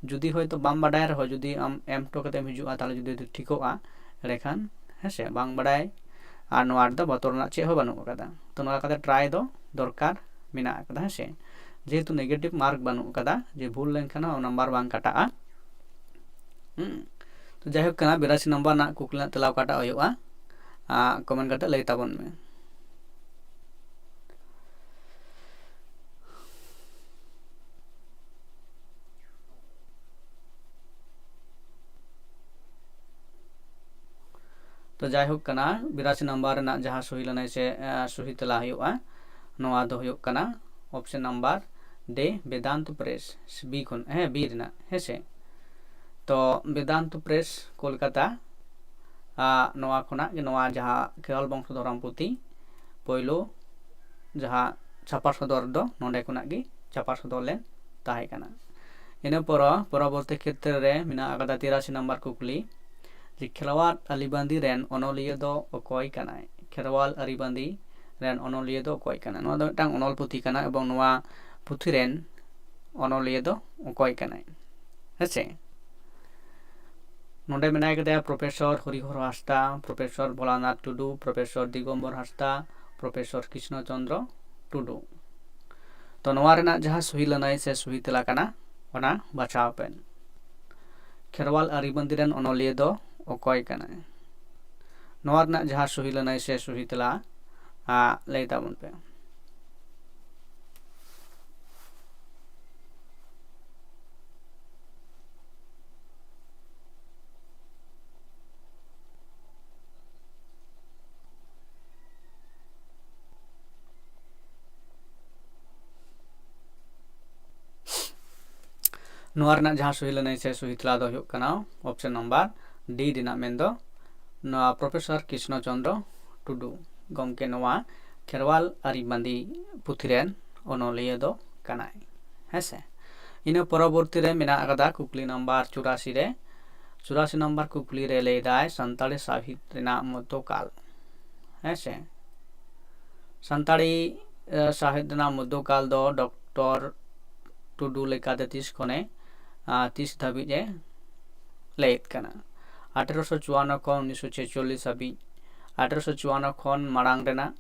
ᱡᱩᱫᱤ ᱦᱚᱭᱛᱳ ᱵᱟᱢ ᱵᱟᱰᱟᱭ ᱨᱮᱦᱚᱸ, ᱡᱩᱫᱤ ᱟᱢ ᱮᱢ ᱦᱚᱴᱚ ᱠᱟᱛᱮᱢ ᱦᱤᱡᱩᱜᱼᱟ, ᱛᱟᱦᱚᱞᱮ ᱡᱩᱫᱤ ᱴᱷᱤᱠᱚᱜᱼᱟ, ᱮᱸᱰᱮᱠᱷᱟᱱ, ᱦᱮᱸ ᱥᱮ, ᱵᱟᱝ ᱵᱟᱰᱟᱭ ᱟᱨ ᱱᱚᱣᱟ ᱨᱮᱫᱚ ᱵᱚᱛᱚᱨ ᱨᱮᱱᱟᱜ ᱪᱮᱫ ᱦᱚᱸ ᱵᱟᱹᱱᱩᱜ ᱟᱠᱟᱫᱟ᱾ ᱛᱚ ᱱᱚᱣᱟ ᱠᱟᱛᱮ ᱴᱨᱟᱭ ᱫᱚ ᱫᱚᱨᱠᱟᱨ ᱢᱮᱱᱟᱜ ᱟᱠᱟᱫᱟ, ᱦᱮᱸ ᱥᱮ᱾ ᱡᱮᱦᱮᱛᱩ ᱱᱮᱜᱮᱴᱤᱵᱷ ᱢᱟᱨᱠ ᱵᱟᱹᱱᱩᱜ ᱟᱠᱟᱫᱟ, ᱡᱮ ᱵᱷᱩᱞ ᱞᱮᱱᱠᱷᱟᱱ ᱦᱚᱸ ᱱᱟᱢᱵᱟᱨ ᱵᱟᱝ ᱠᱟᱴᱟᱜᱼᱟ᱾ ᱦᱩᱸ᱾ ᱛᱚ ᱡᱟᱭᱦᱳᱠ ᱠᱟᱱᱟ, ᱵᱤᱨᱟᱥᱤ ᱱᱟᱢᱵᱟᱨ ᱨᱮᱱᱟᱜ ᱠᱩᱠᱞᱤ ᱨᱮᱱᱟᱜ ᱛᱮᱞᱟ ᱚᱠᱟᱴᱟᱜ ᱦᱩᱭᱩᱜᱼᱟ, ᱟᱸ, ᱠᱚᱢᱮᱱᱴ ᱠᱟᱛᱮ ᱞᱟᱹᱭ ᱛᱟᱵᱚᱱ ᱢᱮ᱾ ᱛᱚ ᱡᱟᱭᱦᱳᱠ ᱠᱟᱱᱟ, ᱵᱤᱨᱟᱥᱤ ᱱᱟᱢᱵᱟᱨ ᱨᱮᱱᱟᱜ ᱡᱟᱦᱟᱸ ᱥᱚᱦᱤ ᱞᱟᱹᱱᱟᱹᱭ ᱥᱮ, ᱮ, ᱥᱚᱦᱤ ᱛᱮᱞᱟ ᱦᱩᱭᱩᱜᱼᱟ, ᱱᱚᱣᱟ ᱫᱚ ᱦᱩᱭᱩᱜ ᱠᱟᱱᱟ ᱚᱯᱥᱮᱱ ᱱᱟᱢᱵᱟᱨ ᱰᱤ, ᱵᱮᱫᱟᱱᱛ ᱯᱨᱮᱥ, ᱵᱤ ᱠᱷᱚᱱ, ᱦᱮᱸ, ᱵᱤ ᱨᱮᱱᱟᱜ, ᱦᱮᱸ ᱥᱮ᱾ ᱛᱚ ᱵᱮᱫᱟᱱᱛ ᱯᱨᱮᱥ ᱠᱳᱞᱠᱟᱛᱟ, ᱟ, ᱱᱚᱣᱟ ᱠᱷᱚᱱᱟᱜ ᱜᱮ ᱱᱚᱣᱟ ᱡᱟᱦᱟᱸ ᱠᱷᱮᱨᱣᱟᱞ ᱵᱚᱝᱥᱚ ᱫᱷᱚᱨᱚᱢ ᱯᱩᱛᱷᱤ ᱯᱳᱭᱞᱳ ᱡᱟᱦᱟᱸ ᱪᱷᱟᱯᱟ ᱥᱚᱫᱚᱨ ᱫᱚ ᱱᱚᱰᱮ ᱠᱷᱚᱱᱟᱜ ᱜᱮ ᱪᱷᱟᱯᱟ ᱥᱚᱫᱚᱨ ᱞᱮᱱ ᱛᱟᱦᱮᱸ ᱠᱟᱱᱟ᱾ ᱤᱱᱟᱹ ᱯᱚᱨ ᱯᱚᱨᱚᱵᱚᱨᱛᱤ ᱠᱷᱮᱛᱨᱮ ᱨᱮ ᱢᱮᱱᱟᱜ ᱟᱠᱟᱫᱟ ᱛᱤᱨᱟᱥᱤ ᱱᱟᱢᱵᱟᱨ ᱠᱩᱠᱞᱤ, ᱡᱮ ᱠᱷᱮᱨᱣᱟᱞ ᱟᱹᱨᱤᱵᱟᱸᱫᱤ ᱨᱮᱱ ᱚᱱᱚᱞᱤᱭᱟᱹ ᱫᱚ ᱚᱠᱚᱭ ᱠᱟᱱᱟᱭ? ᱠᱷᱮᱨᱣᱟᱞ ᱟᱹᱨᱤᱵᱟᱸᱫᱤ ᱨᱮᱱ ᱚᱱᱚᱞᱤᱭᱟᱹ ᱫᱚ ᱚᱠᱚᱭ ᱠᱟᱱᱟᱭ? ᱱᱚᱣᱟ ᱫᱚ ᱢᱤᱫᱴᱟᱝ ᱚᱱᱚᱞ ᱯᱩᱛᱷᱤ ᱠᱟᱱᱟ ᱮᱵᱚᱝ ᱱᱚᱣᱟ ᱯᱩᱛᱷᱤ ᱨᱮᱱ ᱚᱱᱚᱞᱤᱭᱟᱹ ᱫᱚ ᱚᱠᱚᱭ ᱠᱟᱱᱟᱭ? ᱦᱮᱸ ᱥᱮ? ᱱᱚᱰᱮ ᱢᱮᱱᱟᱭ ᱠᱟᱫᱮᱭᱟ ᱯᱨᱚᱯᱷᱮᱥᱚᱨ ᱦᱚᱨᱤᱦᱚᱨ ᱦᱟᱸᱥᱫᱟ, ᱯᱨᱚᱯᱷᱮᱥᱚᱨ ᱵᱷᱳᱞᱟᱱᱟᱛᱷ ᱴᱩᱰᱩ, ᱯᱨᱚᱯᱷᱮᱥᱚᱨ ᱫᱤᱜᱚᱢᱵᱚᱨ ᱦᱟᱸᱥᱫᱟ, ᱯᱨᱚᱯᱷᱮᱥᱚᱨ ᱠᱨᱤᱥᱱᱚ ᱪᱚᱸᱫᱽᱨᱚ ᱴᱩᱰᱩ᱾ ᱛᱚ ᱱᱚᱣᱟ ᱨᱮᱱᱟᱜ ᱡᱟᱦᱟᱸ ᱥᱚᱦᱤ ᱞᱟᱹᱱᱟᱹᱭ ᱥᱮ ᱥᱚᱦᱤ ᱛᱮᱞᱟ ᱠᱟᱱᱟ, ᱚᱱᱟ ᱵᱟᱪᱷᱟᱣ ᱯᱮ᱾ ᱠᱷᱮᱨᱣᱟᱞ ᱟᱹᱨᱤᱵᱟᱸᱫᱤ ᱨᱮᱱ ᱚᱱᱚᱞᱤᱭᱟᱹ ᱫᱚ ᱚᱠᱚᱭ ᱠᱟᱱᱟᱭ? ᱱᱚᱣᱟ ᱨᱮᱱᱟᱜ ᱡᱟᱦᱟᱸ ᱥᱚᱦᱤ ᱞᱟᱹᱱᱟᱹᱭ ᱥᱮ ᱥᱚᱦᱤ ᱛᱮᱞᱟ, ᱟ, ᱞᱟᱹᱭ ᱛᱟᱵᱚᱱ ᱯᱮ᱾ ᱱᱚᱣᱟ ᱨᱮᱱᱟᱜ ᱡᱟᱦᱟᱸ ᱥᱚᱦᱤ ᱞᱟᱹᱱᱟᱹᱭ ᱥᱮ ᱥᱚᱦᱤ ᱛᱮᱞᱟ ᱫᱚ ᱦᱩᱭᱩᱜ ᱠᱟᱱᱟ option number D ᱨᱮᱱᱟᱜ, ᱢᱮᱱᱫᱚ ᱱᱚᱣᱟ ᱯᱨᱚᱯᱷᱮᱥᱚᱨ ᱠᱨᱤᱥᱱᱚ ᱪᱚᱱᱫᱨᱚ ᱴᱩᱰᱩ ᱜᱚᱢᱠᱮ ᱱᱚᱣᱟ ᱠᱷᱮᱨᱣᱟᱞ ᱟᱹᱨᱤᱵᱟᱸᱫᱤ ᱯᱩᱛᱷᱤ ᱨᱮᱱ ᱚᱱᱚᱞᱤᱭᱟᱹ ᱫᱚ ᱠᱟᱱᱟᱭ᱾ ᱦᱮᱸᱥᱮ, ᱤᱱᱟᱹ ᱯᱚᱨᱚᱵᱚᱨᱛᱤ ᱨᱮ ᱢᱮᱱᱟᱜ ᱟᱠᱟᱫᱟ ᱠᱩᱠᱞᱤ ᱱᱟᱢᱵᱟᱨ ᱪᱩᱨᱟᱥᱤ ᱨᱮ᱾ ᱪᱩᱨᱟᱥᱤ ᱱᱟᱢᱵᱟᱨ ᱠᱩᱠᱞᱤ ᱨᱮ ᱞᱟᱹᱭᱫᱟᱭ ᱥᱟᱱᱛᱟᱲᱤ ᱥᱟᱶᱦᱮᱫ ᱨᱮᱱᱟᱜ ᱢᱚᱫᱽᱫᱷᱚᱠᱟᱞ᱾ ᱦᱮᱸᱥᱮ, ᱥᱟᱱᱛᱟᱲᱤ, ᱮ, ᱥᱟᱶᱦᱮᱫ ᱨᱮᱱᱟᱜ ᱢᱚᱫᱽᱫᱷᱚᱠᱟᱞ ᱫᱚ ᱰᱚᱠᱴᱚᱨ ᱴᱩᱰᱩ ᱞᱮᱠᱟᱛᱮ ᱛᱤᱥ ᱠᱷᱚᱱᱮ, ᱟ, ᱛᱤᱥ ᱫᱷᱟᱹᱵᱤᱡ ᱮ ᱞᱟᱹᱭᱮᱫ ᱠᱟᱱᱟ? ᱟᱴᱷᱨᱚᱥᱚ ᱪᱩᱣᱟᱱᱱᱚ ᱠᱷᱚᱱ ᱩᱱᱤᱥᱥᱚ ᱪᱷᱮᱪᱪᱚᱞᱞᱤᱥ ᱦᱟᱹᱵᱤᱡ, ᱟᱴᱷᱨᱚᱥᱚ ᱪᱩᱣᱟᱱᱱᱚ ᱠᱷᱚᱱ ᱢᱟᱲᱟᱝ ᱨᱮᱱᱟᱜ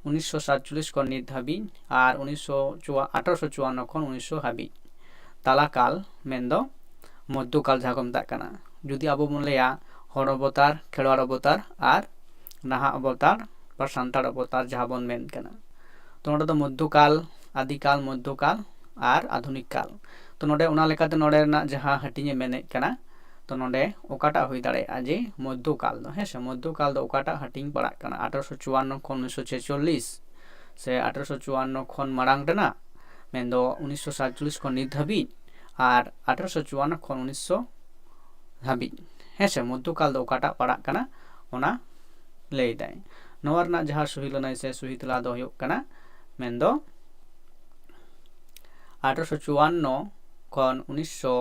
ᱩᱱᱤᱥᱥᱚ ᱥᱟᱛᱪᱚᱞᱞᱤᱥ ᱠᱷᱚᱱ ᱱᱤᱛ ᱫᱷᱟᱹᱵᱤᱡ, ᱟᱨ ᱩᱱᱤᱥᱥᱚ ᱪᱩᱣᱟ-, ᱟᱴᱷᱨᱚᱥᱚ ᱪᱩᱣᱟᱱᱱᱚ ᱠᱷᱚᱱ ᱩᱱᱤᱥᱥᱚ ᱦᱟᱹᱵᱤᱡ᱾ ᱛᱟᱞᱟ ᱠᱟᱞ ᱢᱮᱱᱫᱚ ᱢᱚᱫᱽᱫᱷᱚ ᱠᱟᱞ ᱡᱟᱦᱟᱸ ᱠᱚ ᱢᱮᱛᱟᱜ ᱠᱟᱱᱟ᱾ ᱡᱩᱫᱤ ᱟᱵᱚ ᱵᱚᱱ ᱞᱟᱹᱭᱟ ᱦᱚᱲ ᱚᱵᱚᱛᱟᱨ, ᱠᱷᱮᱨᱣᱟᱲ ᱚᱵᱚᱛᱟᱨ ᱟᱨ ᱱᱟᱦᱟᱜ ᱚᱵᱚᱛᱟᱨ ᱵᱟ ᱥᱟᱱᱛᱟᱲ ᱚᱵᱚᱛᱟᱨ ᱡᱟᱦᱟᱸ ᱵᱚᱱ ᱢᱮᱱ ᱠᱟᱱᱟ, ᱛᱚ ᱱᱚᱰᱮ ᱫᱚ ᱢᱚᱫᱽᱫᱷᱚ ᱠᱟᱞ, ᱟᱫᱤ ᱠᱟᱞ, ᱢᱚᱫᱽᱫᱷᱚ ᱠᱟᱞ ᱟᱨ ᱟᱫᱷᱩᱱᱤᱠ ᱠᱟᱞ᱾ ᱛᱚ ᱱᱚᱰᱮ ᱚᱱᱟ ᱞᱮᱠᱟᱛᱮ ᱱᱚᱰᱮ ᱨᱮᱱᱟᱜ ᱡᱟᱦᱟᱸ ᱦᱟᱹᱴᱤᱧ ᱮ ᱢᱮᱱᱮᱫ ᱠᱟᱱᱟ, ᱛᱚ ᱱᱚᱰᱮ ᱚᱠᱟᱴᱟᱜ ᱦᱩᱭ ᱫᱟᱲᱮᱭᱟᱜᱼᱟ ᱡᱮ ᱢᱚᱫᱽᱫᱷᱚ ᱠᱟᱞ ᱫᱚ, ᱦᱮᱸ ᱥᱮ, ᱢᱚᱫᱽᱫᱷᱚ ᱠᱟᱞ ᱫᱚ ᱚᱠᱟᱴᱟᱜ ᱦᱟᱹᱴᱤᱧ ᱯᱟᱲᱟᱜ ᱠᱟᱱᱟ? ᱟᱴᱷᱨᱚᱥᱚ ᱪᱩᱣᱟᱱᱱᱚ ᱠᱷᱚᱱ ᱩᱱᱤᱥᱥᱚ ᱪᱷᱮᱪᱚᱞᱞᱤᱥ ᱥᱮ ᱟᱴᱷᱨᱚᱥᱚ ᱪᱩᱣᱟᱱᱱᱚ ᱠᱷᱚᱱ ᱢᱟᱲᱟᱝ ᱨᱮᱱᱟᱜ, ᱢᱮᱱᱫᱚ ᱩᱱᱤᱥᱥᱚ ᱥᱟᱛᱪᱚᱞᱞᱤᱥ ᱠᱷᱚᱱ ᱱᱤᱛ ᱫᱷᱟᱹᱵᱤᱡ, ᱟᱨ ᱟᱴᱷᱨᱚᱥᱚ ᱪᱩᱣᱟᱱᱱᱚ ᱠᱷᱚᱱ ᱩᱱᱤᱥᱥᱚ ᱦᱟᱹᱵᱤᱡ, ᱦᱮᱸ ᱥᱮ, ᱢᱚᱫᱽᱫᱷᱚ ᱠᱟᱞ ᱫᱚ ᱚᱠᱟᱴᱟᱜ ᱯᱟᱲᱟᱜ ᱠᱟᱱᱟ ᱚᱱᱟ ᱞᱟᱹᱭᱫᱟᱭ᱾ ᱱᱚᱣᱟ ᱨᱮᱱᱟᱜ ᱡᱟᱦᱟᱸ ᱥᱚᱦᱤ ᱞᱟᱹᱱᱟᱹᱭ ᱥᱮ ᱥᱚᱦᱤ ᱛᱮᱞᱟ ᱫᱚ ᱦᱩᱭᱩᱜ ᱠᱟᱱᱟ, ᱢᱮᱱᱫᱚ ᱟᱴᱷᱨᱚᱥᱚ ᱪᱩᱣᱟᱱᱱᱚ ᱠᱷᱚᱱ ᱩᱱᱤᱥᱥᱚ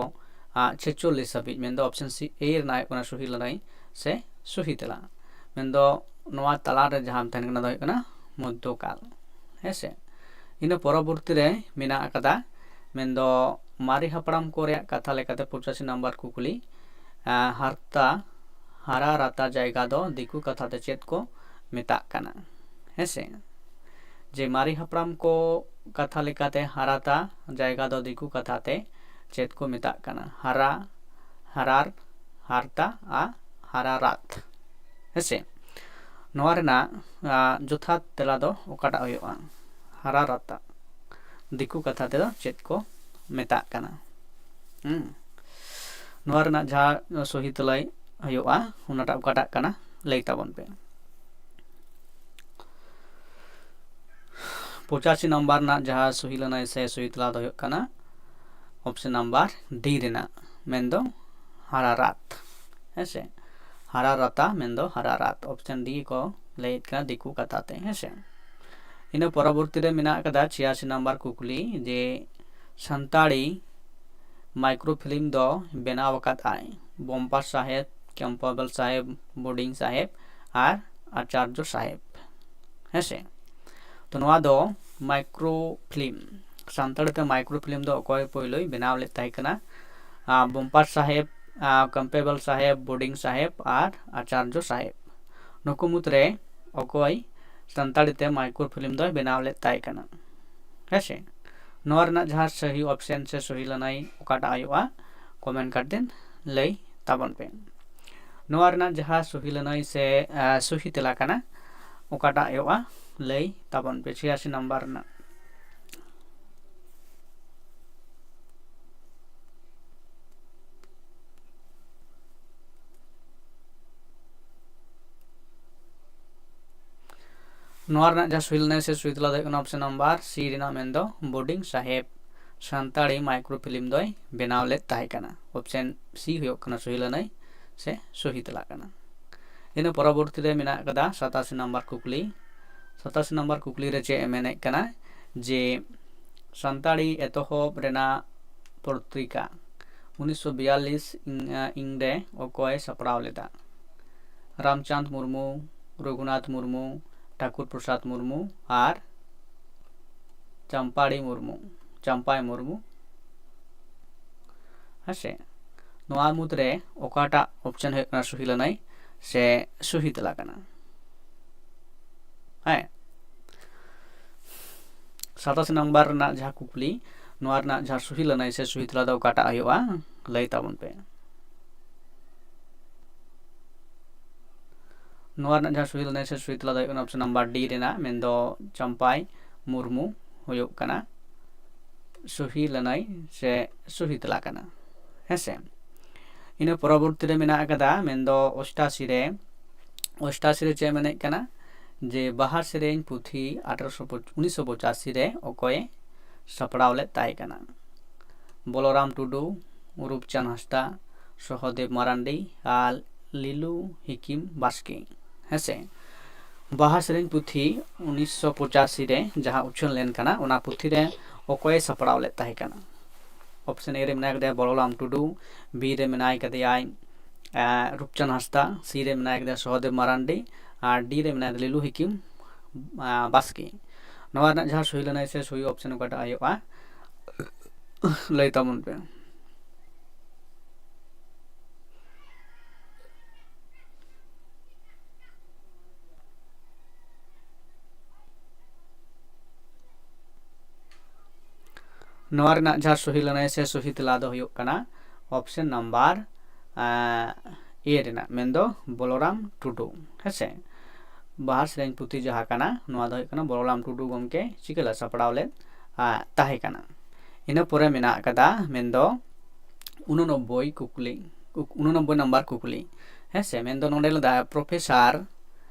ᱪᱷᱮᱪᱚᱞᱞᱤᱥ ᱦᱟᱹᱵᱤᱡ, ᱢᱮᱱᱫᱚ option C A ᱨᱮᱱᱟᱜ ᱦᱩᱭᱩᱜ ᱠᱟᱱᱟ ᱥᱚᱦᱤ ᱞᱟᱹᱱᱟᱹᱭ ᱥᱮ ᱥᱚᱦᱤ ᱛᱮᱞᱟ᱾ ᱢᱮᱱᱫᱚ ᱱᱚᱣᱟ ᱛᱟᱞᱟᱨᱮ ᱡᱟᱦᱟᱸ ᱛᱟᱦᱮᱱ ᱠᱟᱱᱟ ᱫᱚ ᱦᱩᱭᱩᱜ ᱠᱟᱱᱟ ᱢᱚᱫᱽᱫᱷᱚ ᱠᱟᱞ᱾ ᱦᱮᱸ ᱥᱮ, ᱤᱱᱟᱹ ᱯᱚᱨᱚᱵᱚᱨᱛᱤ ᱨᱮ ᱢᱮᱱᱟᱜ ᱟᱠᱟᱫᱟ, ᱢᱮᱱᱫᱚ ᱢᱟᱨᱮ ᱦᱟᱯᱲᱟᱢ ᱠᱚ ᱨᱮᱭᱟᱜ ᱠᱟᱛᱷᱟ ᱞᱮᱠᱟᱛᱮ ᱯᱚᱸᱪᱟᱥᱤ ᱱᱟᱢᱵᱟᱨ ᱠᱩᱠᱞᱤ, ᱟᱸ, ᱦᱟᱨᱛᱟ, ᱦᱟᱨᱟ ᱨᱟᱛᱟ ᱡᱟᱭᱜᱟ ᱫᱚ ᱫᱤᱠᱩ ᱠᱟᱛᱷᱟ ᱛᱮ ᱪᱮᱫ ᱠᱚ ᱢᱮᱛᱟᱜ ᱠᱟᱱᱟ? ᱦᱮᱸ ᱥᱮ, ᱡᱮ ᱢᱟᱨᱮ ᱦᱟᱯᱲᱟᱢ ᱠᱚ ᱠᱟᱛᱷᱟ ᱞᱮᱠᱟᱛᱮ ᱦᱟᱨᱟᱛᱟ ᱡᱟᱭᱜᱟ ᱫᱚ ᱫᱤᱠᱩ ᱠᱟᱛᱷᱟ ᱛᱮ ᱪᱮᱫ ᱠᱚ ᱢᱮᱛᱟᱜ ᱠᱟᱱᱟ? ᱦᱟᱨᱟ, ᱦᱟᱨᱟᱨ, ᱦᱟᱨᱛᱟ ᱟᱨ ᱦᱟᱨᱟᱨᱟᱛ᱾ ᱦᱮᱸᱥᱮ? ᱱᱚᱣᱟ ᱨᱮᱱᱟᱜ ᱟ, ᱡᱚᱛᱷᱟᱛ ᱛᱮᱞᱟ ᱫᱚ ᱚᱠᱟᱴᱟᱜ ᱦᱩᱭᱩᱜᱼᱟ? ᱦᱟᱨᱟᱨᱟᱛᱟ᱾ ᱫᱤᱠᱩ ᱠᱟᱛᱷᱟ ᱛᱮᱫᱚ ᱪᱮᱫ ᱠᱚ ᱢᱮᱛᱟᱜ ᱠᱟᱱᱟ? ᱦᱩᱸ᱾ ᱱᱚᱣᱟ ᱨᱮᱱᱟᱜ ᱡᱟᱦᱟᱸ ᱥᱚᱦᱤ ᱛᱮᱞᱟᱭ ᱦᱩᱭᱩᱜᱼᱟ, ᱚᱱᱟᱴᱟᱜ ᱚᱠᱟᱴᱟᱜ ᱠᱟᱱᱟ? ᱞᱟᱹᱭ ᱛᱟᱵᱚᱱ ᱯᱮ᱾ ᱯᱚᱸᱪᱟᱥᱤ ᱱᱟᱢᱵᱟᱨ ᱨᱮᱱᱟᱜ ᱡᱟᱦᱟᱸ ᱥᱚᱦᱤ ᱞᱟᱹᱱᱟᱹᱭ ᱥᱮ ᱥᱚᱦᱤ ᱛᱮᱞᱟ ᱫᱚ ᱦᱩᱭᱩᱜ ᱠᱟᱱᱟ option number D ᱨᱮᱱᱟᱜ, ᱢᱮᱱᱫᱚ ᱦᱟᱨᱟᱨᱟᱛ᱾ ᱦᱮᱸᱥᱮ? ᱦᱟᱨᱟᱨᱟᱛᱟ ᱢᱮᱱᱫᱚ ᱦᱟᱨᱟᱨᱟᱛ, option D ᱠᱚ ᱞᱟᱹᱭᱮᱫ ᱠᱟᱱᱟ ᱫᱤᱠᱩ ᱠᱟᱛᱷᱟ ᱛᱮ᱾ ᱦᱮᱸᱥᱮ? ᱤᱱᱟᱹ ᱯᱚᱨᱚᱵᱚᱨᱛᱤ ᱨᱮ ᱢᱮᱱᱟᱜ ᱟᱠᱟᱫᱟ ᱪᱷᱤᱭᱟᱥᱤ ᱱᱟᱢᱵᱟᱨ ᱠᱩᱠᱞᱤ, ᱡᱮ ᱥᱟᱱᱛᱟᱲᱤ micro film ᱫᱚ ᱵᱮᱱᱟᱣ ᱟᱠᱟᱫ ᱟᱭ ᱵᱚᱢᱯᱟᱨ ᱥᱟᱦᱮᱵᱽ, ᱠᱮᱢᱯᱵᱮᱞ ᱥᱟᱦᱮᱵᱽ, ᱵᱳᱰᱤᱝ ᱥᱟᱦᱮᱵᱽ ᱟᱨ ᱟᱪᱟᱨᱡᱚ ᱥᱟᱦᱮᱵᱽ᱾ ᱦᱮᱸᱥᱮ? ᱛᱚ ᱱᱚᱣᱟ ᱫᱚ micro film, ᱥᱟᱱᱛᱟᱲᱤ ᱛᱮ micro film ᱫᱚ ᱚᱠᱚᱭ ᱯᱳᱭᱞᱳᱭ ᱵᱮᱱᱟᱣ ᱞᱮᱫ ᱛᱟᱦᱮᱸ ᱠᱟᱱᱟ? ᱟ, ᱵᱚᱢᱯᱟᱨ ᱥᱟᱦᱮᱵᱽ, ᱟ, ᱠᱮᱢᱯᱵᱮᱞ ᱥᱟᱦᱮᱵᱽ, ᱵᱳᱰᱤᱝ ᱥᱟᱦᱮᱵᱽ ᱟᱨ ᱟᱪᱟᱨᱡᱚ ᱥᱟᱦᱮᱵᱽ᱾ ᱱᱩᱠᱩ ᱢᱩᱫᱽᱨᱮ ᱚᱠᱚᱭ ᱥᱟᱱᱛᱟᱲᱤ ᱛᱮ micro film ᱫᱚᱭ ᱵᱮᱱᱟᱣ ᱞᱮᱫ ᱛᱟᱦᱮᱸ ᱠᱟᱱᱟ? ᱦᱮᱸᱥᱮ? ᱱᱚᱣᱟ ᱨᱮᱱᱟᱜ ᱡᱟᱦᱟᱸ ᱥᱚᱦᱤ option ᱥᱮ ᱥᱚᱦᱤ ᱞᱟᱹᱱᱟᱹᱭ ᱚᱠᱟᱴᱟᱜ ᱦᱩᱭᱩᱜᱼᱟ, comment ᱠᱟᱛᱮ ᱞᱟᱹᱭ ᱛᱟᱵᱚᱱ ᱯᱮ᱾ ᱱᱚᱣᱟ ᱨᱮᱱᱟᱜ ᱡᱟᱦᱟᱸ ᱥᱚᱦᱤ ᱞᱟᱹᱱᱟᱹᱭ ᱥᱮ ᱟ, ᱥᱚᱦᱤ ᱛᱮᱞᱟ ᱠᱟᱱᱟ, ᱚᱠᱟᱴᱟᱜ ᱦᱩᱭᱩᱜᱼᱟ, ᱞᱟᱹᱭ ᱛᱟᱵᱚᱱ ᱯᱮ᱾ ᱪᱷᱤᱭᱟᱥᱤ ᱱᱟᱢᱵᱟᱨ ᱨᱮᱱᱟᱜ ᱱᱚᱣᱟ ᱨᱮᱱᱟᱜ ᱡᱟᱦᱟᱸ ᱥᱚᱦᱤ ᱞᱟᱹᱱᱟᱹᱭ ᱥᱮ ᱥᱚᱦᱤ ᱛᱮᱞᱟ ᱫᱚ ᱦᱩᱭᱩᱜ ᱠᱟᱱᱟ option number C ᱨᱮᱱᱟᱜ, ᱢᱮᱱᱫᱚ ᱵᱳᱰᱤᱝ ᱥᱟᱦᱮᱵᱽ ᱥᱟᱱᱛᱟᱲᱤ micro film ᱫᱚᱭ ᱵᱮᱱᱟᱣ ᱞᱮᱫ ᱛᱟᱦᱮᱸ ᱠᱟᱱᱟ᱾ Option C ᱦᱩᱭᱩᱜ ᱠᱟᱱᱟ ᱥᱚᱦᱤ ᱞᱟᱹᱱᱟᱹᱭ ᱥᱮ ᱥᱚᱦᱤ ᱛᱮᱞᱟ ᱠᱟᱱᱟ᱾ ᱤᱱᱟᱹ ᱯᱚᱨᱚᱵᱚᱨᱛᱤ ᱨᱮ ᱢᱮᱱᱟᱜ ᱟᱠᱟᱫᱟ ᱥᱟᱛᱟᱥᱤ ᱱᱟᱢᱵᱟᱨ ᱠᱩᱠᱞᱤ᱾ ᱥᱟᱛᱟᱥᱤ ᱱᱟᱢᱵᱟᱨ ᱠᱩᱠᱞᱤ ᱨᱮ ᱪᱮᱫ ᱮ ᱢᱮᱱᱮᱫ ᱠᱟᱱᱟ, ᱡᱮ ᱥᱟᱱᱛᱟᱲᱤ ᱮᱛᱚᱦᱚᱵ ᱨᱮᱱᱟᱜ ᱯᱚᱛᱨᱤᱠᱟ ᱩᱱᱤᱥᱥᱚ ᱵᱤᱭᱟᱞᱞᱤᱥ ᱤᱝ-, ᱤᱝ ᱨᱮ ᱚᱠᱚᱭ ᱥᱟᱯᱲᱟᱣ ᱞᱮᱫᱟ? ᱨᱟᱢᱪᱟᱸᱫᱽ ᱢᱩᱨᱢᱩ, ᱨᱚᱜᱷᱩᱱᱟᱛᱷ ᱢᱩᱨᱢᱩ, ᱴᱷᱟᱠᱩᱨ ᱯᱨᱚᱥᱟᱫᱽ ᱢᱩᱨᱢᱩ ᱟᱨ ᱪᱟᱢᱯᱟᱲᱤ ᱢᱩᱨᱢᱩ, ᱪᱟᱢᱯᱟᱭ ᱢᱩᱨᱢᱩ᱾ ᱦᱮᱸᱥᱮ? ᱱᱚᱣᱟ ᱢᱩᱫᱽᱨᱮ ᱚᱠᱟᱴᱟᱜ option ᱦᱩᱭᱩᱜ ᱠᱟᱱᱟ ᱥᱚᱦᱤ ᱞᱟᱹᱱᱟᱹᱭ ᱥᱮ ᱥᱚᱦᱤ ᱛᱮᱞᱟ ᱠᱟᱱᱟ? ᱦᱮᱸ, ᱥᱟᱛᱟᱥᱤ ᱱᱟᱢᱵᱟᱨ ᱨᱮᱱᱟᱜ ᱡᱟᱦᱟᱸ ᱠᱩᱠᱞᱤ, ᱱᱚᱣᱟ ᱨᱮᱱᱟᱜ ᱡᱟᱦᱟᱸ ᱥᱩᱦᱤ ᱞᱟᱹᱱᱟᱹᱭ ᱥᱮ ᱥᱩᱦᱤ ᱛᱮᱞᱟ ᱫᱚ ᱚᱠᱟᱴᱟᱜ ᱦᱩᱭᱩᱜᱼᱟ, ᱞᱟᱹᱭ ᱛᱟᱵᱚᱱ ᱯᱮ᱾ ᱱᱚᱣᱟ ᱨᱮᱱᱟᱜ ᱡᱟᱦᱟᱸ ᱥᱩᱦᱤ ᱞᱟᱹᱱᱟᱹᱭ ᱥᱮ ᱥᱩᱦᱤ ᱛᱮᱞᱟ ᱫᱚ ᱦᱩᱭᱩᱜ ᱠᱟᱱᱟ option number D ᱨᱮᱱᱟᱜ, ᱢᱮᱱᱫᱚ ᱪᱟᱢᱯᱟᱭ ᱢᱩᱨᱢᱩ ᱦᱩᱭᱩᱜ ᱠᱟᱱᱟ ᱥᱩᱦᱤ ᱞᱟᱹᱱᱟᱹᱭ ᱥᱮ ᱥᱩᱦᱤ ᱛᱮᱞᱟ ᱠᱟᱱᱟ᱾ ᱦᱮᱸᱥᱮ, ᱤᱱᱟᱹ ᱯᱚᱨᱚᱵᱚᱨᱛᱤ ᱨᱮ ᱢᱮᱱᱟᱜ ᱟᱠᱟᱫᱟ, ᱢᱮᱱᱫᱚ ᱚᱥᱴᱟᱥᱤ ᱨᱮ, ᱚᱥᱴᱟᱥᱤ ᱨᱮ ᱪᱮᱫ ᱢᱮᱱᱮᱫ ᱠᱟᱱᱟ, ᱡᱮ ᱵᱟᱦᱟ ᱥᱮᱨᱮᱧ ᱯᱩᱛᱷᱤ ᱟᱴᱷᱨᱚᱥᱚ ᱩᱱᱤᱥᱥᱚ ᱯᱚᱸᱪᱟᱥᱤ ᱨᱮ ᱚᱠᱚᱭᱮ ᱥᱟᱯᱲᱟᱣ ᱞᱮᱫ ᱛᱟᱦᱮᱸ ᱠᱟᱱᱟ? ᱵᱚᱞᱚᱨᱟᱢ ᱴᱩᱰᱩ, ᱨᱩᱯᱪᱟᱸᱫᱽ ᱦᱟᱸᱥᱫᱟ, ᱥᱚᱦᱚᱫᱮᱵ ᱢᱟᱨᱟᱱᱰᱤ ᱟᱨ ᱞᱤᱞᱩ ᱦᱤᱠᱤᱢ ᱵᱟᱥᱠᱮ᱾ ᱦᱮᱸᱥᱮ, ᱵᱟᱦᱟ ᱥᱮᱨᱮᱧ ᱯᱩᱛᱷᱤ ᱩᱱᱤᱥᱥᱚ ᱯᱚᱸᱪᱟᱥᱤ ᱨᱮ ᱡᱟᱦᱟᱸ ᱩᱪᱷᱟᱹᱱ ᱞᱮᱱ ᱠᱟᱱᱟ, ᱚᱱᱟ ᱯᱩᱛᱷᱤ ᱨᱮ ᱚᱠᱚᱭᱮ ᱥᱟᱯᱲᱟᱣ ᱞᱮᱫ ᱛᱟᱦᱮᱸ ᱠᱟᱱᱟ? Option A ᱨᱮ ᱢᱮᱱᱟᱭ ᱠᱟᱫᱮᱭᱟ ᱵᱚᱞᱚᱨᱟᱢ ᱴᱩᱰᱩ, B ᱨᱮ ᱢᱮᱱᱟᱭ ᱠᱟᱫᱮᱭᱟᱭ ᱨᱩᱯᱪᱟᱸᱫᱽ ᱦᱟᱸᱥᱫᱟ, C ᱨᱮ ᱢᱮᱱᱟᱭ ᱠᱟᱫᱮᱭᱟ ᱥᱚᱦᱚᱫᱮᱵ ᱢᱟᱨᱟᱱᱰᱤ ᱟᱨ D ᱨᱮ ᱢᱮᱱᱟᱭ ᱠᱟᱫᱮᱭᱟ ᱞᱤᱞᱩ ᱦᱤᱠᱤᱢ ᱵᱟᱥᱠᱮ᱾ ᱱᱚᱣᱟ ᱨᱮᱱᱟᱜ ᱡᱟᱦᱟᱸ ᱥᱩᱦᱤ ᱞᱟᱹᱱᱟᱹᱭ ᱥᱮ ᱥᱩᱦᱤ option ᱚᱠᱟᱴᱟᱜ ᱦᱩᱭᱩᱜᱼᱟ, ᱞᱟᱹᱭ ᱛᱟᱵᱚᱱ ᱯᱮ᱾ ᱱᱚᱣᱟ ᱨᱮᱱᱟᱜ ᱡᱟᱦᱟᱸ ᱥᱩᱦᱤ ᱞᱟᱹᱱᱟᱹᱭ ᱥᱮ ᱥᱩᱦᱤ ᱛᱮᱞᱟ ᱫᱚ ᱦᱩᱭᱩᱜ ᱠᱟᱱᱟ option number A ᱨᱮᱱᱟᱜ, ᱢᱮᱱᱫᱚ ᱵᱚᱞᱚᱨᱟᱢ ᱴᱩᱰᱩ᱾ ᱦᱮᱸᱥᱮ, ᱵᱟᱦᱟ ᱥᱮᱨᱮᱧ ᱯᱩᱛᱷᱤ ᱡᱟᱦᱟᱸ ᱠᱟᱱᱟ, ᱱᱚᱣᱟ ᱫᱚ ᱦᱩᱭᱩᱜ ᱠᱟᱱᱟ ᱵᱚᱞᱚᱨᱟᱢ ᱴᱩᱰᱩ ᱜᱚᱢᱠᱮ ᱪᱤᱠᱟᱹ ᱞᱮ ᱥᱟᱯᱲᱟᱣ ᱞᱮᱫ ᱛᱟᱦᱮᱸ ᱠᱟᱱᱟ᱾ ᱤᱱᱟᱹ ᱯᱚᱨᱮ ᱢᱮᱱᱟᱜ ᱟᱠᱟᱫᱟ, ᱢᱮᱱᱫᱚ ᱩᱱᱚᱱᱚᱵᱵᱳᱭ ᱠᱩᱠᱞᱤ, ᱩᱱᱚᱱᱚᱵᱵᱳᱭ ᱱᱟᱢᱵᱟᱨ ᱠᱩᱠᱞᱤ᱾ ᱦᱮᱸᱥᱮ, ᱢᱮᱱᱫᱚ ᱱᱚᱰᱮ ᱞᱮᱫᱟ ᱯᱨᱚᱯᱷᱮᱥᱟᱨ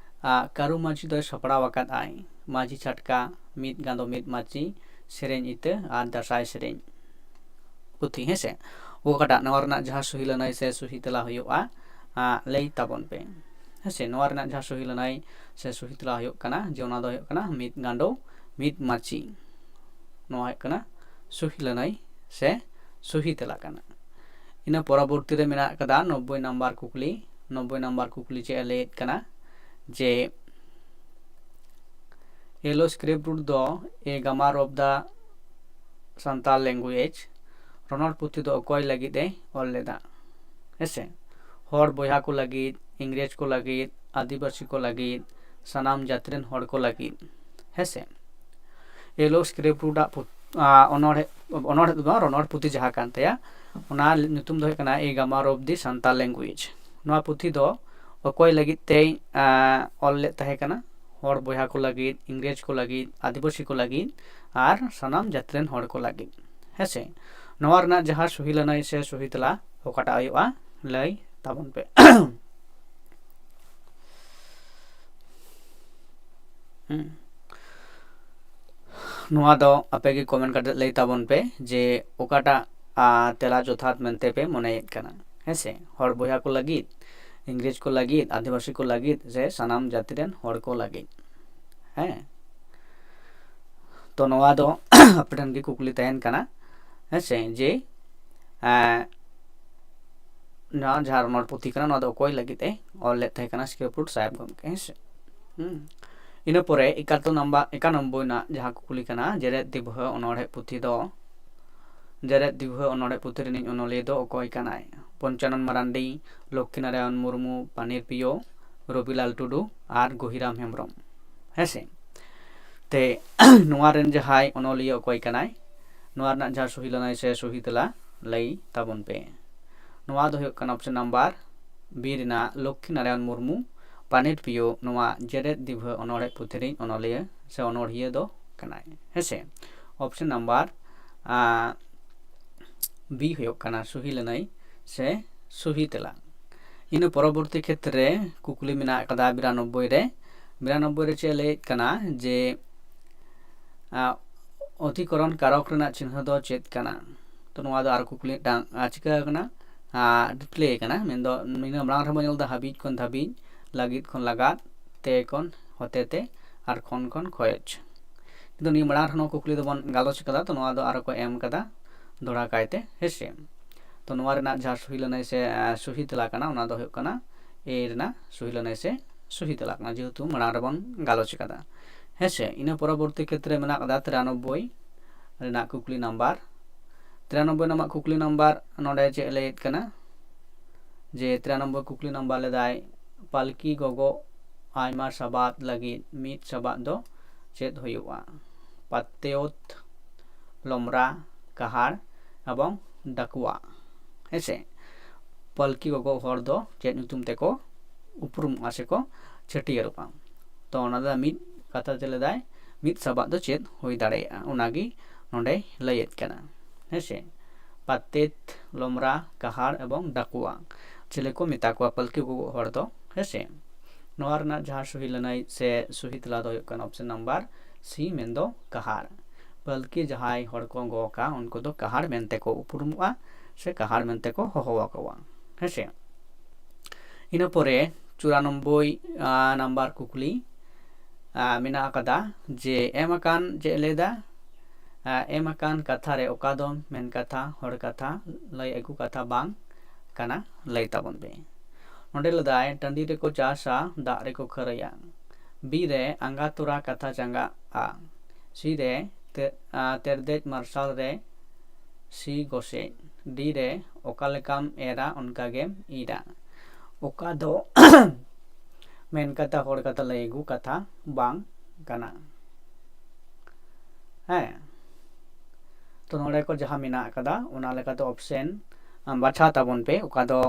ᱠᱟᱹᱨᱩ ᱢᱟᱹᱡᱷᱤ ᱫᱚᱭ ᱥᱟᱯᱲᱟᱣ ᱟᱠᱟᱫ ᱟᱭ ᱢᱟᱹᱡᱷᱤ ᱪᱷᱟᱴᱠᱟ, ᱢᱤᱫ ᱜᱟᱸᱰᱚ ᱢᱤᱫ ᱢᱟᱹᱪᱤ, ᱥᱮᱨᱮᱧ ᱤᱛᱟᱹ ᱟᱨ ᱫᱟᱸᱥᱟᱭ ᱥᱮᱨᱮᱧ ᱯᱩᱛᱷᱤ᱾ ᱦᱮᱸᱥᱮ, ᱚᱠᱟᱴᱟᱜ ᱱᱚᱣᱟ ᱨᱮᱱᱟᱜ ᱡᱟᱦᱟᱸ ᱥᱩᱦᱤ ᱞᱟᱹᱱᱟᱹᱭ ᱥᱮ ᱥᱩᱦᱤ ᱛᱮᱞᱟ ᱦᱩᱭᱩᱜᱼᱟ, ᱞᱟᱹᱭ ᱛᱟᱵᱚᱱ ᱯᱮ᱾ ᱦᱮᱸᱥᱮ, ᱱᱚᱣᱟ ᱨᱮᱱᱟᱜ ᱡᱟᱦᱟᱸ ᱥᱩᱦᱤ ᱞᱟᱹᱱᱟᱹᱭ ᱥᱮ ᱥᱩᱦᱤ ᱛᱮᱞᱟ ᱦᱩᱭᱩᱜ ᱠᱟᱱᱟ ᱡᱮ ᱚᱱᱟ ᱫᱚ ᱦᱩᱭᱩᱜ ᱠᱟᱱᱟ ᱢᱤᱫ ᱜᱟᱸᱰᱚ ᱢᱤᱫ ᱢᱟᱹᱪᱤ᱾ ᱱᱚᱣᱟ ᱦᱩᱭᱩᱜ ᱠᱟᱱᱟ ᱥᱩᱦᱤ ᱞᱟᱹᱱᱟᱹᱭ ᱥᱮ ᱥᱩᱦᱤ ᱛᱮᱞᱟ ᱠᱟᱱᱟ᱾ ᱤᱱᱟᱹ ᱯᱚᱨᱚᱵᱚᱨᱛᱤ ᱨᱮ ᱢᱮᱱᱟᱜ ᱟᱠᱟᱫᱟ ᱱᱚᱵᱵᱳᱭ ᱱᱟᱢᱵᱟᱨ ᱠᱩᱠᱞᱤ᱾ ᱱᱚᱵᱵᱳᱭ ᱱᱟᱢᱵᱟᱨ ᱠᱩᱠᱞᱤ ᱪᱮᱫ ᱮ ᱞᱟᱹᱭᱮᱫ ᱠᱟᱱᱟ, ᱡᱮ Yellow Script Route ᱫᱚ A Grammar of the Santal Language ᱨᱚᱱᱚᱲ ᱯᱩᱛᱷᱤ ᱫᱚ ᱚᱠᱚᱭ ᱞᱟᱹᱜᱤᱫ ᱮ ᱚᱞ ᱞᱮᱫᱟ? ᱦᱮᱸᱥᱮ, ᱦᱚᱲ ᱵᱚᱭᱦᱟ ᱠᱚ ᱞᱟᱹᱜᱤᱫ, ᱤᱝᱨᱮᱡᱽ ᱠᱚ ᱞᱟᱹᱜᱤᱫ, ᱟᱹᱫᱤᱵᱟᱹᱥᱤ ᱠᱚ ᱞᱟᱹᱜᱤᱫ, ᱥᱟᱱᱟᱢ ᱡᱟᱹᱛᱤ ᱨᱮᱱ ᱦᱚᱲ ᱠᱚ ᱞᱟᱹᱜᱤᱫ᱾ ᱦᱮᱸᱥᱮ, Yellow Script Route ᱟᱜ ᱯᱩᱛ- ᱟᱨ ᱚᱱᱚᱬᱦᱮ ᱚᱱᱚᱬᱦᱮ ᱫᱚ ᱵᱟᱝ, ᱨᱚᱱᱚᱲ ᱯᱩᱛᱷᱤ ᱡᱟᱦᱟᱸ ᱠᱟᱱ ᱛᱟᱭᱟ, ᱚᱱᱟ ᱧᱩᱛᱩᱢ ᱫᱚ ᱦᱩᱭᱩᱜ ᱠᱟᱱᱟ A Grammar of the Santali Language᱾ ᱱᱚᱣᱟ ᱯᱩᱛᱷᱤ ᱫᱚ ᱚᱠᱚᱭ ᱞᱟᱹᱜᱤᱫ ᱛᱮᱭ ᱚᱞ ᱞᱮᱫ ᱛᱟᱦᱮᱸ ᱠᱟᱱᱟ? ᱦᱚᱲ ᱵᱚᱭᱦᱟ ᱠᱚ ᱞᱟᱹᱜᱤᱫ, ᱤᱝᱨᱮᱡᱽ ᱠᱚ ᱞᱟᱹᱜᱤᱫ, ᱟᱹᱫᱤᱵᱟᱹᱥᱤ ᱠᱚ ᱞᱟᱹᱜᱤᱫ ᱟᱨ ᱥᱟᱱᱟᱢ ᱡᱟᱹᱛᱤ ᱨᱮᱱ ᱦᱚᱲ ᱠᱚ ᱞᱟᱹᱜᱤᱫ᱾ ᱦᱮᱸᱥᱮ, ᱱᱚᱣᱟ ᱨᱮᱱᱟᱜ ᱡᱟᱦᱟᱸ ᱥᱩᱦᱤ ᱞᱟᱹᱱᱟᱹᱭ ᱥᱮ ᱥᱩᱦᱤ ᱛᱮᱞᱟ ᱚᱠᱟᱴᱟᱜ ᱦᱩᱭᱩᱜᱼᱟ, ᱞᱟᱹᱭ ᱛᱟᱵᱚᱱ ᱯᱮ᱾ ᱱᱚᱣᱟ ᱫᱚ ᱟᱯᱮ ᱜᱮ ᱠᱚᱢᱮᱱᱴ ᱠᱟᱛᱮ ᱞᱟᱹᱭ ᱛᱟᱵᱚᱱ ᱯᱮ ᱡᱮ ᱚᱠᱟᱴᱟᱜ ᱛᱮᱞᱟ ᱡᱚᱛᱷᱟᱛ ᱢᱮᱱᱛᱮ ᱯᱮ ᱢᱚᱱᱮᱭᱮᱫ ᱠᱟᱱᱟ᱾ ᱦᱮᱸᱥᱮ, ᱦᱚᱲ ᱵᱚᱭᱦᱟ ᱠᱚ ᱞᱟᱹᱜᱤᱫ, ᱤᱝᱨᱮᱡᱽ ᱠᱚ ᱞᱟᱹᱜᱤᱫ, ᱟᱹᱫᱤᱵᱟᱹᱥᱤ ᱠᱚ ᱞᱟᱹᱜᱤᱫ ᱥᱮ ᱥᱟᱱᱟᱢ ᱡᱟᱹᱛᱤ ᱨᱮᱱ ᱦᱚᱲ ᱠᱚ ᱞᱟᱹᱜᱤᱫ᱾ ᱦᱮᱸ, ᱛᱚ ᱱᱚᱣᱟ ᱫᱚ ᱟᱯᱮ ᱴᱷᱮᱱ ᱜᱮ ᱠᱩᱠᱞᱤ ᱛᱟᱦᱮᱱ ᱠᱟᱱᱟ᱾ ᱦᱮᱸᱥᱮ, ᱡᱮ ᱱᱚᱣᱟ ᱡᱟᱦᱟᱸ ᱨᱚᱱᱚᱲ ᱯᱩᱛᱷᱤ ᱠᱟᱱᱟ, ᱱᱚᱣᱟ ᱫᱚ ᱚᱠᱚᱭ ᱞᱟᱹᱜᱤᱫ ᱮ ᱚᱞ ᱞᱮᱫ ᱛᱟᱦᱮᱸ ᱠᱟᱱᱟ? ᱥᱤᱠᱟᱹᱨᱯᱩᱨ ᱥᱟᱦᱮᱵᱽ ᱜᱚᱢᱠᱮ᱾ ᱦᱮᱸᱥᱮ, ᱤᱱᱟᱹ ᱯᱚᱨᱮ ᱮᱠᱟᱛᱛᱳᱨ ᱱᱟᱢᱵᱟᱨ, ᱮᱠᱟᱱᱚᱵᱵᱳᱭ ᱨᱮᱱᱟᱜ ᱡᱟᱦᱟᱸ ᱠᱩᱠᱞᱤ ᱠᱟᱱᱟ, ᱡᱮᱨᱮᱫ ᱫᱤᱵᱷᱟᱹ ᱚᱱᱚᱬᱦᱮ ᱯᱩᱛᱷᱤ ᱫᱚ, ᱡᱮᱨᱮᱫ ᱫᱤᱵᱷᱟᱹ ᱚᱱᱚᱬᱦᱮ ᱯᱩᱛᱷᱤ ᱨᱤᱱᱤᱡ ᱚᱱᱚᱞᱤᱭᱟᱹ ᱫᱚ ᱚᱠᱚᱭ ᱠᱟᱱᱟᱭ? ᱯᱚᱧᱪᱟᱱᱚᱱ ᱢᱟᱨᱟᱱᱰᱤ, ᱞᱚᱠᱠᱷᱤ ᱱᱟᱨᱟᱭᱚᱱ ᱢᱩᱨᱢᱩ, ᱯᱟᱱᱤᱨ ᱯᱤᱭᱳ, ᱨᱚᱵᱤᱞᱟᱞ ᱴᱩᱰᱩ ᱟᱨ ᱜᱚᱦᱤᱨᱟᱢ ᱦᱮᱢᱵᱨᱚᱢ᱾ ᱦᱮᱸᱥᱮ, ᱛᱮ ᱱᱚᱣᱟ ᱨᱮᱱ ᱡᱟᱦᱟᱸᱭ ᱚᱱᱚᱞᱤᱭᱟᱹ ᱚᱠᱚᱭ ᱠᱟᱱᱟᱭ? ᱱᱚᱣᱟ ᱨᱮᱱᱟᱜ ᱡᱟᱦᱟᱸ ᱥᱩᱦᱤ ᱞᱟᱹᱱᱟᱹᱭ ᱥᱮ ᱥᱩᱦᱤ ᱛᱮᱞᱟ ᱞᱟᱹᱭ ᱛᱟᱵᱚᱱ ᱯᱮ᱾ ᱱᱚᱣᱟ ᱫᱚ ᱦᱩᱭᱩᱜ ᱠᱟᱱᱟ ᱚᱯᱥᱮᱱ ᱱᱟᱢᱵᱟᱨ ᱵᱤ ᱨᱮᱱᱟᱜ ᱞᱚᱠᱠᱷᱤ ᱱᱟᱨᱟᱭᱚᱱ ᱢᱩᱨᱢᱩ, ᱯᱟᱱᱤᱨ ᱯᱤᱭᱳ, ᱱᱚᱣᱟ ᱡᱮᱨᱮᱫ ᱫᱤᱵᱷᱟᱹ ᱚᱱᱚᱬᱦᱮ ᱯᱩᱛᱷᱤ ᱨᱤᱱ ᱚᱱᱚᱞᱤᱭᱟᱹ ᱥᱮ ᱚᱱᱚᱲᱦᱤᱭᱟᱹ ᱫᱚ ᱠᱟᱱᱟᱭ᱾ ᱦᱮᱸᱥᱮ, ᱚᱯᱥᱮᱱ ᱱᱟᱢᱵᱟᱨ ᱵᱤ ᱦᱩᱭᱩᱜ ᱠᱟᱱᱟ ᱥᱩᱦᱤ ᱞᱟᱹᱱᱟᱹᱭ ᱥᱮ ᱥᱩᱦᱤ ᱛᱮᱞᱟ᱾ ᱤᱱᱟᱹ ᱯᱚᱨᱚᱵᱚᱨᱛᱤ ᱠᱷᱮᱛᱨᱮ ᱠᱩᱠᱞᱤ ᱢᱮᱱᱟᱜ ᱟᱠᱟᱫᱟ ᱵᱤᱨᱟᱱᱚᱵᱵᱳᱭ ᱨᱮ᱾ ᱵᱤᱨᱟᱱᱚᱵᱵᱳᱭ ᱨᱮ ᱪᱮᱫ ᱞᱟᱹᱭᱮᱫ ᱠᱟᱱᱟ ᱡᱮ ᱚᱛᱷᱤᱠᱚᱨᱚᱱ ᱠᱟᱨᱚᱠ ᱨᱮᱱᱟᱜ ᱪᱤᱱᱦᱟᱹ ᱫᱚ ᱪᱮᱫ ᱠᱟᱱᱟ? ᱛᱚ ᱱᱚᱣᱟ ᱫᱚ ᱟᱨ ᱠᱩᱠᱞᱤ ᱢᱤᱫᱴᱟᱝ ᱪᱤᱠᱟᱹ ᱟᱠᱟᱱᱟ, ᱰᱤᱥᱯᱞᱮ ᱟᱠᱟᱱᱟ᱾ ᱢᱮᱱᱫᱚ ᱱᱤᱭᱟᱹ ᱢᱟᱲᱟᱝ ᱨᱮᱦᱚᱸ ᱵᱚᱱ ᱧᱮᱞ ᱮᱫᱟ ᱦᱟᱹᱵᱤᱡ ᱠᱷᱚᱱ ᱫᱷᱟᱹᱵᱤᱡ, ᱞᱟᱹᱜᱤᱫ ᱠᱷᱚᱱ ᱞᱟᱜᱟᱫ, ᱛᱮ ᱠᱷᱚᱱ ᱦᱚᱛᱮᱛᱮ ᱟᱨ ᱠᱷᱚᱱ ᱠᱷᱚᱱ ᱠᱷᱚᱭᱚᱡᱽ᱾ ᱠᱤᱱᱛᱩ ᱱᱤᱭᱟᱹ ᱢᱟᱲᱟᱝ ᱨᱮᱦᱚᱸ ᱠᱩᱠᱞᱤ ᱫᱚᱵᱚᱱ ᱜᱟᱞᱚᱪ ᱠᱟᱫᱟ, ᱛᱚ ᱱᱚᱣᱟ ᱫᱚ ᱟᱨᱚ ᱠᱚ ᱮᱢ ᱠᱟᱫᱟ ᱫᱚᱦᱲᱟ ᱠᱟᱭᱛᱮ᱾ ᱦᱮᱸᱥᱮ, ᱛᱚ ᱱᱚᱣᱟ ᱨᱮᱱᱟᱜ ᱡᱟᱦᱟᱸ ᱥᱩᱦᱤ ᱞᱟᱹᱱᱟᱹᱭ ᱥᱮ ᱥᱩᱦᱤ ᱛᱮᱞᱟ ᱠᱟᱱᱟ, ᱚᱱᱟ ᱫᱚ ᱦᱩᱭᱩᱜ ᱠᱟᱱᱟ ᱮ ᱨᱮᱱᱟᱜ ᱥᱩᱦᱤ ᱞᱟᱹᱱᱟᱹᱭ ᱥᱮ ᱥᱩᱦᱤ ᱛᱮᱞᱟ ᱠᱟᱱᱟ, ᱡᱮᱦᱮᱛᱩ ᱢᱟᱲᱟᱝ ᱨᱮᱵᱚᱱ ᱜᱟᱞᱚᱪ ᱠᱟᱫᱟ᱾ ᱦᱮᱸᱥᱮ, ᱤᱱᱟᱹ ᱯᱚᱨᱚᱵᱚᱨᱛᱤ ᱠᱷᱮᱛᱨᱮ ᱢᱮᱱᱟᱜ ᱠᱟᱫᱟ ᱛᱤᱨᱟᱱᱚᱵᱵᱳᱭ ᱨᱮᱱᱟᱜ ᱠᱩᱠᱞᱤ ᱱᱟᱢᱵᱟᱨ᱾ ᱛᱤᱨᱟᱱᱚᱵᱵᱳᱭ ᱨᱮᱱᱟᱜ ᱠᱩᱠᱞᱤ ᱱᱟᱢᱵᱟᱨ ᱱᱚᱰᱮ ᱪᱮᱫ ᱞᱟᱹᱭᱮᱫ ᱠᱟᱱᱟ ᱡᱮ ᱛᱤᱨᱟᱱᱚᱵᱵᱳᱭ ᱠᱩᱠᱞᱤ ᱱᱟᱢᱵᱟᱨ ᱞᱮᱫᱟᱭ, ᱯᱟᱞᱠᱤ ᱜᱚᱜᱚ ᱟᱭᱢᱟ ᱥᱟᱵᱟᱫ ᱞᱟᱹᱜᱤᱫ ᱢᱤᱫ ᱥᱟᱵᱟᱫ ᱫᱚ ᱪᱮᱫ ᱦᱩᱭᱩᱜᱼᱟ? ᱯᱟᱛᱮᱭᱚᱛ, ᱞᱚᱢᱨᱟ, ᱠᱟᱦᱟᱲ ᱮᱵᱚᱝ ᱰᱟᱠᱩᱣᱟ᱾ ᱦᱮᱸᱥᱮ, ᱯᱟᱹᱞᱠᱤ ᱜᱚᱜᱚ ᱦᱚᱲ ᱫᱚ ᱪᱮᱫ ᱧᱩᱛᱩᱢ ᱛᱮᱠᱚ ᱩᱯᱨᱩᱢᱚᱜᱼᱟ ᱥᱮᱠᱚ ᱪᱷᱟᱹᱴᱭᱟᱹᱨᱚᱜᱼᱟ? ᱛᱚ ᱚᱱᱟ ᱫᱚ ᱢᱤᱫ ᱠᱟᱛᱷᱟ ᱛᱮ ᱞᱟᱹᱭᱫᱟᱭ, ᱢᱤᱫ ᱥᱟᱵᱟᱫ ᱫᱚ ᱪᱮᱫ ᱦᱩᱭ ᱫᱟᱲᱮᱭᱟᱜᱼᱟ, ᱚᱱᱟᱜᱮ ᱱᱚᱰᱮ ᱞᱟᱹᱭᱮᱫ ᱠᱟᱱᱟ᱾ ᱦᱮᱸᱥᱮ, ᱯᱟᱛᱮᱛ, ᱞᱚᱢᱨᱟ, ᱠᱟᱦᱟᱲ ᱮᱵᱚᱝ ᱰᱟᱠᱩᱣᱟ ᱪᱤᱞᱤ ᱠᱚ ᱢᱮᱛᱟ ᱠᱚᱣᱟ ᱯᱟᱹᱞᱠᱤ ᱜᱚᱜᱚ ᱦᱚᱲ ᱫᱚ? ᱦᱮᱸᱥᱮ, ᱱᱚᱣᱟ ᱨᱮᱱᱟᱜ ᱡᱟᱦᱟᱸ ᱥᱚᱦᱤ ᱞᱟᱹᱱᱟᱹᱭ ᱥᱮ ᱥᱚᱦᱤ ᱛᱮᱞᱟ ᱫᱚ ᱦᱩᱭᱩᱜ ᱠᱟᱱᱟ ᱚᱯᱥᱮᱱ ᱱᱟᱢᱵᱟᱨ ᱥᱤ, ᱢᱮᱱᱫᱚ ᱠᱟᱦᱟᱲ᱾ ᱯᱟᱹᱞᱠᱤ ᱡᱟᱦᱟᱸᱭ ᱦᱚᱲ ᱠᱚ ᱜᱚᱜᱼᱟ, ᱩᱱᱠᱩ ᱫᱚ ᱠᱟᱦᱟᱲ ᱢᱮᱱᱛᱮ ᱠᱚ ᱩᱯᱨᱩᱢᱚᱜᱼᱟ ᱥᱮ ᱠᱟᱦᱟᱲ ᱢᱮᱱᱛᱮ ᱠᱚ ᱦᱚᱦᱚ ᱟᱠᱚᱣᱟ᱾ ᱦᱮᱸᱥᱮ, ᱤᱱᱟᱹ ᱯᱚᱨᱮ ᱪᱩᱨᱟᱱᱚᱵᱵᱳᱭ, ᱟᱸ, ᱱᱟᱢᱵᱟᱨ ᱠᱩᱠᱞᱤ, ᱟᱸ, ᱢᱮᱱᱟᱜ ᱟᱠᱟᱫᱟ ᱡᱮ ᱮᱢ ᱟᱠᱟᱱ, ᱪᱮᱫ ᱮ ᱞᱟᱹᱭᱫᱟ? ᱟᱸ, ᱮᱢ ᱟᱠᱟᱱ ᱠᱟᱛᱷᱟ ᱨᱮ ᱚᱠᱟ ᱫᱚ ᱢᱮᱱ ᱠᱟᱛᱷᱟ, ᱦᱚᱲ ᱠᱟᱛᱷᱟ, ᱞᱟᱹᱭ ᱟᱹᱜᱩ ᱠᱟᱛᱷᱟ ᱵᱟᱝ ᱠᱟᱱᱟ? ᱞᱟᱹᱭ ᱛᱟᱵᱚᱱ ᱯᱮ᱾ ᱱᱚᱰᱮ ᱞᱟᱹᱭᱫᱟᱭ, ᱴᱟᱺᱰᱤ ᱨᱮᱠᱚ ᱪᱟᱥᱟ, ᱫᱟᱜ ᱨᱮᱠᱚ ᱠᱷᱟᱹᱨᱟᱹᱭᱟ᱾ ᱵᱤ ᱨᱮ ᱟᱸᱜᱟ ᱛᱚᱨᱟ ᱠᱟᱛᱷᱟ ᱪᱟᱸᱜᱟᱜᱼᱟ᱾ ᱥᱤ ᱨᱮ ᱛᱮ-, ᱟᱸ, ᱛᱮᱨᱫᱮᱡ ᱢᱟᱨᱥᱟᱞ ᱨᱮ ᱥᱤ ᱜᱚᱥᱮᱡ᱾ ᱰᱤ ᱨᱮ ᱚᱠᱟ ᱞᱮᱠᱟᱢ ᱮᱨᱟ ᱚᱱᱠᱟ ᱜᱮᱢ ᱤᱨᱟ᱾ ᱚᱠᱟ ᱫᱚ ᱢᱮᱱ ᱠᱟᱛᱷᱟ, ᱦᱚᱲ ᱠᱟᱛᱷᱟ, ᱞᱟᱹᱭ ᱟᱹᱜᱩ ᱠᱟᱛᱷᱟ ᱵᱟᱝ ᱠᱟᱱᱟ᱾ ᱦᱮᱸ, ᱛᱚ ᱱᱚᱰᱮ ᱠᱚ ᱡᱟᱦᱟᱸ ᱢᱮᱱᱟᱜ ᱟᱠᱟᱫᱟ, ᱚᱱᱟ ᱞᱮᱠᱟᱛᱮ ᱚᱯᱥᱮᱱ, ᱟᱢ, ᱵᱟᱪᱷᱟᱣ ᱛᱟᱵᱚᱱ ᱯᱮ, ᱚᱠᱟ ᱫᱚ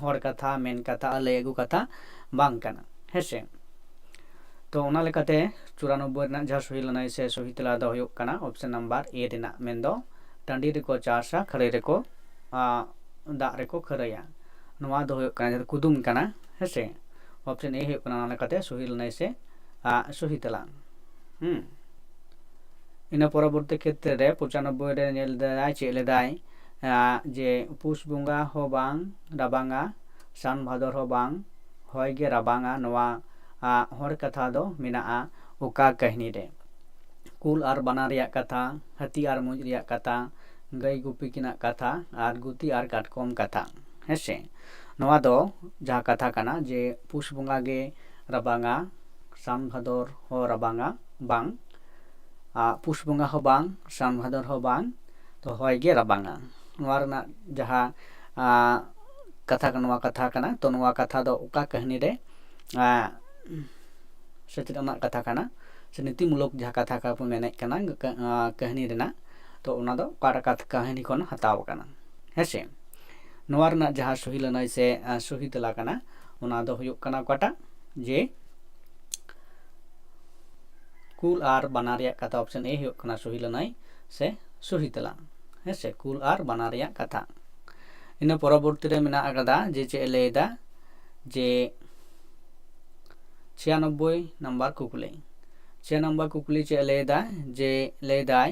ᱦᱚᱲ ᱠᱟᱛᱷᱟ, ᱢᱮᱱ ᱠᱟᱛᱷᱟ ᱟᱨ ᱞᱟᱹᱭ ᱟᱹᱜᱩ ᱠᱟᱛᱷᱟ ᱵᱟᱝ ᱠᱟᱱᱟ᱾ ᱦᱮᱸᱥᱮ, ᱛᱚ ᱚᱱᱟ ᱞᱮᱠᱟᱛᱮ ᱪᱩᱨᱟᱱᱚᱵᱵᱳᱭ ᱨᱮᱱᱟᱜ ᱡᱟᱦᱟᱸ ᱥᱚᱦᱤ ᱞᱟᱹᱱᱟᱹᱭ ᱥᱮ ᱥᱚᱦᱤ ᱛᱮᱞᱟ ᱫᱚ ᱦᱩᱭᱩᱜ ᱠᱟᱱᱟ ᱚᱯᱥᱮᱱ ᱱᱟᱢᱵᱟᱨ ᱮ ᱨᱮᱱᱟᱜ, ᱢᱮᱱᱫᱚ ᱴᱟᱺᱰᱤ ᱨᱮᱠᱚ ᱪᱟᱥᱟ, ᱠᱷᱟᱹᱨᱟᱹᱭ ᱨᱮᱠᱚ, ᱟᱸ, ᱫᱟᱜ ᱨᱮᱠᱚ ᱠᱷᱟᱹᱨᱟᱹᱭᱟ᱾ ᱱᱚᱣᱟ ᱫᱚ ᱦᱩᱭᱩᱜ ᱠᱟᱱᱟ ᱡᱟᱦᱟᱸ ᱫᱚ ᱠᱩᱫᱩᱢ ᱠᱟᱱᱟ᱾ ᱦᱮᱸᱥᱮ, ᱚᱯᱥᱮᱱ ᱮ ᱦᱩᱭᱩᱜ ᱠᱟᱱᱟ ᱚᱱᱟ ᱞᱮᱠᱟᱛᱮ ᱥᱚᱦᱤ ᱞᱟᱹᱱᱟᱹᱭ ᱥᱮ, ᱟᱸ, ᱥᱚᱦᱤ ᱛᱮᱞᱟ᱾ ᱦᱩᱸ᱾ ᱤᱱᱟᱹ ᱯᱚᱨᱚᱵᱚᱨᱛᱤ ᱠᱷᱮᱛᱨᱮ ᱨᱮ ᱯᱚᱸᱪᱟᱱᱚᱵᱵᱳᱭ ᱨᱮ ᱧᱮᱞ ᱫᱟᱲᱮᱭᱟᱜᱼᱟ, ᱪᱮᱫ ᱞᱮᱫᱟᱭ, ᱟᱸ, ᱡᱮ ᱯᱩᱥ ᱵᱚᱸᱜᱟ ᱦᱚᱸ ᱵᱟᱝ ᱨᱟᱵᱟᱝᱟ, ᱥᱟᱱ ᱵᱷᱟᱫᱚᱨ ᱦᱚᱸ ᱵᱟᱝ, ᱦᱚᱭ ᱜᱮ ᱨᱟᱵᱟᱝᱟ᱾ ᱱᱚᱣᱟ, ᱟᱸ, ᱦᱚᱲ ᱠᱟᱛᱷᱟ ᱫᱚ ᱢᱮᱱᱟᱜᱼᱟ ᱚᱠᱟ ᱠᱟᱹᱦᱱᱤ ᱨᱮ? ᱠᱩᱞ ᱟᱨ ᱵᱟᱱᱟ ᱨᱮᱭᱟᱜ ᱠᱟᱛᱷᱟ, ᱦᱟᱹᱛᱤ ᱟᱨ ᱢᱩᱸᱡ ᱨᱮᱭᱟᱜ ᱠᱟᱛᱷᱟ, ᱜᱟᱹᱭ ᱜᱩᱯᱤ ᱠᱤᱱᱟᱜ ᱠᱟᱛᱷᱟ ᱟᱨ ᱜᱩᱛᱤ ᱟᱨ ᱠᱟᱴᱠᱚᱢ ᱠᱟᱛᱷᱟ᱾ ᱦᱮᱸᱥᱮ, ᱱᱚᱣᱟ ᱫᱚ ᱡᱟᱦᱟᱸ ᱠᱟᱛᱷᱟ ᱠᱟᱱᱟ ᱡᱮ ᱯᱩᱥ ᱵᱚᱸᱜᱟ ᱜᱮ ᱨᱟᱵᱟᱝᱟ, ᱥᱟᱱ ᱵᱷᱟᱫᱚᱨ ᱦᱚᱸ ᱨᱟᱵᱟᱝᱟ ᱵᱟᱝ, ᱟᱨ ᱯᱩᱥ ᱵᱚᱸᱜᱟ ᱦᱚᱸ ᱵᱟᱝ, ᱥᱟᱱ ᱵᱷᱟᱫᱚᱨ ᱦᱚᱸ ᱵᱟᱝ, ᱛᱚ ᱦᱚᱭ ᱜᱮ ᱨᱟᱵᱟᱝᱟ᱾ ᱱᱚᱣᱟ ᱨᱮᱱᱟᱜ ᱡᱟᱦᱟᱸ, ᱟᱸ, ᱠᱟᱛᱷᱟ, ᱱᱚᱣᱟ ᱠᱟᱛᱷᱟ ᱠᱟᱱᱟ, ᱛᱚ ᱱᱚᱣᱟ ᱠᱟᱛᱷᱟ ᱫᱚ ᱚᱠᱟ ᱠᱟᱹᱦᱱᱤ ᱨᱮ, ᱟᱸ, ᱥᱮᱪᱮᱫ ᱨᱮᱱᱟᱜ ᱠᱟᱛᱷᱟ ᱠᱟᱱᱟ, ᱥᱮ ᱱᱤᱛᱤᱢᱩᱞᱚᱠ ᱡᱟᱦᱟᱸ ᱠᱟᱛᱷᱟ ᱠᱚ ᱢᱮᱱᱮᱫ ᱠᱟᱱᱟ, ᱠᱟ-, ᱟᱸ, ᱠᱟᱹᱦᱱᱤ ᱨᱮᱱᱟᱜ, ᱛᱚ ᱚᱱᱟ ᱫᱚ ᱚᱠᱟᱴᱟᱜ ᱠᱟᱛᱷᱟ, ᱠᱟᱹᱦᱱᱤ ᱠᱷᱚᱱ ᱦᱟᱛᱟᱣ ᱟᱠᱟᱱᱟ, ᱦᱮᱸ ᱥᱮ? ᱱᱚᱣᱟ ᱨᱮᱱᱟᱜ ᱡᱟᱦᱟᱸ ᱥᱚᱦᱤ ᱞᱟᱹᱱᱟᱹᱭ ᱥᱮ, ᱟᱸ, ᱥᱚᱦᱤ ᱛᱮᱞᱟ ᱠᱟᱱᱟ, ᱚᱱᱟ ᱫᱚ ᱦᱩᱭᱩᱜ ᱠᱟᱱᱟ ᱚᱠᱟᱴᱟᱜ? ᱡᱮ ᱠᱩᱞ ᱟᱨ ᱵᱟᱱᱟ ᱨᱮᱭᱟᱜ ᱠᱟᱛᱷᱟ, option A ᱦᱩᱭᱩᱜ ᱠᱟᱱᱟ ᱥᱚᱦᱤ ᱞᱟᱹᱱᱟᱹᱭ ᱥᱮ ᱥᱚᱦᱤ ᱛᱮᱞᱟ, ᱦᱮᱸ ᱥᱮ? ᱠᱩᱞ ᱟᱨ ᱵᱟᱱᱟ ᱨᱮᱭᱟᱜ ᱠᱟᱛᱷᱟ᱾ ᱤᱱᱟᱹ ᱯᱚᱨᱚᱵᱚᱨᱛᱤ ᱨᱮ ᱢᱮᱱᱟᱜ ᱟᱠᱟᱫᱟ ᱡᱮ ᱪᱮᱫ ᱮ ᱞᱟᱹᱭ ᱮᱫᱟ, ᱡᱮ ᱪᱷᱤᱭᱟᱱᱚᱵᱵᱳᱭ ᱱᱟᱢᱵᱟᱨ ᱠᱩᱠᱞᱤ᱾ ᱪᱷᱤᱭᱟ ᱱᱟᱢᱵᱟᱨ ᱠᱩᱠᱞᱤ ᱪᱮᱫ ᱞᱟᱹᱭ ᱮᱫᱟ? ᱡᱮ ᱞᱟᱹᱭ ᱫᱟᱭ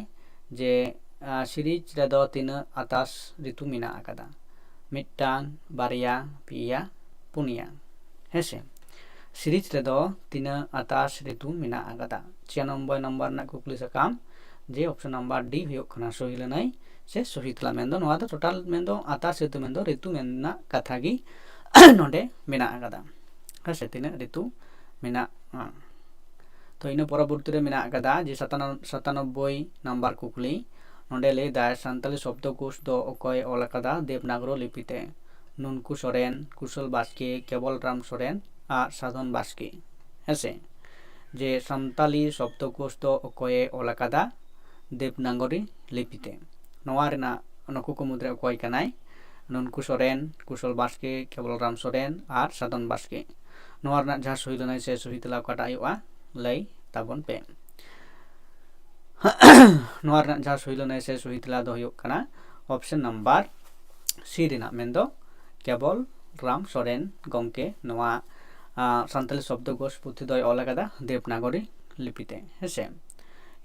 ᱡᱮ, ᱟᱸ, ᱥᱤᱨᱤᱡᱽ ᱨᱮᱫᱚ ᱛᱤᱱᱟᱹᱜ ᱟᱛᱟᱥ ᱨᱤᱛᱩ ᱢᱮᱱᱟᱜ ᱟᱠᱟᱫᱟ? ᱢᱤᱫᱴᱟᱝ, ᱵᱟᱨᱭᱟ, ᱯᱮᱭᱟ, ᱯᱩᱱᱭᱟ, ᱦᱮᱸ ᱥᱮ? ᱥᱤᱨᱤᱡᱽ ᱨᱮᱫᱚ ᱛᱤᱱᱟᱹᱜ ᱟᱛᱟᱥ ᱨᱤᱛᱩ ᱢᱮᱱᱟᱜ ᱟᱠᱟᱫᱟ? ᱪᱷᱤᱭᱟᱱᱚᱵᱵᱳᱭ ᱱᱟᱢᱵᱟᱨ ᱨᱮᱱᱟᱜ ᱠᱩᱠᱞᱤ ᱥᱟᱠᱟᱢ ᱡᱮ option number D ᱦᱩᱭᱩᱜ ᱠᱟᱱᱟ ᱥᱚᱦᱤ ᱞᱟᱹᱱᱟᱹᱭ ᱥᱮ ᱥᱚᱦᱤ ᱛᱮᱞᱟ᱾ ᱢᱮᱱᱫᱚ ᱱᱚᱣᱟ ᱫᱚ total ᱢᱮᱱᱫᱚ ᱟᱛᱟᱥ ᱨᱤᱛᱩ ᱢᱮᱱᱫᱚ ᱨᱤᱛᱩ ᱢᱮᱱᱟᱜ ᱠᱟᱛᱷᱟ ᱜᱮ ᱱᱚᱰᱮ ᱢᱮᱱᱟᱜ ᱟᱠᱟᱫᱟ, ᱦᱮᱸ ᱥᱮ? ᱛᱤᱱᱟᱹᱜ ᱨᱤᱛᱩ ᱢᱮᱱᱟᱜᱼᱟ᱾ ᱛᱚ ᱤᱱᱟᱹ ᱯᱚᱨᱚᱵᱚᱨᱛᱤ ᱨᱮ ᱢᱮᱱᱟᱜ ᱟᱠᱟᱫᱟ ᱡᱮ ᱥᱟᱛᱟᱱᱚ-, ᱥᱟᱛᱟᱱᱚᱵᱵᱳᱭ ᱱᱟᱢᱵᱟᱨ ᱠᱩᱠᱞᱤ᱾ ᱱᱚᱰᱮ ᱞᱟᱹᱭ ᱫᱟᱭ ᱥᱟᱱᱛᱟᱞᱤ ᱥᱚᱵᱫᱚ ᱠᱳᱥ ᱫᱚ ᱚᱠᱚᱭ ᱚᱞ ᱟᱠᱟᱫᱟ ᱫᱮᱵᱽᱱᱟᱜᱚᱨᱤ ᱞᱤᱯᱤ ᱛᱮ? ᱱᱩᱱᱠᱩ ᱥᱚᱨᱮᱱ, ᱠᱩᱥᱚᱞ ᱵᱟᱥᱠᱮ, ᱠᱮᱵᱚᱞ ᱨᱟᱢ ᱥᱚᱨᱮᱱ ᱟᱨ ᱥᱟᱫᱷᱚᱱ ᱵᱟᱥᱠᱮ, ᱦᱮᱸ ᱥᱮ? ᱡᱮ ᱥᱟᱱᱛᱟᱞᱤ ᱥᱚᱵᱫᱚ ᱠᱳᱥ ᱫᱚ ᱚᱠᱚᱭᱮ ᱚᱞ ᱟᱠᱟᱫᱟ? ᱫᱮᱵᱽᱱᱟᱜᱚᱨᱤ ᱞᱤᱯᱤ ᱛᱮ᱾ ᱱᱚᱣᱟ ᱨᱮᱱᱟᱜ ᱱᱩᱠᱩ ᱠᱚ ᱢᱩᱫᱽᱨᱮ ᱚᱠᱚᱭ ᱠᱟᱱᱟᱭ? ᱱᱩᱱᱠᱩ ᱥᱚᱨᱮᱱ, ᱠᱩᱥᱚᱞ ᱵᱟᱥᱠᱮ, ᱠᱮᱵᱚᱞ ᱨᱟᱢ ᱥᱚᱨᱮᱱ ᱟᱨ ᱥᱟᱫᱚᱱ ᱵᱟᱥᱠᱮ᱾ ᱱᱚᱣᱟ ᱨᱮᱱᱟᱜ ᱡᱟᱦᱟᱸ ᱥᱚᱦᱤ ᱞᱟᱹᱱᱟᱹᱭ ᱥᱮ ᱥᱚᱦᱤ ᱛᱮᱞᱟ ᱚᱠᱟᱴᱟᱜ ᱦᱩᱭᱩᱜᱼᱟ? ᱞᱟᱹᱭ ᱛᱟᱵᱚᱱ ᱯᱮ᱾ ᱱᱚᱣᱟ ᱨᱮᱱᱟᱜ ᱡᱟᱦᱟᱸ ᱥᱚᱦᱤ ᱞᱟᱹᱱᱟᱹᱭ ᱥᱮ ᱥᱚᱦᱤ ᱛᱮᱞᱟ ᱫᱚ ᱦᱩᱭᱩᱜ ᱠᱟᱱᱟ option number C ᱨᱮᱱᱟᱜ, ᱢᱮᱱᱫᱚ ᱠᱮᱵᱚᱞ ᱨᱟᱢ ᱥᱚᱨᱮᱱ ᱜᱚᱢᱠᱮ ᱱᱚᱣᱟ, ᱟᱸ, ᱥᱟᱱᱛᱟᱞᱤ ᱥᱚᱵᱫᱚ ᱠᱳᱥ ᱯᱩᱛᱷᱤ ᱫᱚᱭ ᱚᱞ ᱟᱠᱟᱫᱟ ᱫᱮᱵᱽᱱᱟᱜᱚᱨᱤ ᱞᱤᱯᱤ ᱛᱮ, ᱦᱮᱸ ᱥᱮ?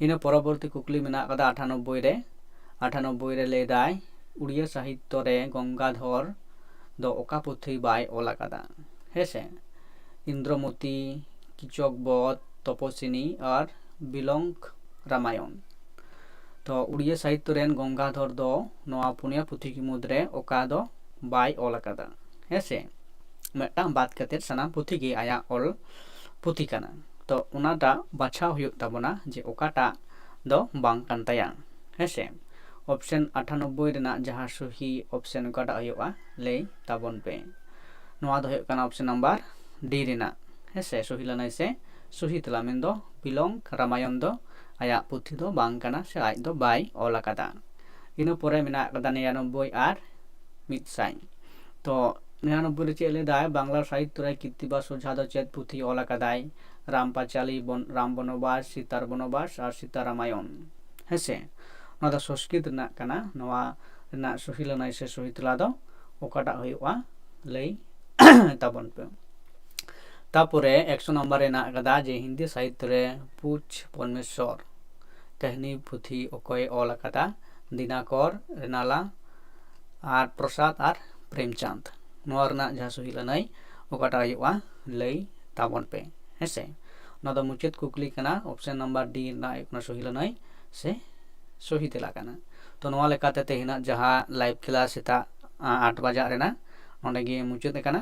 ᱤᱱᱟᱹ ᱯᱚᱨᱚᱵᱚᱨᱛᱤ ᱠᱩᱠᱞᱤ ᱢᱮᱱᱟᱜ ᱟᱠᱟᱫᱟ ᱟᱴᱷᱟᱱᱚᱵᱵᱳᱭ ᱨᱮ᱾ ᱟᱴᱷᱟᱱᱚᱵᱵᱳᱭ ᱨᱮ ᱞᱟᱹᱭ ᱫᱟᱭ, ᱩᱲᱤᱭᱟ ᱥᱟᱦᱤᱛᱛᱚ ᱨᱮ ᱜᱚᱝᱜᱟᱫᱷᱚᱨ ᱫᱚ ᱚᱠᱟ ᱯᱩᱛᱷᱤ ᱵᱟᱭ ᱚᱞ ᱟᱠᱟᱫᱟ? ᱦᱮᱸ ᱥᱮ? ᱤᱱᱫᱨᱚᱢᱚᱛᱤ, ᱠᱤᱪᱚᱠᱵᱚᱫᱷ, ᱛᱚᱯᱚᱥᱤᱱᱤ ᱟᱨ ᱵᱤᱞᱚᱝᱠ ᱨᱟᱢᱟᱭᱚᱱ᱾ ᱛᱚ ᱩᱲᱤᱭᱟ ᱥᱟᱦᱤᱛᱛᱚ ᱨᱮᱱ ᱜᱚᱝᱜᱟᱫᱷᱚᱨ ᱫᱚ ᱱᱚᱣᱟ ᱯᱩᱱᱭᱟ ᱯᱩᱛᱷᱤ ᱠᱚ ᱢᱩᱫᱽᱨᱮ ᱚᱠᱟ ᱫᱚ ᱵᱟᱭ ᱚᱞ ᱟᱠᱟᱫᱟ, ᱦᱮᱸ ᱥᱮ? ᱢᱤᱫᱴᱟᱝ ᱵᱟᱫ ᱠᱟᱛᱮᱫ ᱥᱟᱱᱟᱢ ᱯᱩᱛᱷᱤ ᱜᱮ ᱟᱭᱟᱜ ᱚᱞ ᱯᱩᱛᱷᱤ ᱠᱟᱱᱟ᱾ ᱛᱚ ᱚᱱᱟᱴᱟᱜ ᱵᱟᱪᱷᱟᱣ ᱦᱩᱭᱩᱜ ᱛᱟᱵᱚᱱᱟ ᱡᱮ ᱚᱠᱟᱴᱟᱜ ᱫᱚ ᱵᱟᱝ ᱠᱟᱱ ᱛᱟᱭᱟ, ᱦᱮᱸ ᱥᱮ? option ᱟᱴᱷᱟᱱᱚᱵᱵᱳᱭ ᱨᱮᱱᱟᱜ ᱡᱟᱦᱟᱸ ᱥᱚᱦᱤ option ᱚᱠᱟᱴᱟᱜ ᱦᱩᱭᱩᱜᱼᱟ, ᱞᱟᱹᱭ ᱛᱟᱵᱚᱱ ᱯᱮ᱾ ᱱᱚᱣᱟ ᱫᱚ ᱦᱩᱭᱩᱜ ᱠᱟᱱᱟ option number D ᱨᱮᱱᱟᱜ, ᱦᱮᱸ ᱥᱮ? ᱥᱚᱦᱤ ᱞᱟᱹᱱᱟᱹᱭ ᱥᱮ ᱥᱚᱦᱤ ᱛᱮᱞᱟ ᱢᱮᱱᱫᱚ ᱵᱤᱞᱚᱝ ᱨᱟᱢᱟᱭᱚᱱ ᱫᱚ ᱟᱭᱟᱜ ᱯᱩᱛᱷᱤ ᱫᱚ ᱵᱟᱝ ᱠᱟᱱᱟ ᱥᱮ ᱟᱡ ᱫᱚ ᱵᱟᱭ ᱚᱞ ᱟᱠᱟᱫᱟ᱾ ᱤᱱᱟᱹ ᱯᱚᱨᱮ ᱢᱮᱱᱟᱜ ᱟᱠᱟᱫᱟ ᱱᱤᱨᱟᱱᱚᱵᱵᱳᱭ ᱟᱨ ᱢᱤᱫ ᱥᱟᱭ᱾ ᱛᱚ ᱱᱤᱨᱟᱱᱚᱵᱵᱳᱭ ᱨᱮ ᱪᱮᱫ ᱞᱟᱹᱭ ᱫᱟᱭ, ᱵᱟᱝᱞᱟ ᱥᱟᱦᱤᱛᱛᱚ ᱨᱮ ᱠᱤᱨᱛᱤᱵᱟᱥᱚ ᱡᱷᱟ ᱫᱚ ᱪᱮᱫ ᱯᱩᱛᱷᱤ ᱚᱞ ᱟᱠᱟᱫᱟᱭ? ᱨᱟᱢ ᱯᱟᱸᱪᱟᱞᱤ, ᱵᱚᱱ-, ᱨᱟᱢ ᱵᱚᱱᱚᱵᱟᱥ, ᱥᱤᱛᱟᱨ ᱵᱚᱱᱚᱵᱟᱥ ᱟᱨ ᱥᱤᱛᱟ ᱨᱟᱢᱟᱭᱚᱱ᱾ ᱦᱮᱸᱥᱮ, ᱱᱚᱣᱟ ᱫᱚ ᱥᱚᱝᱥᱠᱨᱤᱛ ᱨᱮᱱᱟᱜ ᱠᱟᱱᱟ᱾ ᱱᱚᱣᱟ ᱨᱮᱱᱟᱜ ᱥᱚᱦᱤ ᱞᱟᱹᱱᱟᱹᱭ ᱥᱮ ᱥᱚᱦᱤ ᱛᱮᱞᱟ ᱫᱚ ᱚᱠᱟᱴᱟᱜ ᱦᱩᱭᱩᱜᱼᱟ, ᱞᱟᱹᱭ ᱛᱟᱵᱚᱱ ᱯᱮ᱾ ᱛᱟᱯᱚᱨᱮ ᱮᱠᱥᱚ ᱱᱟᱢᱵᱟᱨ ᱨᱮ ᱦᱮᱱᱟᱜ ᱟᱠᱟᱫᱟ ᱡᱮ ᱦᱤᱱᱫᱤ ᱥᱟᱦᱤᱛᱛᱚ ᱨᱮ ᱯᱩᱪ ᱯᱚᱨᱢᱮᱥᱣᱚᱨ ᱠᱟᱹᱦᱱᱤ ᱯᱩᱛᱷᱤ ᱚᱠᱚᱭ ᱚᱞ ᱟᱠᱟᱫᱟ? ᱫᱤᱱᱟᱠᱚᱨ, ᱨᱮᱱᱟᱞᱟ ᱟᱨ ᱯᱨᱚᱥᱟᱫᱽ ᱟᱨ ᱯᱨᱮᱢᱪᱟᱸᱫᱽ᱾ ᱱᱚᱣᱟ ᱨᱮᱱᱟᱜ ᱡᱟᱦᱟᱸ ᱥᱚᱦᱤ ᱞᱟᱹᱱᱟᱹᱭ ᱚᱠᱟᱴᱟᱜ ᱦᱩᱭᱩᱜᱼᱟ, ᱞᱟᱹᱭ ᱛᱟᱵᱚᱱ ᱯᱮ᱾ ᱦᱮᱸᱥᱮ, ᱱᱚᱣᱟ ᱫᱚ ᱢᱩᱪᱟᱹᱫ ᱠᱩᱠᱞᱤ ᱠᱟᱱᱟ, ᱚᱯᱥᱮᱱ ᱱᱟᱢᱵᱟᱨ ᱰᱤ ᱨᱮᱱᱟᱜ ᱦᱩᱭᱩᱜ ᱠᱟᱱᱟ ᱥᱚᱦᱤ ᱞᱟᱹᱱᱟᱹᱭ ᱥᱮ ᱥᱚᱦᱤ ᱛᱮᱞᱟ ᱠᱟᱱᱟ᱾ ᱛᱚ ᱱᱚᱣᱟ ᱞᱮᱠᱟᱛᱮ ᱛᱮᱦᱮᱧᱟᱜ ᱡᱟᱦᱟᱸ ᱞᱟᱭᱤᱵᱷ ᱠᱞᱟᱥ ᱥᱮᱛᱟᱜ ᱟᱴ ᱵᱟᱡᱟᱜ ᱨᱮᱱᱟᱜ ᱱᱚᱸᱰᱮ ᱜᱮ ᱢᱩᱪᱟᱹᱫ ᱟᱠᱟᱱᱟ᱾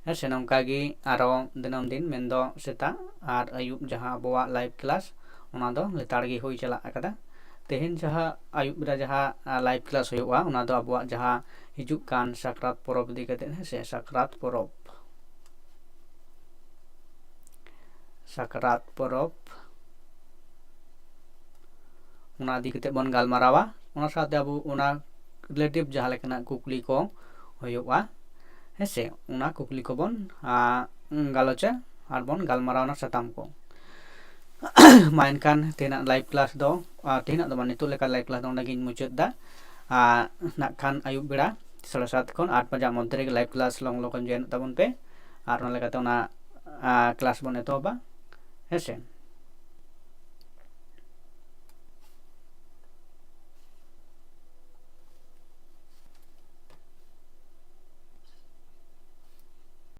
ᱦᱮᱸ ᱥᱮ, ᱱᱚᱝᱠᱟ ᱜᱮ ᱟᱨᱚ ᱫᱤᱱᱟᱹᱢ ᱫᱤᱱ ᱢᱮᱱᱫᱚ ᱥᱮᱛᱟᱜ ᱟᱨ ᱟᱹᱭᱩᱵ ᱡᱟᱦᱟᱸ ᱟᱵᱚᱣᱟᱜ ᱞᱟᱭᱤᱵᱷ ᱠᱞᱟᱥ, ᱚᱱᱟ ᱫᱚ ᱞᱮᱛᱟᱲ ᱜᱮ ᱦᱩᱭ ᱪᱟᱞᱟᱜ ᱟᱠᱟᱫᱟ᱾ ᱛᱮᱦᱮᱧ ᱡᱟᱦᱟᱸ ᱟᱹᱭᱩᱵ ᱵᱮᱲᱟ ᱡᱟᱦᱟᱸ ᱞᱟᱭᱤᱵᱷ ᱠᱞᱟᱥ ᱦᱩᱭᱩᱜᱼᱟ, ᱚᱱᱟ ᱫᱚ ᱟᱵᱚᱣᱟᱜ ᱡᱟᱦᱟᱸ ᱦᱤᱡᱩᱜ ᱠᱟᱱ ᱥᱟᱠᱨᱟᱛ ᱯᱚᱨᱚᱵᱽ ᱤᱫᱤ ᱠᱟᱛᱮ, ᱦᱮᱸ ᱥᱮ, ᱥᱟᱠᱨᱟᱛ ᱯᱚᱨᱚᱵᱽ, ᱥᱟᱠᱨᱟᱛ ᱯᱚᱨᱚᱵᱽ ᱚᱱᱟ ᱤᱫᱤ ᱠᱟᱛᱮ ᱵᱚᱱ ᱜᱟᱞᱢᱟᱨᱟᱣᱟ᱾ ᱚᱱᱟ ᱥᱟᱶᱛᱮ ᱟᱵᱚ ᱚᱱᱟ ᱨᱤᱞᱮᱴᱤᱵᱷ ᱡᱟᱦᱟᱸ ᱞᱮᱠᱟᱱᱟᱜ ᱠᱩᱠᱞᱤ ᱠᱚ ᱦᱩᱭᱩᱜᱼᱟ, ᱦᱮᱸ ᱥᱮ, ᱚᱱᱟ ᱠᱩᱠᱞᱤ ᱠᱚᱵᱚᱱ, ᱟ, ᱜᱟᱞᱚᱪᱟ ᱟᱨ ᱵᱚᱱ ᱜᱟᱞᱢᱟᱨᱟᱣᱟ ᱚᱱᱟ ᱥᱟᱛᱟᱢ ᱠᱚ᱾ ᱢᱟ ᱮᱱᱠᱷᱟᱱ ᱛᱮᱦᱮᱧᱟᱜ ᱞᱟᱭᱤᱵᱷ ᱠᱞᱟᱥ ᱫᱚ, ᱟ, ᱛᱮᱦᱮᱧᱟᱜ ᱫᱚ ᱵᱟᱝ, ᱱᱤᱛᱚᱜ ᱞᱮᱠᱟ ᱞᱟᱭᱤᱵᱷ ᱠᱞᱟᱥ ᱫᱚ ᱚᱸᱰᱮ ᱜᱤᱧ ᱢᱩᱪᱟᱹᱫ ᱮᱫᱟ᱾ ᱟ, ᱱᱟᱜ ᱠᱷᱟᱱ ᱟᱹᱭᱩᱵ ᱵᱮᱲᱟ ᱥᱟᱲᱮ ᱥᱟᱛ ᱠᱷᱚᱱ ᱟᱴ ᱵᱟᱡᱟᱜ ᱢᱚᱫᱽᱫᱷᱮ ᱨᱮᱜᱮ ᱞᱟᱭᱤᱵᱷ ᱠᱞᱟᱥ ᱞᱚᱜᱚᱱ ᱞᱚᱜᱚᱱ ᱡᱚᱭᱮᱱᱚᱜ ᱛᱟᱵᱚᱱ ᱯᱮ᱾ ᱟᱨ ᱚᱱᱟ ᱞᱮᱠᱟᱛᱮ ᱚᱱᱟ, ᱟ, ᱠᱞᱟᱥ ᱵᱚᱱ ᱮᱛᱚᱦᱚᱵᱟ, ᱦᱮᱸ ᱥᱮ᱾